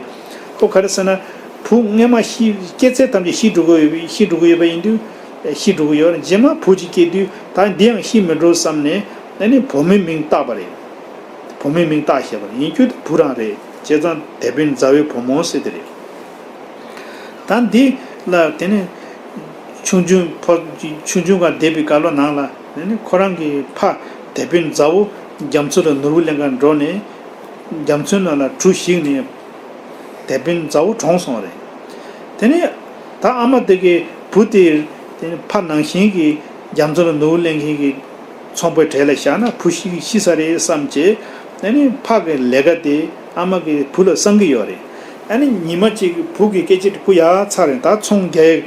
ཁོ་ག་རེ་ཟེར་ན། བུ་སྔོན་མ་ཤི། སྐྱེས་ཚད་ཐམས་ཅད་ཤི་འགྲོ་གི་ཡོད་པ། ཤི་འགྲོ་གི་ཡོད་པ་ཡིན་དུས། ཤི་འགྲོ་གི་ཡོད་རེད། རྗེས་མ་བུ་གཅིག་སྐྱེས་དུས་ད་འདི་ཡང་ཤི་མི་འགྲོ་བསམ་ནས། ཨ་ནི་བུ་མོའི་མིང་བཏགས་པ་རེད། བུ་མོའི་མིང་བཏགས་བཞག་པ་རེད། ཡིན་རྒྱུ་དེ་བུ་རང་རེད། བྱས་ཙང་དེད་དཔོན་མཛའ་བོའི་བུ་མོ་ཟེར་དེ་རེད། ད་འདི་ལ་དེ་ནས་ཆུང་ཆུང་ཕོ། ཆུང་ཆུང་སྒང་འདས་པའི་བཀའ་སློབ་ནང་ལ། དེ་ནས་ཁོ་རང་གི་ཕ་དེད་དཔོན་མཛའ་བོ་རྒྱ་མཚོ་ལ་ནོར་བུ་གླིང་ཁར་འགྲོ་ནས། རྒྱ་མཚོའི་ནང་ལ་གྲུ་ཞིག་ནས་དེད་དཔོན་མཛའ་བོ་གྲོངས་སོང་བ་རེད། དེ་ནས་ད་ཨ་མ་དེ་གི་བུ་དེ། དེ་ནས་ཕ་ནང་བཞིན་གྱི་རྒྱ་མཚོ་ལ་ནོར་བུ་གླིང་ཁའི་གི་ཚོང་པའི་གྲས་ལ་བཞག་ན་བུ་ཤི་ཤི་ས་རེད་བསམ་བྱས། ཨ་ནི་ཕ་གི་ལས་ཀ་དེ་ཨ་མ་གི་བུ་ལ་གསང་གི་ཡོད་རེད། ཨ་ནི་ཉི་མ་གཅིག་གི་བུ་གི་སྐད་ཆ་དྲིས། བུ་ཡར་ཚར་རེད། ད་ཚོང་རྒྱག་ཡས་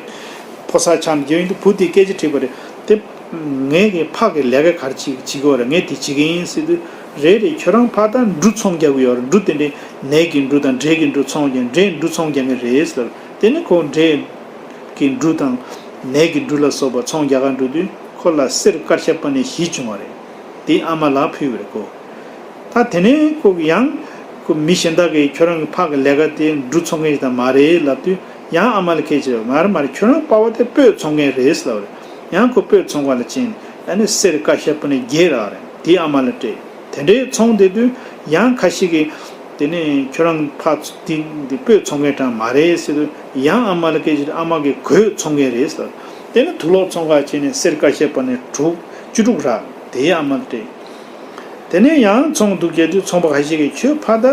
ཕོ་གསར་ཆགས་ནས་རྒྱག་ཡིན་དུས། བུ་དེས་སྐད་ཆ་དྲིས་པ་རེད་དེ། ངས་གི་ཕ་གི་ལས་ཀ་ག་རེ་བྱེད་བྱེད་ཀྱི་ཡོད་རེད། ངས་དེ་བྱེད་ཀྱི་ཡིན་ཟེར་དུས། རེད་རེད། ཁྱོད་རང་ཕ་ད་འབྲུ་ཚོང་རྒྱག་གི་ཡོད་རེད། འབྲུ་དེ་འདྲའི་ནས་ཀྱི་འབྲུ་དང་འབྲས་ཀྱི་འབྲུ་ཚོང་རྒྱག། འབྲས་འབྲུ་ཚོང་རྒྱག་མཁན་རེད་ཟེར། དེ་ནས་ཁོ་འབྲས་ཀྱི་འབྲུ་དང་ནས་ཀྱི་འབྲུ་ལ་སོགས་པ་ཚོང་རྒྱག་གར་འགྲོ་དུས་ཁོ་ལ་གསེར་དཀར་ཤ་པ་ཎི་བཞི་བྱུང་བ་རེད། དེ་ཨ་མ་ལ་ཕུལ་བ་རེད་ཁོ། ད་དེ་ནས་ཁོ་ཡང་ཁོ་མི་གཞན་དག་གིས་ཁྱོད་རང་གི་ཕ་གི་ལས་ཀ་དེ་འབྲུ་ཚོང་མཁན་ཞིག་དང་མ་རེད་ལབ་དུས། ཡང་ཨ་མ་ལ་སྐད་ཆ་དྲིས། མ་རེད་མ་རེད། ཁྱོད་རང་པ་ཕ་དེ་སྤོས་ཚོང་མཁན་རེད་ལབ་རེད། ཡང་ཁོ་སྤོས་ཚོང་པ་ལ་ཕྱིན། ཨ་ནི་གསེར་དཀར་ཤ་པ་ཎི་བརྒྱད་རག་རེད། དེ་ཨ་མ་ལ་སྤྲད། དེ་འདྲའི་ཚོང་བསྡད་དུས་ཡང་ཁ་ཤས་ཀྱིས། དེ་ནས་ཁྱོད་རང་ཕ་འདི་འདི་སྤོས་ཚོང་མཁན་གྲས་མ་རེད་ཟེར་དུས། ཡང་ཨ་མ་ལ་སྐད་ཆ་དྲིས། ཨ་མ་གིས་གོས་ཚོང་མཁན་རེད་ཟེར། དེ་ནས་དུག་ལོག་ཚོང་ཁང་ཕྱིན་ནས་གསེར་དཀར་ཤ་པ་ཎི་དྲུག་བཅུ་དྲུག་རག། དེ་ཨ་མ་ལ་སྤྲད། དེ་ནས་ཡང་ཚོང་འདུག་རྒྱག་དུས་ཚོང་པ་ཁ་ཤས་ཀྱིས་ཁྱོད་ཕ་ད་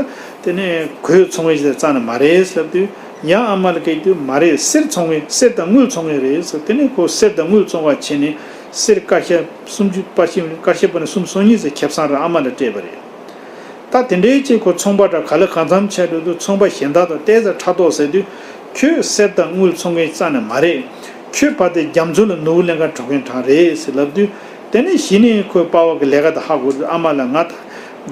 དེ་ནས་གོས་ཚོང་མཁན་ཞིག་དང་རྩ་ནས་མ་རེད་ཟེར་དུས། ཡང་ཨ་མ་ལ་སྐད་ཆ་དྲིས། མ་རེད། གསེར་ཚོང་མཁན། གསེར་དང་དངུལ་ཚོང་མཁན་རེད་ཟེར། དེ་ནས་ཁོ་གསེར་དང་དངུལ་ཚོང་པ་ཕྱིན་ནས་གསེར་དཀར་ཤ་སུམ་ཅུ་པ་ཤི་དཀར་ཤ་པ་ཎི་སུམ་ཅུ་སོ་གཉིས་ཟེར་ཁེ་བཟང་རག་ཨ་མ་ལ་སྤྲད་པ་རེད། ད་དེ་འདྲའི་ཅིག་ཁོ་ཚོང་པ་འདྲ་ག་ལེ་གང་འཚམ་བྱས་འགྲོ་དུས་ཚོང་པ་གཞན་དག་དང་ཏོག་ཙམ་ཕྲག་དོག་ཟེར་དུས། ཁྱོད་གསེར་དང་དངུལ་འཚོང་མཁན་རྩ་ནས་མ་རེད། ཁྱོད་ཕ་དེ་རྒྱ་མཚོ་ལ་ནོར་བུ་ལེན་གར་འགྲོ་མཁན་གྲས་རེད་ཟེར་ལབ་དུས། དེ་ནས་གཞི་ནས་ཁོས་པ་ཕ་གི་ལས་ཀ་དེ་ཧ་གོ་དུས། ཨ་མ་ལགས་ང་ད་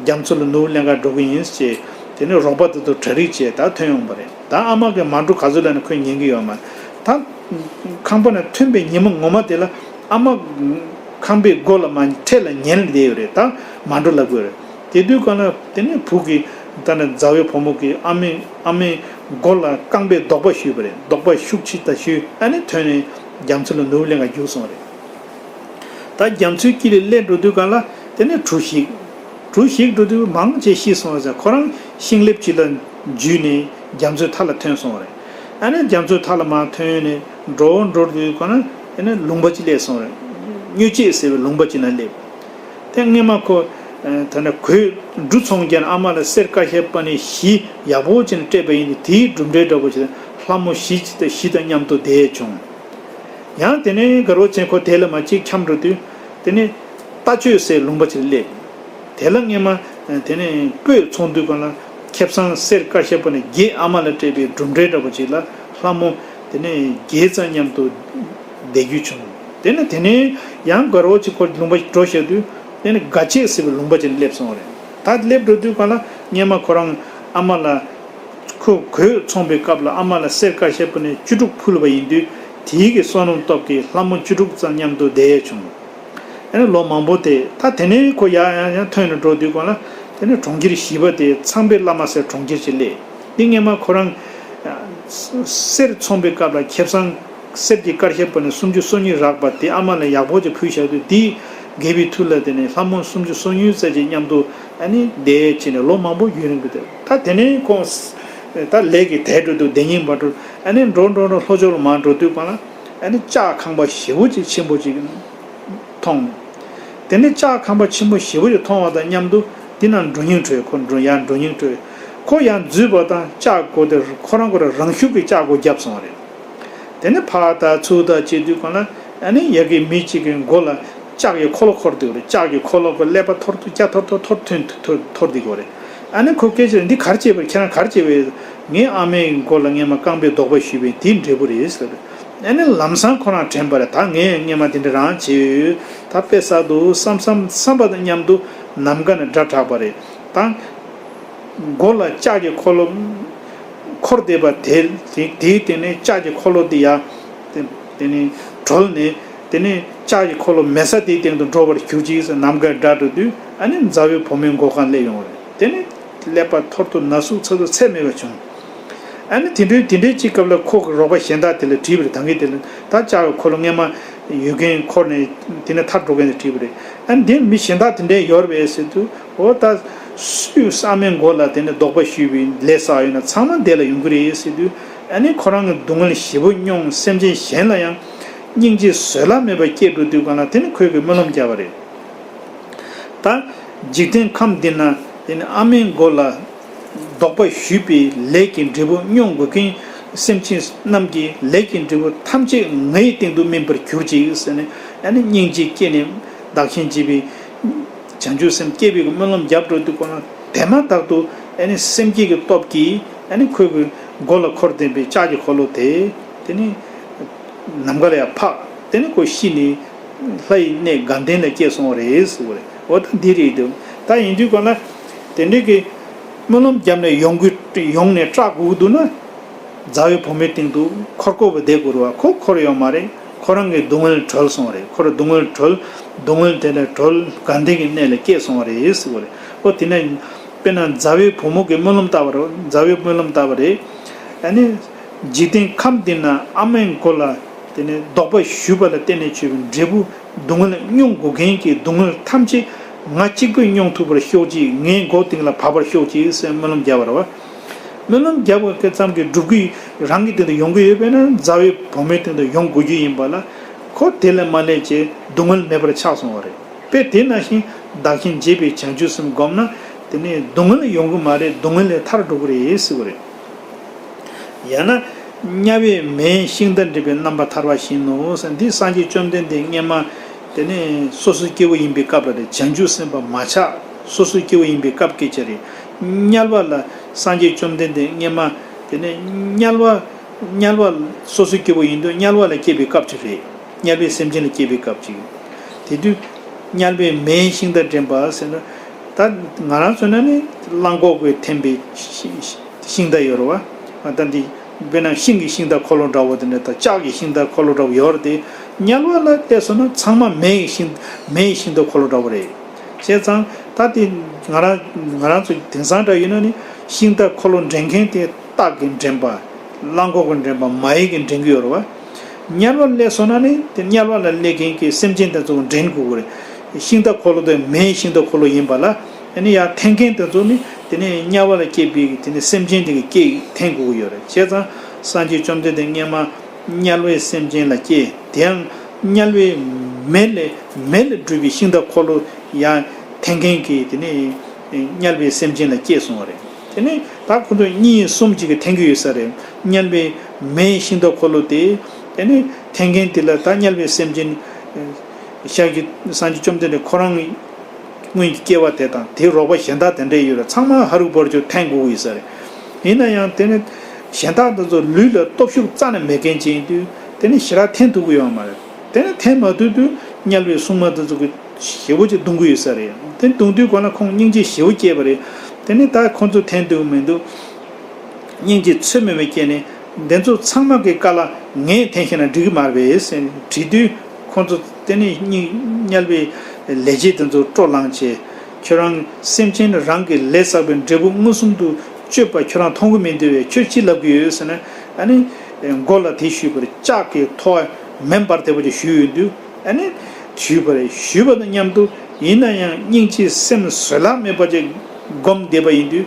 རྒྱ་མཚོ་ལ་ནོར་བུ་ལེན་གར་འགྲོ་གི་ཡིན་ཟེར། དེ་ནས་རོགས་པ་དེ་ཚོ་གྲ་སྒྲིག་བྱས་ད་ཐོན་ཡོང་པ་རེད། ད་ཨ་མ་གིས་མ་འགྲོ་ག་ཚོད་ལབ་ན་ཁོས་ཉན་གི་ཡོད་མ་རེད། ད་ཁང་པ་ནས་ཐོན་པའི་ཉིན་མོ་ངོ་མ་དེ་ལ་ཨ་མ་ཁང་པའི་སྒོ་ལ་མ་འཕྲེད་ལ་ཉལ་བསྡད་ཡོད་རེད། ད་མ་འགྲོ་ལབ་དགོས་རེད། དེ་དུས་གང་ལ་དེ་ནས་བུ་གིས་ད་ནི་མཛའ་བོའི་བུ་མོ་གིས་ཨ་མའི་ཨ་མའི་མགོ་ལ་རྐང་པའི་རྡོག་པ་གཞུས་པ་རེད། རྡོག་པ་གཞུས་ཕྱིས་ད་གཞུས། ཨ་ནི་ཐོན་ནས་རྒྱ་མཚོ་ལ་ནོར་བུ་ལེན་གར་རྒྱུགས་སོང་བ་རེད། ད་རྒྱ་མཚོའི་དཀྱིལ་ལ་སླེབས་འགྲོ་དུས་གང་ལ་དེ་ནས་གྲུ་ཞིག་གྲུ་ཞིག་འགྲོ་དུས་མང་ཆེ་ཤི་སོང་བ་ཟེར། ཁོ་རང་ཤིང་ལེབ་ཅིག་ལ་འཇུས་ནས་རྒྱ་མཚོའི་མཐའ་ལ་ཐོན་སོང་བ་རེད། ཨ་ནི་རྒྱ་མཚོའི་མཐའ་ལ་མར་ཐོན་ནས་འགྲོ་འགྲོ་དུས་གང་ལ་དེ་ནས་ལུང་པ་ཅིག་སླེབས་སོང་བ་རེད། སྨྱོ་བྱེད་ཟེར་བའི་ལུང་པ་ཅིག་ན་སླེབས། དེ་སྔས་མ་ཁོ། ཨ། ད་ནི་གོས་འབྲུ་ཚོང་རྒྱག་ཨ་མ་ལ་གསེར་ཀ་ཤ་པ་ནི་བཞི་ཡག་པོ་བྱས་ནས་སྤྲད་པ་ཡིན་ཏེ། དེའི་གྲུབ་འབྲས་འདྲ་པོ་ཞིག་ལ་ལྷ་མོ་བཞི་ཅིག་དང་བཞི་དང་མཉམ་དུ་བསྡད་བྱུང་། ཡང་དེ་ནས་དགའ་རོགས་ཆེན་ཁོ་དེ་ལ་མར་གཅིག་འཁྱམས་འགྲོ་དུས། དེ་ནས་རྟ་མཆོད་ཟེར་ལུང་པ་ཅིག་ལ་སླེབས། དེ་ལ་སྔས་མ་དེ་ནས་སྤོས་འཚོང་དུས་གང་ལ་ཁེ་བཟང་གསེར་ཀ་ཤ་པ་ནི་བརྒྱད་ཨ་མ་ལ་སྤྲད་པའི་གྲུབ་འབྲས་འདྲ་པོ་ཅིག་ལ་ལྷ་མོ་དེ་ནས་བརྒྱད་ཙམ་མཉམ་དུ་བསྡད་རྒྱུ་བྱུང་། དེ་ནས་དེ་ནས་ཡང་དགའ་རོགས་ཅིག་ཁོ་ལུང་པ་འགྲོ་བཞག་དུས། དེ་ནས་དགའ་ཆེ་ཟེར་བའི་ལུང་པ་ཅིག་ལ་སླེབས་སོང་བ་རེད། ད་སླེབས་འགྲོ་དུས་གང་ལ་སྔས་མ་ཁོ་རང་ཨ་མ་ལ། ཁོས་གོས་འཚོང་པའི་སྐབས་ལ་ཨ་མ་ལ་གསེར་ཀ་ཤ་པ་ནི་བཅུ་དྲུག་ཕུལ་བ་ཡིན་དུས། དེའི་གི་བསོད་ནམས་སྟོབས་ཀྱིས་ལྷ་མོ་བཅུ་དྲུག་ཙམ་མཉམ་དུ་བསྡད་བྱུང་། ཨ་ནི་ལོ་མང་པོ་དེ་ད་དེ་ནས་ཁོ་ཡར་ཡང་ཡང་ཐོན་ནས་འགྲོ་དུས་གང་ལ། དེ་ནས་གྲོང་ཁྱེར་བཞི་པ་དེ་ཚངས་པའི་བླ་མ་ཟེར་གྲོང་ཁྱེར་ཅིག་སླེབས། འདི་སྔས་མ་ཁོ་རང་གསེར་འཚོང་པའི་སྐབས་ལ་ཁེ་བཟང་གསེར་གྱི་ཀ་ཤ་པ་ནི་སུམ་ཅུ་སོ་གཉིས་རག་པ་དེ་ཨ་མ་ལ་ཡག་པོ་ཅིག་ཕུལ་བཞག་དུས། དེའི་དགེ་བའི་མཐུ་ལ་དེ་ནས་ལྷ་མོ་སུམ་ཅུ་སོ་གཉིས་ཙམ་ཅིག་མཉམ་དུ་ཨ་ནི་བསྡད་བྱས་ནས་ལོ་མང་པོ་ཡུན་རིང་པོ་བསྡད། ད་དེ་ནས་ཁོང་ད་ལས་ཀྱིས་དལ་འགྲོ་དུས། བསྡད་སྙིང་མ་འདོད། ཨ་ནི་འགྲོ་འགྲོ་འགྲོ་ལྷོ་ཕྱོགས་ལ་མར་འགྲོ་དུས་གང་ལ་ཨ་ནི་ལྕགས་ཁང་པ་ཞེ་པོ་ཅིག་ཆེན་པོ་ཅིག་མཐོང་། དེ་ནས་ལྕགས་ཁང་པ་ཆེན་པོ་ཞེ་པོ་ཅིག་མཐོང་བ་དང་མཉམ་དུ་དེ་ན་འགྲོ་སྙིང་བྲོས། ཁོ་འགྲོ་ཡར་འགྲོ་སྙིང་བྲོས། ཁོ་ཡར་འཛུལ་བ་དང་ལྕགས་སྒོ་དེ་ཁོ་རང་ཁོ་རང་རང་ཤུགས་ཀྱིས་ལྕགས་སྒོ་བརྒྱབ་སོང་བ་རེད། དེ་ནས་ཕར་ད་ཚུར་ད་བྱེད་དུས་གང་ལ་ཨ་ནི་ཡ་གི་མི་གཅིག་གི་མགོ་ལ་ལྕགས་ཀྱི་འཁོར་ལོ་འཁོར་བསྡད་ཡོད་རེད། ལྕགས་ཀྱི་འཁོར་ལོ་ཁོ་ཀླད་པ་ཐོར་ཐོར་སྐྱ་ཐོར་ཐོར་ཐོར་ཐོན་ཐོར་ཐོར་བསྡད་ཡོད་རེད། ཨ་ནི་ཁོ་སྐད་ཆ་འདི་ག་རེ་བྱས་པ་རེད། ཁྱེད་རང་ག་རེ་བྱས་པ་རེད། ངའི་ཨ་མའི་མགོ་ལ་སྔས་མ་རྐང་པའི་རྡོག་པ་གཞུས་པས་དེའི་འབྲས་བུ་རེད་ཟེར། ཨ་ནི་ལམ་སང་ཁོ་རང་དྲན་པ་རེད། ད་ངས་སྔས་མ་དེ་འདྲ་རང་བྱས་ཡོད། ད་དཔེ་བསགས་འདུག་བསམ་བསམ་བསམ་པ་དང་མཉམ་དུ་ནམ་མཁའ་ནས་སྒྲ་གྲགས་པ་རེད། ད་མགོ་ལ་ལྕགས་ཀྱི་འཁོར་ལོ་འཁོར་བསྡད་པ་དེ་དེ་དེའི་སྟེང་ནས་ལྕགས་ཀྱི་འཁོར་ལོ་དེ་ཡར་དེ་དེ་ནས་གྲོལ་ནས། དེ་ནས་ལྕགས་ཀྱི་འཁོར་ལོ་མེ་ས་དེའི་སྟེང་དུ་འགྲོ་བར་གྱུར་ཅིག་ཟེར་ནམ་མཁའ་སྒྲ་སྒྲོག་དུས། ཨ་ནི་མཛའ་བོའི་བུ་མོའི་མགོ་སྒང་སླེབས་ཡོང་བ་རེད། དེ་ནས་ཀླད་པ་ཐོར་ཐོར་ན་ཟུག་ཚ་ཟུག་ཚད་མེད་པ་བྱུང་། ཨ་ནི་དེ་འདྲའི་དེ་འདྲའི་ཅིག་སྐབས་ལ་ཁོ་གི་རོགས་པ་གཞན་དག་དེ་ལ་དྲིས་པ་རེད། ད་གིན་དེ་ལ་ད་ལྕགས་ཀྱི་འཁོར་ལོ་སྔས་མ་ཡོད་མཁན་འཁོར་ནས་དེ་ནས་ཐར་འགྲོ་མཁན་དེ་དྲིས་པ་རེད། ཨ་ནི་འདིར་མི་གཞན་དག་དེ་འདྲའི་ཡོད་རེད་པས་ཟེར་དུས། འོ་ད་སུས་ཨ་མའི་མགོ་ལ་དེ་ནས་རྡོག་པ་གཞུས་པའི་ལས་བསགས་ཡོད་ན་ཚང་མ་འདི་ལ་ཡོང་གི་རེད་ཟེར་དུས། ཨ་ནི་ཁོ་རང་གི་སྡུག་བསྔལ་ཞེ་པོ་མྱོང་། སེམས་ཅན་གཞན་ལ་ཡང་སྙིང་རྗེ་བཟོད་གླགས་མེད་པ་སྐྱེས་འགྲོ་དུས་གང་ལ་དེ་ནི་ཁོས་གི་སྨོན་ལམ་བརྒྱབ་པ་རེད། ད་འཇིག་རྟེན་ཁམས་འདི་ན་དེ་ནི་ཨ་མའི་མགོ་ལ་རྡོག་པ་གཞུས་པའི་ལས་ཀྱི་འབྲས་བུ་མྱོང་དགོས་མཁན་སེམས་ཅན་རྣམས་ཀྱི་ལས་ཀྱི་འབྲས་བུ་ཐམས་ཅད་ངའི་སྟེང་དུ་སྨིན་པར་གྱུར་ཅིག་ཟེར་ནས། ཨ་ནི་སྙིང་རྗེ་སྐྱེས་ནས་བདག་གཞན་བརྗེ་བའི་བྱང་ཆུབ་སེམས་སྐྱེས་པའི་སྨོན་ལམ་བརྒྱབ་འགྲོ་དུས་གང་ལ་དེ་མ་ཐག་ཏུ་ཨ་ནི་སེམས་བསྐྱེད་ཀྱི་སྟོབས་ཀྱིས་ཨ་ནི་ཁོའི་གི་མགོ་ལ་འཁོར་བསྡད་པའི་ལྕགས་ཀྱི་འཁོར་ལོ་དེ་དེ་ནི་ནམ་མཁའ་ལ་ཡང་འཕགས། དེ་ནས་ཁོ་ཤི་ནས་ལྷ་ཡི་གནས་དགའ་ལྡན་ལ་སྐྱེས་སོང་བ་རེད་ཟེར་བ་རེད། འོ་ད་འདི་རེད་འདུག་ད་ཡིན་དུས་གང་ལ་དེ་འདྲའི་གི་སྨོན་ལམ་བརྒྱབ་ནས་ཡོང་གི་ཡོང་ནས་སྐྲག་དགོས་ཀྱི་འདུག་ན། མཛའ་བོའི་བུ་མོའི་སྟེང་དུ་འཁོར་དགོས་པ་བསྡད་དགོས་རེད་བ། ཁོ་འཁོར་ཡོད་མ་རེད། ཁོ་རང་གི་སྡུག་བསྔལ་གྲོལ་སོང་བ་རེད། ཁོ་རང་སྡུག་བསྔལ་གྲོལ། སྡུག་བསྔལ་དེ་ལས་གྲོལ། དགའ་ལྡན་གྱི་གནས་ལ་སྐྱེས་སོང་བ་རེད་ཟེར་བ་རེད། འོ་དེ་ན་དཔེར་ན་མཛའ་བོའི་བུ་མོ་གི་སྨོན་ལམ་ལྟ་བུ་རེད། མཛའ་བོའི་སྨོན་ལམ་ལྟ་བུ་རེད། ཨ་ནི། འཇིག་རྟེན་ཁམས་འདི་ན་ཨ་མའི་མགོ་ལ་དེ་ནས་རྡོག་པ་གཞུས་པ་ལ་བརྟེན་ནས་བྱུང་བའི་འབྲས་བུ་སྡུག་བསྔལ་མྱོང་དགོས་མཁན་གྱི་སྡུག་བསྔལ་ཐམས་ཅད་ང་གཅིག་པུས་མྱོང་ཐུབ་པར་ཤོག་ཅིག་ངའི་མགོ་སྟེང་ལ་བབས་པར་ཤོག་ཅིག་ཟེར་སྨོན་ལམ་བརྒྱབ་པ་རེད་བ། སྨོན་ལམ་བརྒྱབ་པ་ཙམ་གྱིས་འགྲུབ་ཀྱི་རང་གི་སྟེང་དུ་ཡོང་གི་ཡོད་པས་ན། མཛའ་བོའི་བུ་མོའི་སྟེང་དུ་ཡོང་དགོས་རྒྱུ་ཡིན་པ་ལ། ཁོ་དེ་ལས་མ་སླེབས་བྱས་སྡུག་བསྔལ་མེད་པར་ཆགས་སོང་བ་རེད། དཔེ་དེ་ནང་བཞིན་བདག་གཞན་བརྗེ་བའི་བྱང་ཆུབ་སེམས་བསྒོམས་ན། དེ་ནས་སྡུག་བསྔལ་ཡོང་གི་མ་རེད། སྡུག་བསྔལ་ལས་ཐར་འགྲོ་གི་རེད་ཟེར་བ་རེད། ཡང་ན་དམྱལ་བའི་མེའི་ཤིང་རྟ་འདྲེན་པའི་རྣམ་པ་ཐར་པ་བཞིན་ནོ་ཟེར། འདི་སངས་རྒྱས་བཅོམ་ལྡན་འདས་སྔས་མ་དེ་ནས་སོ་སོའི་སྐྱེ་བོ་ཡིན་པའི་སྐབས་ལ་རེད། བྱང་ཆུབ་སེམས་དཔའ་མ་ཆགས་ སོ་སོའི་སྐྱེ་བོ་ཡིན་པའི་སྐབས་སྐད་ཆ་རེད། དམྱལ་བ་ལ་སངས་རྒྱས་བཅོམ་ལྡན་འདས་སྔོན་མ་དེ་ནས་དམྱལ་བ་དམྱལ་བ་སོ་སོའི་སྐྱེ་བོ་ཡིན་དུས་དམྱལ་བ་ལ་སྐྱེས་པའི་སྐབས་ཅིག་རེད། དམྱལ་བའི་སེམས་ཅན་ལ་སྐྱེས་པའི་སྐབས་ཅིག་དེ་དུས་དམྱལ་བའི་མེའི་ཤིང་རྟ་འདྲེན་པ་ཟེར་ན། ད་ང་རང་ཚོ་ན་ནི་གླང་གོག་གིས་འཐེན་པའི་ཤིང་རྟ་ཡོད་རེད་བ། ད་འདི་དཔེར་ན་ཤིང་གི་ཤིང་རྟ་འཁོར་ལོ་འདྲ་བོ་དེ་འདྲ་དང་ལྕགས་ཀྱི་ཤིང་རྟ་འཁོར་ལོ་འདྲ་བོ་ཡོད་རེད་དེ། དམྱལ་བ་ལ་བལྟས་སོང་ན་ཚང་མ་མེ་ཡི་ཤིང་མེ་ཡི་ཤིང་རྟ་འཁོར་ལོ་འདྲ་བོ་རེད། བྱས་ཙང་ད་དེ་ང་རང་ང་རང་ཚོ་དེང་སང་འདྲ་ཡིན་ན་ནི་ཤིང་རྟ་འཁོར་ལོ་འདྲེན་མཁན་དེ་སྟག་གིས་འདྲེན་པ། གླང་གོག་གིས་འདྲེན་པ། མ་ཡིག་གིས་འདྲེན་གྱི་ཡོད་རེད་བ། དམྱལ་བ་སླེབས་སོང་ན་ནི་དེ་དམྱལ་བ་ལ་སླེབས་མཁན་གྱི་སེམས་ཅན་དེ་ཚོ་འདྲེན་དགོས་ཀྱི་རེད། ཤིང་རྟ་འཁོར་ལོ་དེ་མེའི་ཤིང་རྟ་འཁོར་ལོ་ཡིན་པ་ལ་ཨ་ནི་ཡར་འཐེན་མཁན་དེ་ཚོ་ནི་དེ་ནི་དམྱལ་བ་ལ་སྐྱེས་པའི་དེ་ནི་སེམས་ཅན་དེ་གི་སྐད་འཐེན་དགོས་ཀྱི་ཡོད་རེད། བྱས་ཙང་སངས་རྒྱས་བཅོམ་ལྡན་འདས་སྔོན་མ་དམྱལ་བའི་སེམས་ཅན་ལ་སྐྱེས། དེའང་དམྱལ་བའི་མེ་ལས་མེ་ལས་གྲུབ་པའི་ཤིང་རྟ་འཁོར་ལོ་ཡར་འཐེན་མཁན་གྱི་དེ་ནི་དམྱལ་བའི་སེམས་ཅན་ལ་སྐྱེས་སོང་བ་རེད། དེ་ནས་ད་ཁོ་ཚོ་གཉིས་གསུམ་ཅིག་གིས་འཐེན་གྱི་ཡོད་ས་རེད། དམྱལ་བའི་མེའི་ཤིང་རྟ་འཁོར་ལོ་དེ། དེ་ནས་འཐེན་མཁན་དེ་ལ་ད་དམྱལ་བའི་སེམས་ཅན། ཤཱཀྱ་སངས་རྒྱས་བཅོམ་ལྡན་འདས་ཁོ་རང་སྔོན་གྱི་སྐྱེ་བ་དེ་དང་དེའི་རོགས་པ་གཞན་དག་དེ་འདྲས་ཡོད་ར། ཚང་མ་ཧ་རུ་བར་ཆུ་འཐེན་དགོས་ཀྱི་ཡོད་ས་རེད། ཡིན་ན་ཡང་དེ་ནི་གཞན་དག་འདི་ཚོ་ལུས་ལ་སྟོབས་ཤུགས་རྩ་ནས་མེད་མཁན་ཅིག་ཡིན་དུས་དེ་ནི་ཞེ་དྲག་འཐེན་ཐུབ་ཀྱི་ཡོད་མ་རེད། དེ་ནི་འཐེན་མ་ཐུབ་དུས་དམྱལ་བའི་སྲུང་མ་འདི་ཚོ་གི་ཞེ་པོ་ཅིག་རྡུང་གི་ཡོད་ས་རེད། དེ་རྡུང་དུས་སྒང་ལ་ཁོང་སྙིང་རྗེ་ཞེ་པོ་སྐྱེས་པ་རེད། དེ་ནི་ད་ཁོང་ཚོ་འཐེན་འདུག་མི་འདུག་སྙིང་རྗེ་ཚོད་མེད་པའི་སྐྱེས་ནས་འདི་ཚོ་ཚང་མ་གི་བཀའ་ལ་ངས་འཐེན་ཤེས་ན་འགྲིག་གི་མ་རེད་ཟེར་དྲིས་དུས། ཁོང་ཚོ་དེ་ནི་སྙིང་དམྱལ་བའི་ལས་བྱེད་དེ་ཚོ་སྤྲོ་ལངས་བྱས། ཁྱོད་རང་སེམས་ཅན་རང་གི་ལས་བསགས་པའི་འབྲས་བུ་མངོན་སུམ་དུ་སྤྱོད་པ་ཁྱོད་རང་མཐོང་གི་མི་འདུག་བས། ཁྱོད་ཅི་ལབ་ཀྱི་ཡོད་ཟེར་ན། ཨ་ནི་མགོ་ལ་དེ་ཞུས་པར་ལྕགས་ཀྱི་ཐོ་བ་མེ་འབར་བདེ་བ་ཅིག་ཞུས་ཡོད་དུས། ཨ་ནི་ཞུས་པ་རེད། ཞུས་པ་དང་མཉམ་དུ་ཡིན་ན་ཡང་སྙིང་རྗེ་སེམས་བཟོད་གླགས་མེད་པ་ཅིག་སྒོམ་བསྡད་པ་ཡིན་དུས།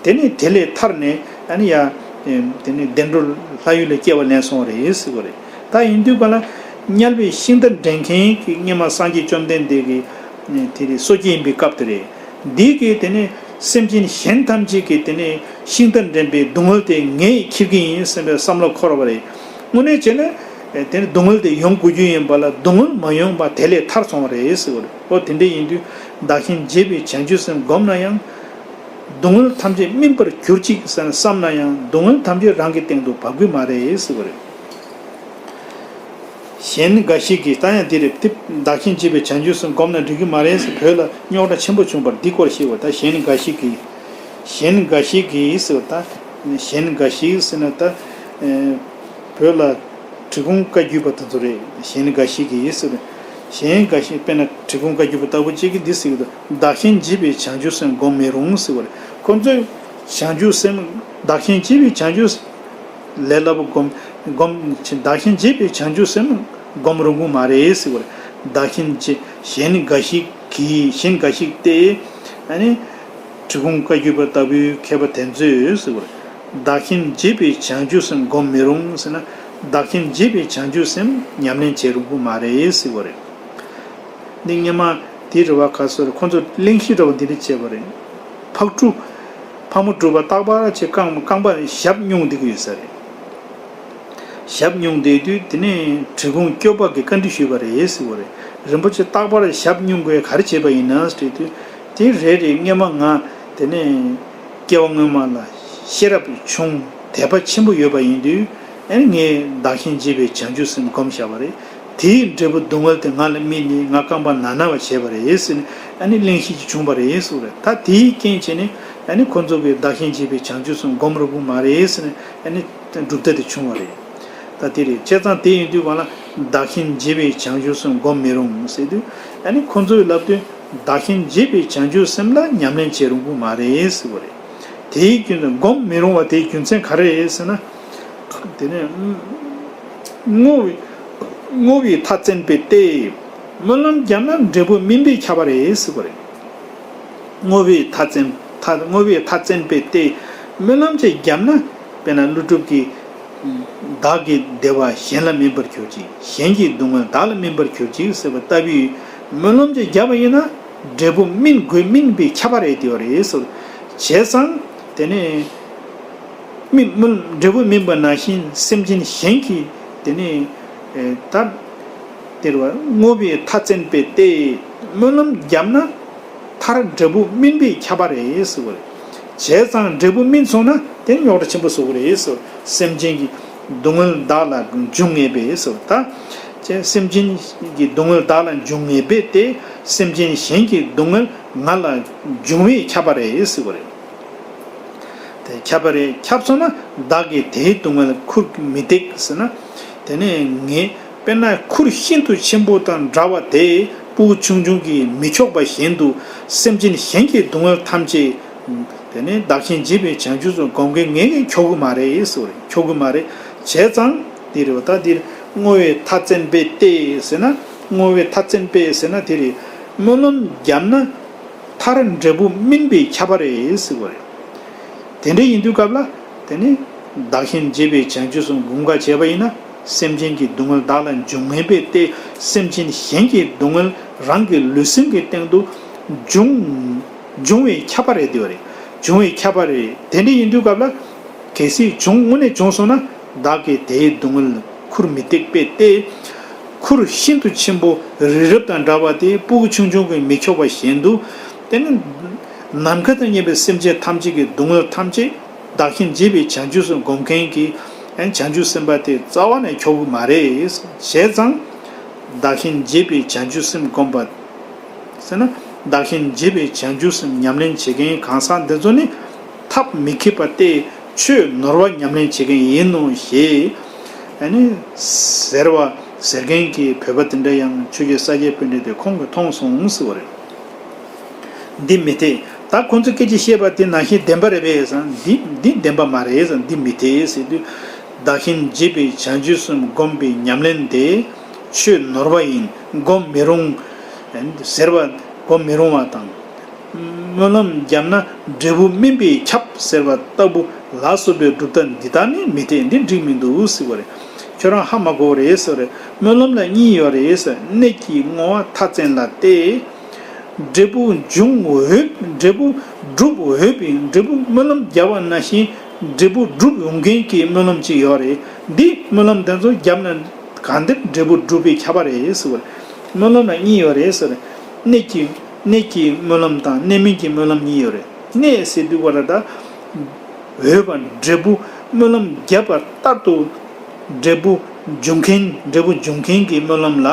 དེ་ནས་དེ་ལས་ཐར་ནས་ཨ་ནི་ཡ། དེ་ནས་བདེ་འགྲོ་ལྷ་ཡུལ་ལ་སྐྱེ་བ་ལེན་སོང་བ་རེད་ཟེར་བ་རེད། ད་ཡིན་དུས་ག་ལ་དམྱལ་བའི་ཤིང་རྟ་འདྲེན་མཁན་གྱི་སྔོན་མ་སངས་རྒྱས་བཅོམ་ལྡན་འདས་ཀྱི་དེ་རེད། སོ་སྐྱེ་ཡིན་པའི་སྐབས་དེ་རེད། འདི་གིས་དེ་ནས་སེམས་ཅན་གཞན་ཐམས་ཅད་ཀྱིས་དེ་ནས་ཤིང་རྟ་འདྲེན་པའི་སྡུག་བསྔལ་དེ་ངས་འཁྱེར་གྱི་ཡིན་བསམ་པའི་བསམ་བློ་འཁོར་བ་རེད། དངོས་གནས་བྱས་ན་དེ་ནས་སྡུག་བསྔལ་དེ་ཡོང་དགོས་རྒྱུ་ཡིན་པ་ལ་སྡུག་བསྔལ་མ་ཡོང་བ་དེ་ལས་ཐར་སོང་བ་རེད་ཟེར་བ་རེད། ཨོ་དེ་འདྲ་ཡིན་དུས་བདག་གཞན་བརྗེད་པའི་བྱང་ཆུབ་སེམས་བསྒོམས་ན་ཡང་། སྡུག་བསྔལ་ཐམས་ཅད་སྨིན་པར་གྱུར་ཅིག་ཟེར་ནས་བསམ་ན་ཡང་སྡུག་བསྔལ་ཐམས་ཅད་རང་གི་སྟེང་དུ་བབས་ཀྱི་མ་རེད་ཟེར་བ་རེད། གཞན་འགའ་ཞིག་གིས་ད་ཡང་འདི་རེད། དེ་བདག་གཞན་བརྗེད་པའི་བྱང་ཆུབ་སེམས་བསྒོམས་ན་འགྲིག་གི་མ་རེད་ཟེར་བོད་ལ་རྙོག་དྲ་ཆེན་པོ་བྱུང་བར་འདི་སྐོར་བཤད་པ། ད་གཞན་འགའ་ཞིག་གིས། གཞན་འགའ་ཞིག་གིས་ཟེར་བ་ད། གཞན་འགའ་ཞིག་ཟེར་ན་ད། བོད་ལ་འབྲི་གུང་བཀའ་བརྒྱུད་པ་དེ་ཚོ་རེད། གཞན་འགའ་ཞིག་གིས་ཟེར་བ། གཞན་འགའ་ཞིག་དཔེར་ན་འབྲི་གུང་བཀའ་བརྒྱུད་པ་ལྟ་བུ་གཅིག་གིས་འདི་ཟེར་གྱི་འདུག་བདག་གཞན་བརྗེད་པའི་བྱང་ཆུབ་སེམས་བསྒོམ་མི་རུང་ཟེར་བ་རེད། ཁོ་ཚོས་བྱང་ཆུབ་སེམས། བདག་གཞན་བརྗེད་པའི་བྱང་ཆུབ་ལས་སླ་པོ་བསྒོམ། བསྒོམ། བདག་གཞན་བརྗེད་པའི་བྱང་ཆུབ་སེམས་བསྒོམ་རུང་གི་མ་རེད་ཟེར་བ་རེད། བདག་གཞན་བརྗེད། གཞན་འགའ་ཞིག་གིས། གཞན་འགའ་ཞིག་སྟེ། ཨ་ནི། འབྲི་གུང་བཀའ་བརྒྱུད་པ་ལྟ་བུའི་མཁས་པ་དེ་ཚོས་ཟེར་བ་རེད། བདག་གཞན་བརྗེད་པའི་བྱང་ཆུབ་སེམས་བསྒོམ་མི་རུང་ཟེར་ན། བདག་གཞན་བརྗེད་པའི་བྱང་ཆུབ་སེམས་ཉམས་ལེན་བྱེད་རུང་གི་མ་རེད་ཟེར་བ་རེད། འདི་སྔོན་མ་དེ་རེད་བ། ག་སོ་རེད། ཁོ་ཚོ་གླེང་གཞི་འདྲ་བ་འདི་འདྲ་བྱས་པ་རེད། ཕག་གྲུ། ཕག་མོ་གྲུ་པ་རྟག་པར་ཆེ་རྐང་རྐང་པ་ཞབས་སྙུང་བསྡད་ཀྱི་ཡོད་ས་རེད། ཞབས་སྙུང་བསྡད་དུས་དེ་ནས་འབྲི་གུང་སྐྱོབ་པ་གིས་བཀའ་འདྲི་ཞུས་པ་རེད་ཟེར་བ་རེད། རིན་པོ་ཆེ་རྟག་པར་ཞབས་སྙུང་དགོས་ག་རེ་བྱས་པ་ཡིན་ན་ཟེར་དུས། དེ་རེད་རེད། སྔོན་མ་ང་དེ་ནས་སྐྱེ་བ་སྔོན་མ་ལ་ཤེས་རབ་ཆུང་དད་པ་ཆེན་པོ་ཡོད་པ་ཡིན་དུས། ཨ་ནི་ངས་བདག་གཞན་བརྗེད་པའི་བྱང་ཆུབ་སེམས་བསྒོམས་བཞག་པ་རེད། དེའི་འབྲས་བུ་སྡུག་བསྔལ་དེ་ང་ལ་སྨིན་ནས་ང་རྐང་པ་ན་ན་བ་བྱས་པ་རེད་ཟེར་ནས། ཨ་ནི་གླེང་གཞི་ཅིག་བྱུང་བ་རེད་ཟེར་བ་རེད། ད་དེའི་རྐྱེན་བྱས་ནས་ཨ་ནི་ཁོ་ཚོ་གིས་བདག་གཞན་བརྗེད་པའི་བྱང་ཆུབ་སེམས་བསྒོམ་རུང་གི་མ་རེད་ཟེར་ནས། ཨ་ནི་གྲུབ་མཐའ་དེ་བྱུང་བ་རེད། ད་དེ་རེད། བྱས་ཙང་དེ་ཡིན་དུས་གང་ལ་བདག་གཞན་བརྗེད་པའི་བྱང་ཆུབ་སེམས་བསྒོམ་མི་རུང་ཟེར་དུས། ཨ་ནི་ཁོ་ཚོས་ལབ་དུས་བདག་གཞན་བརྗེད་པའི་བྱང་ཆུབ་སེམས་ལ་ཉམས་ལེན་བྱེད་རུང་གི་མ་རེད་ཟེར་བ་རེད། དེའི་རྒྱུ་མཚན་བསྒོམ་མི་རུང་བ་དེའི་རྒྱུ་མཚན་ག་རེ་རེད་ཟེར་ན། དེ་ནས་བསྔོ་བའི་བསྔོ་བའི་མཐའ་བཙན་པས་ཏེ། སྨོན་ལམ་བརྒྱབ་ན་འབྲས་བུ་སྨིན་པས་ཁྱབ་པ་རེད་ཟེར་བ་རེད། བསྔོ་བའི་མཐའ་བཙན། མཐའ། བསྔོ་བའི་མཐའ་བཙན་པས་ཏེ། སྨོན་ལམ་ཅིག་བརྒྱབ་ན། དཔེར་ན་ཀླུ་སྒྲུབ་ཀྱིས། བདག་གི་བདེ་བ་གཞན་ལ་སྨིན་པར་གྱུར་ཅིག་གཞན་གྱི་སྡུག་བསྔལ་བདག་ལ་སྨིན་པར་གྱུར་ཅིག་ཟེར་བ་ལྟ་བུའི་སྨོན་ལམ་ཅིག་བརྒྱབ་པ་ཡིན་ན། འབྲས་བུ་སྨིན་དགོས། སྨིན་པས་ཁྱབ་པ་རེད། དེ་བ་རེད་ཟེར། བྱས་ཙང་དེ་ནས་སྨིན། སྨིན། འབྲས་བུ་སྨིན་པ་ནང་བཞིན་སེམས་ཅན་གཞན་གྱིས་དེ་ནས་ད་དེ་རེད་བ། བསྔོ་བའི་མཐའ་བཙན་པས་ཏེ། སྨོན་ལམ་བརྒྱབ་ན། མཐའ། མཐར་འབྲས་བུ་སྨིན་པས་ཁྱབ་པ་རེད་ཟེར་བ་རེད། བྱས་ཙང་འབྲས་བུ་སྨིན་སོང་ན་དེ་རྙོག་དྲ་ཆེན་པོ་བཟོ་གི་རེད་ཟེར། སེམས་ཅན་གྱི་སྡུག་བསྔལ་བདག་ལ་འབྱུང་ངེས་པས་ཟེར། ད་སེམས་ཅན་གྱི་སྡུག་བསྔལ་བདག་ལ་འབྱུང་ངེས་པས་ཏེ། སེམས་ཅན་གཞན་གྱི་སྡུག་བསྔལ་ང་ལ་འབྱུང་བས་ཁྱབ་པ་རེད་ཟེར་བ་རེད། དེ་ཁྱབ་པ་རེད། ཁྱབ་སོང་ན་བདག་གིས་དེའི་སྡུག་བསྔལ་ཁུར་མི་སྟེར་ཟེར་ན། དེ་ནས་ངས་དཔེར་ན་ཁུར་ཤིན་ཏུ་ཆེན་པོ་དང་འདྲ་བ་དེ་སྤུ་གུ་ཆུང་ཆུང་གིས་མི་ཆོག་པ་བཞིན་དུ་སེམས་ཅན་གཞན་གྱི་སྡུག་བསྔལ་ཐམས་ཅད། དེ་ནས་བདག་གཞན་བརྗེ་བའི་བྱང་ཆུབ་སེམས་སྒོམ་མཁན་ངས་ངས་ཁྱོག་གི་མ་རེད་ཟེར་བ་རེད། ཁྱོག་གི་མ་རེད། བྱས་ཙང་འདི་རེད་བ། ད་འདིར་བསྔོ་བས་མཐའ་བཙན་པས་ཏེ་ཟེར་ན། བསྔོ་བས་མཐའ་བཙན་པས་ཟེར་ན་དེ་རེད། སྨོན་ལམ་བརྒྱབ་ན། མཐར་འབྲས་བུ་སྨིན་པས་ཁྱབ་པ་རེད་ཟེར་བ་རེད། དེ་འདྲ་ཡིན་དུས་སྐབས་ལ། དེ་ནི་བདག་གཞན་བརྗེ་བའི་བྱང་ཆུབ་སེམས་སྒོམ་ག་བྱས་པ་ཡིན་ན། སེམས་ཅན་གྱི་སྡུག་བསྔལ་བདག་ལ་འབྱུང་ངེས་པས་ཏེ། སེམས་ཅན་གཞན་གྱི་སྡུག་བསྔལ་རང་གི་ལུས་སེམས་ཀྱི་སྟེང་དུ་འབྱུང་འབྱུང་བས་ཁྱབ་པ་རེད་དེ་བ་རེད། འབྱུང་བས་ཁྱབ་པ་རེད། དེ་འདྲ་ཡིན་དུས་སྐབས་ལ། གལ་སྲིད་བྱུང་། དངོས་གནས་བྱུང་སོང་ན། བདག་གིས་དེའི་སྡུག་བསྔལ་ཁུར་མི་སྟེར་པས་ཏེ། ཁུར་ཤིན་ཏུ་ཆེན་པོ་རི་རབ་དང་འདྲ་བ་དེ་སྤུ་གུ་ཆུང་ཆུང་གིས་མི་ཆོག་པ་བཞིན་དུ། དེ་ནི་ནམ་མཁའ་དང་མཉམ་པའི་སེམས་ཅན་ཐམས་ཅད་ཀྱི་སྡུག་བསྔལ་ཐམས་ཅད་བདག་གཞན་བརྗེ་བའི་བྱང་ཆུབ་སེམས་སྒོམ་མཁན་གྱི་བྱང་ཆུབ་སེམས་དཔའ་དེ་རྩ་བ་ནས་ཁྱོག་གི་མ་རེད། བྱས་ཙང་བདག་གཞན་བརྗེ་བའི་བྱང་ཆུབ་སེམས་སྒོམ་པ་ཟེར་ན། བདག་གཞན་བརྗེ་བའི་བྱང་ཆུབ་སེམས་ཉམས་ལེན་བྱེད་མཁན་གང་ཟག་འདི་ཚོ་ནི་ཐབས་མི་མཁས་པ་སྟེ། ཆོས་ནོར་བ་ཉམས་ལེན་བྱེད་མཁན་ཡིན་ནོ་ཞེས་ཨ་ནི་ཟེར་བ་ཟེར་མཁན་གྱི་བོད་པ་དེ་འདྲ་ཡང་ཆོས་རྒྱལ་ས་སྐྱའི་དཔོན་འདྲ་དེ་ཁོང་གིས་མཐོང་སོང་ཟེར་བ་རེད། འདི་མི་འཐད། ད་ཁོང་ཚོས་སྐད་ཆ་བཤད་པ་དེ་ནང་བཞིན་བདེན་པ་རེད་པས་ཟེར་ན། འདི་འདི་བདེན་པ་མ་རེད་ཟེར་ན། འདི་མི་འཐད་ཟེར་དུས། བདག་གཞན་བརྗེ་བའི་བྱང་ཆུབ་སེམས་སྒོམ་པའི་ཉམས་ལེན་དེ་ཆོས་ནོར་བ་ཡིན། སྒོམ་མི་རུང་ཟེར་བ། སྒོམ་མི་རུང་བ་དང་། སྨོན་ལམ་བརྒྱབ་ན་འབྲས་བུ་སྨིན་པས་ཁྱབ་ཟེར་བ་ལྟ་བུ་ལ་སོགས་པའི་གྲུབ་མཐའ་འདི་དག་ནི་མི་འཐད། འདི་འགྲིག་མི་འདུག་ཟེར་བ་རེད། ཁྱོད་རང་ཧ་མ་གོ་བ་རེད་ཟེར་བ་རེད། སྨོན་ལམ་ལ་གཉིས་ཡོད་རེད་ཟེར། གནད་ཀྱིས་བསྔོ་བ་མཐའ་བཙན་ལ་སྟེ། འབྲས་བུ་འབྱུང་འོས། འབྲས་བུ་སྒྲུབ་འོས་པའི། འབྲས་བུ་སྨོན་ལམ་བརྒྱབ་པ་ནང་བཞིན་འབྲས་བུ་སྒྲུབ་ཡོང་མཁན་གྱི་སྨོན་ལམ་ཅིག་ཡོད་རེད། འདི་སྨོན་ལམ་དེ་ཚོ་བརྒྱབ་ན་གང་ལྟར་འབྲས་བུ་སྒྲུབ་པས་ཁྱབ་པ་རེད་ཟེར་བ་རེད། སྨོན་ལམ་ལ་གཉིས་ཡོད་རེད་ཟེར། གནད་ཀྱི་གནད་ཀྱི་སྨོན་ལམ་དང་གནད་སྨིན་གྱི་སྨོན་ལམ་གཉིས་ཡོད་རེད། གནད་ཟེར་དུས་བར་ད། འོས་པ་འབྲས་བུ་སྨོན་ལམ་བརྒྱབ་པ་ལྟར་དུ་འབྲས་བུ་འབྱུང་མཁན། འབྲས་བུ་འབྱུང་མཁན་གྱི་སྨོན་ལམ་ལ་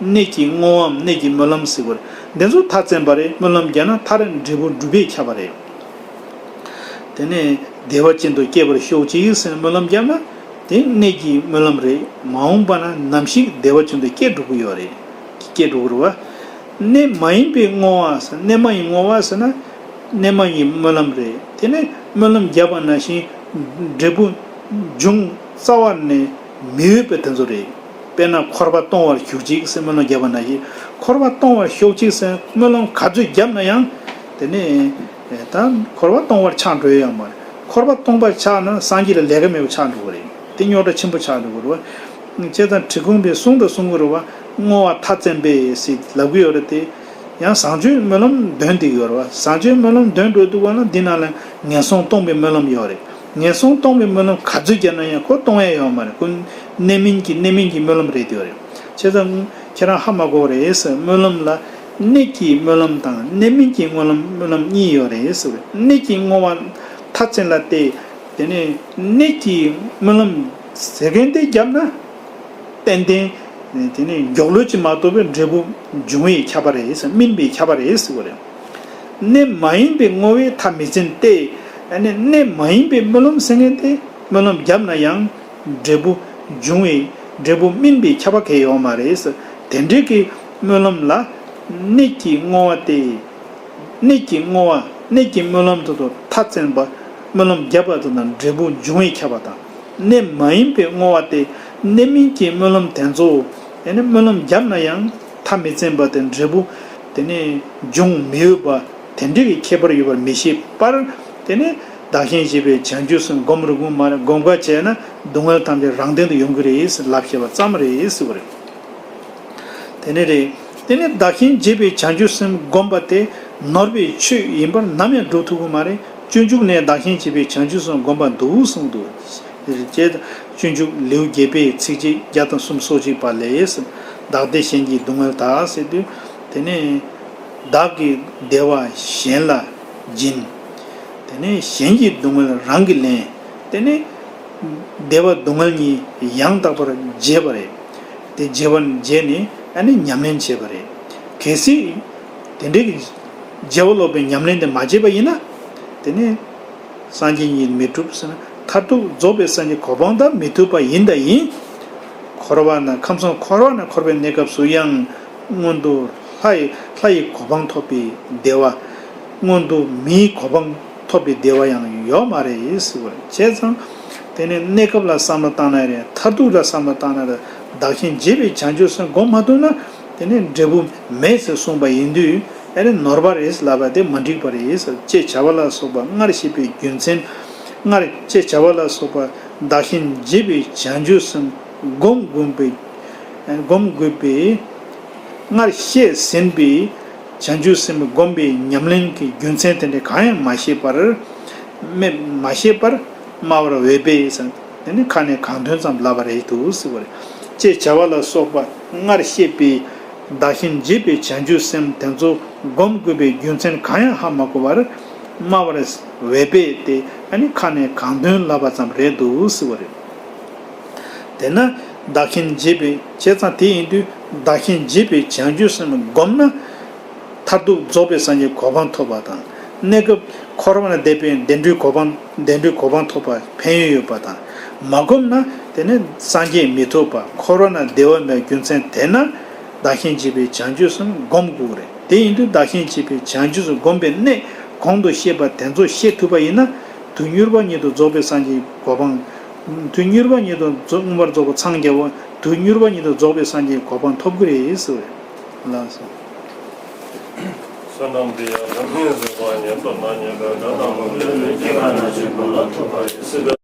གནད་ཀྱི་བསྔོ་བའམ་གནད་ཀྱི་སྨོན་ལམ་ཟེར་བ་རེད། འདི་ཚོ་མཐའ་བཙན་པ་རེད། སྨོན་ལམ་བརྒྱབ་ན་མཐར་འབྲས་བུ་འགྲུབ་པས་ཁྱབ་པ་རེད། དེ་ནས་བདེ་བ་ཅན་དུ་སྐྱེ་བར་ཤོག་ཅིག་ཟེར་སྨོན་ལམ་བརྒྱབ་ན་དེ་གནད་ཀྱི་སྨོན་ལམ་རེད། མ་འོངས་པ་ན་ནམ་ཞིག་བདེ་བ་ཅན་དུ་སྐྱེ་འགྲོ་གི་ཡོད་རེད། སྐྱེ་འགྲོ་གི་རེད་བ། གནད་མ་ཡིན་པའི་བསྔོ་བ་ཟེར། གནད་མ་ཡིན་བསྔོ་བ་ཟེར་ན། གནད་མ་ཡིན་སྨོན་ལམ་རེད། དེ་ནས་སྨོན་ལམ་བརྒྱབ་པ་ནང་བཞིན་འབྲས་བུ་འབྱུང་རྩ་བ་ནས་མི་འོས་པའི་དེ་ཚོ་རེད། དཔེར་ན་འཁོར་བ་སྟོང་བར་ཞོག་ཅིག་ཟེར་སྨོན་ལམ་བརྒྱབ་པ་ནང་བཞིན། འཁོར་བ་སྟོང་བར་ཤོག་ཅིག་ཟེར་སྨོན་ལམ་ག་ཚོད་བརྒྱབ་ན་ཡང་། དེ་ནས་ད་འཁོར་བ་སྟོང་བར་ཆགས་འགྲོ་ཡ་ཡོད་མ་རེད། འཁོར་བ་སྟོང་པར་ཆགས་ན་སངས་རྒྱས་ལ་ལས་ཀ་མེད་པ་ཆགས་འགྲོ་གི་རེད། དེ་རྙོག་དྲ་ཆེན་པོ་ཆགས་འགྲོ་གི་རེད་བ། བྱས་ཙང་གྲི་གུམ་པས་གསུངས་དང་གསུང་གི་རེད་བ། བསྔོ་བ་མཐའ་བཙན་པས་ཟེར་ལབ་གི་ཡོད་རེད་དེ། ཡང་བཟང་སྤྱོད་སྨོན་ལམ་འདོན་བསྡད་ཀྱི་ཡོད་རེད་བ། བཟང་སྤྱོད་སྨོན་ལམ་འདོན་འགྲོ་དུས་བ་ན་འདི་ནང་ལ་ངན་སོང་སྟོང་པའི་སྨོན་ལམ་ཡོད་རེད། ངན་སོང་སྟོང་པའི་སྨོན་ལམ་ག་ཚོད་བརྒྱབ་ན་ཡང་ཁོ་སྟོང་ཡ་ཡོད་མ་རེད། ཁོ་གནད་སྨིན་གྱི་གནད་སྨིན་གྱི་སྨོན་ལམ་རེད་དེ་ཡོད་རེད། བྱས་ཙང་ཁྱེད་རང་ཧ་མ་གོ་བ་རེད་ཟེར། སྨོན་ལམ་ལ་གནད་ཀྱི་སྨོན་ལམ་དང་གནད་སྨིན་གྱི་སྨོན་ལམ་སྨོན་ལམ་གཉིས་ཡོད་རེད་ཟེར་བ་རེད། གནད་ཀྱི་བསྔོ་བ་མཐའ་བཙན་ལ་སྟེ། དེ་ནས་གནད་ཀྱི་སྨོན་ལམ་ཟེར་མཁན་དེ་བརྒྱབ་ན། ཏན་ཏན་དེ་ནས་མགྱོགས་ལོས་ཀྱིས་མ་གཏོགས་པའི་འབྲས་བུ་འབྱུང་བས་ཁྱབ་པ་རེད་ཟེར། སྨིན་པས་ཁྱབ་པ་རེད་ཟེར་བ་རེད། གནད་མ་ཡིན་པའི་བསྔོ་བས་མཐའ་མི་བཙན་ཏེ། ཨ་ནི་གནད་མ་ཡིན་པའི་སྨོན་ལམ་ཟེར་མཁན་དེ་སྨོན་ལམ་བརྒྱབ་ན་ཡང་འབྲས་བུ་འབྱུང་བས། འབྲས་བུ་སྨིན་པས་ཁྱབ་པ་གང་ཡང་ཡོད་མ་རེད་ཟེར། དེ་འདྲའི་གི་སྨོན་ལམ་ལ་གནད་ཀྱི་བསྔོ་བ་སྟེ། གནད་ཀྱི་བསྔོ་བ། གནད་ཀྱི་སྨོན་ལམ་དེ་ཚོ་མཐའ་བཙན་པ། སྨོན་ལམ་བརྒྱབ་པ་དེ་དང་འབྲས་བུ་འབྱུང་བས་ཁྱབ་པ་དང་། གནད་མ་ཡིན་པའི་བསྔོ་བ་སྟེ། གནད་སྨིན་གྱི་སྨོན་ལམ་དེ་ཚོ། དེ་ནི་སྨོན་ལམ་བརྒྱབ་ན་ཡང་མཐའ་མི་བཙན་པ་དེ་འབྲས་བུ་དེ་ནི་འབྱུང་མི་འོས་པ། དེ་འདྲའི་གི་ཁྱད་པར་ཡོད་པར་མི་ཤེས་པར། དེ་ནི་བདག་གཞན་བརྗེ་བའི་བྱང་ཆུབ་སེམས་སྒོམ་རུང་མ་རེད། སྒོམ་ག་བྱས་ན་སྡུག་བསྔལ་ཐམས་ཅད་རང་སྟེང་དུ་ཡོང་གི་རེད་ཟེར་ལབ་བཤད་པ་ཙམ་རེད་ཟེར་བ་རེད། དེ་ནི་རེད། དེ་ནི་བདག་གཞན་བརྗེ་བའི་བྱང་ཆུབ་སེམས་སྒོམ་པ་དེ་ནོར་བའི་ཆོས་ཡིན་པར་ནམ་ཡང་སྒྲུབ་ཐུབ་ཀྱི་མ་རེད། སྤྱོད་འཇུག་ནས་བདག་གཞན་བརྗེ་བའི་བྱང་ཆུབ་སེམས་སྒོམ་པ་འདུག་གསུངས་འདུག། དེར་བཅས་སྤྱོད་འཇུག་ལེའུ་བརྒྱད་པའི་ཚིགས་བཅད་བརྒྱ་དང་སུམ་ཅུ་སོ་གཅིག་པ་ལས། བདག་བདེ་གཞན་གྱི་སྡུག་བསྔལ་དག་ཟེར་དུས། དེ་ནི་ བདག་གི་བདེ་བ་གཞན་ལ་སྦྱིན། དེ་ནས་གཞན་གྱི་སྡུག་བསྔལ་རང་གིས་ལེན། དེ་ནས་བདེ་བ་སྡུག་བསྔལ་གཉིས་ཡང་དག་པར་བརྗེས་པ་རེད། དེ་བརྗེ་བར་བརྗེས་ནས་ཨ་ནི་ཉམས་ལེན་བྱས་པ་རེད། གལ་སྲིད་དེ་འདྲའི་བརྗེ་བ་སློབ་པའི་ཉམས་ལེན་དེ་མ་བྱས་པ་ཡིན་ན། དེ་ནས་སངས་རྒྱས་ཉིད་མི་འགྲུབ་ཟེར་ན། མཐར་ཐུག་རྫོགས་པའི་སངས་རྒྱས་གོ་འཕང་དང་མི་ཐུག་པ་ཡིན་དང་ཡིན། འཁོར་བ་ན་ཁམས་གསུམ་འཁོར་བ་ན་འཁོར་བའི་གནས་སྐབས་སུ་ཡང་སྔོན་དུ་ལྷ་ཡི་ལྷ་ཡི་གོ་འཕང་ཐོབ་པའི་བདེ་བ། སྔོན་དུ་མིའི་གོ་འཕང་ཐོབ་པའི་བདེ་བ་ཡང་ཡོད་མ་རེད་ཟེར་བ་རེད། བྱས་ཙང་དེ་ནས་གནས་སྐབས་ལ་བསམ་བློ་བཏང་ན་རེད། མཐར་ཐུག་ལ་བསམ་བློ་བཏང་ན་རེད། བདག་གཞན་བརྗེད་པའི་བྱང་ཆུབ་སེམས་སྒོམ་མ་ཐུབ་ན། དེ་ནས་འབྲས་བུ་མེད་ཟེར་གསུངས་པ་ཡིན་དུས། ཨེ་རེ་ནོར་བ་རེད་ལབ་པ་དེ་མ་འགྲིག་པ་རེད། ཅེས་བྱ་བ་ལ་སོགས་པ་སྔར་བཤད་པའི་རྒྱུ་མཚན། སྔར་ཅེས་བྱ་བ་ལ་སོགས་པ་བདག་གཞན་བརྗེད་པའི་བྱང་ཆུབ་སེམས་སྒོམ་དགོས་པའི་སྒོམ་དགོས་པའི་སྔར་བཤད་ཟིན་པའི་བྱང་ཆུབ་སེམས་སྒོམ་པའི་ཉམས་ལེན་གྱི་རྒྱུ་མཚན་དེ་འདྲ་གང་ཡང་མ་ཤེས་པར། མེད་མ་ཤེས་པར་སྨྲ་བར་འོས་པས་ཟེར། དེ་ནི་ཁ་ནས་གང་ཐོན་ཙམ་ལབ་པ་རེད་འདུག་ཟེར་བ་རེད། ཅེས་བྱ་བ་ལ་སོགས་པ་སྔར་བཤད་པའི་བདག་གཞན་བརྗེད་པའི་བྱང་ཆུབ་སེམས་དེ་ཚོ་སྒོམ་དགོས་པའི་རྒྱུ་མཚན་གང་ཡང་ཧ་མ་གོ་བར་སྨྲ་བར་འོས་པས་ཏེ། ཨ་ནི་ཁ་ནས་གང་ཐོན་ལབ་པ་ཙམ་རེད་འདུག་ཟེར་བ་རེད། དེས་ན་བདག་གཞན་བརྗེད་པའི་བྱས་ཙང་དེ་ཡིན་དུས་བདག་གཞན་བརྗེད་པའི་བྱང་ཆུབ་སེམས་བསྒོམས་ན། མཐར་ཐུག་རྫོགས་པའི་སངས་རྒྱས་གོ་འཕང་ཐོབ་པ་དང་། གནས་སྐབས་འཁོར་བ་ན་བསྡད་པའི་བདེ་འགྲོའི་གོ་འཕང་བདེ་འགྲོའི་གོ་འཕང་ཐོབ་པ་ཕན་ཡོན་ཡོད་པ་དང་། མ་བསྒོམས་ན་དེ་ནི་སངས་རྒྱས་མི་ཐོབ་པ། འཁོར་བ་ན་བདེ་བ་མེད་རྒྱུ་མཚན་དེས་ན། བདག་གཞན་བརྗེད་པའི་བྱང་ཆུབ་སེམས་བསྒོམ་དགོས་རེད། དེ་ཡིན་དུས་བདག་གཞན་བརྗེད་པའི་བྱང་ཆུབ་སེམས་བསྒོམ་པའི་གནད་གོང་དུ་བཤད་པ་དེ་ཚོ་ཤེས་ཐུབ་པ་ཡིན་ན། དུས་མྱུར་བ་ཉིད་དུ་རྫོགས་པའི་སངས་རྒྱས་གོ་འཕང་། དུས་མྱུར་བ་ཉིད་དུ་རྫོགས་མངོན་པར་རྫོགས་པར་འཚང་རྒྱ་བ། དུས་མྱུར་བ་ཉིད་དུ་རྫོགས་པའི་སངས་རྒྱས་གོ་འཕང་ཐོབ་ཀྱི་རེད་ཟེར་བས། ལགས་སོ། བསོད་ནམས་འདི་ཡང་འཛམ་གླིང་རིམ་པ་ཉིད་དུ་ན་ཉེ་བའི་དགྲ་དང་ནོར་ལས་ལུས་ཀྱི་ཁ་ན་ཆེན་པོ་ལ་ཐུག་པ་ཡི་སྲིད་པའི།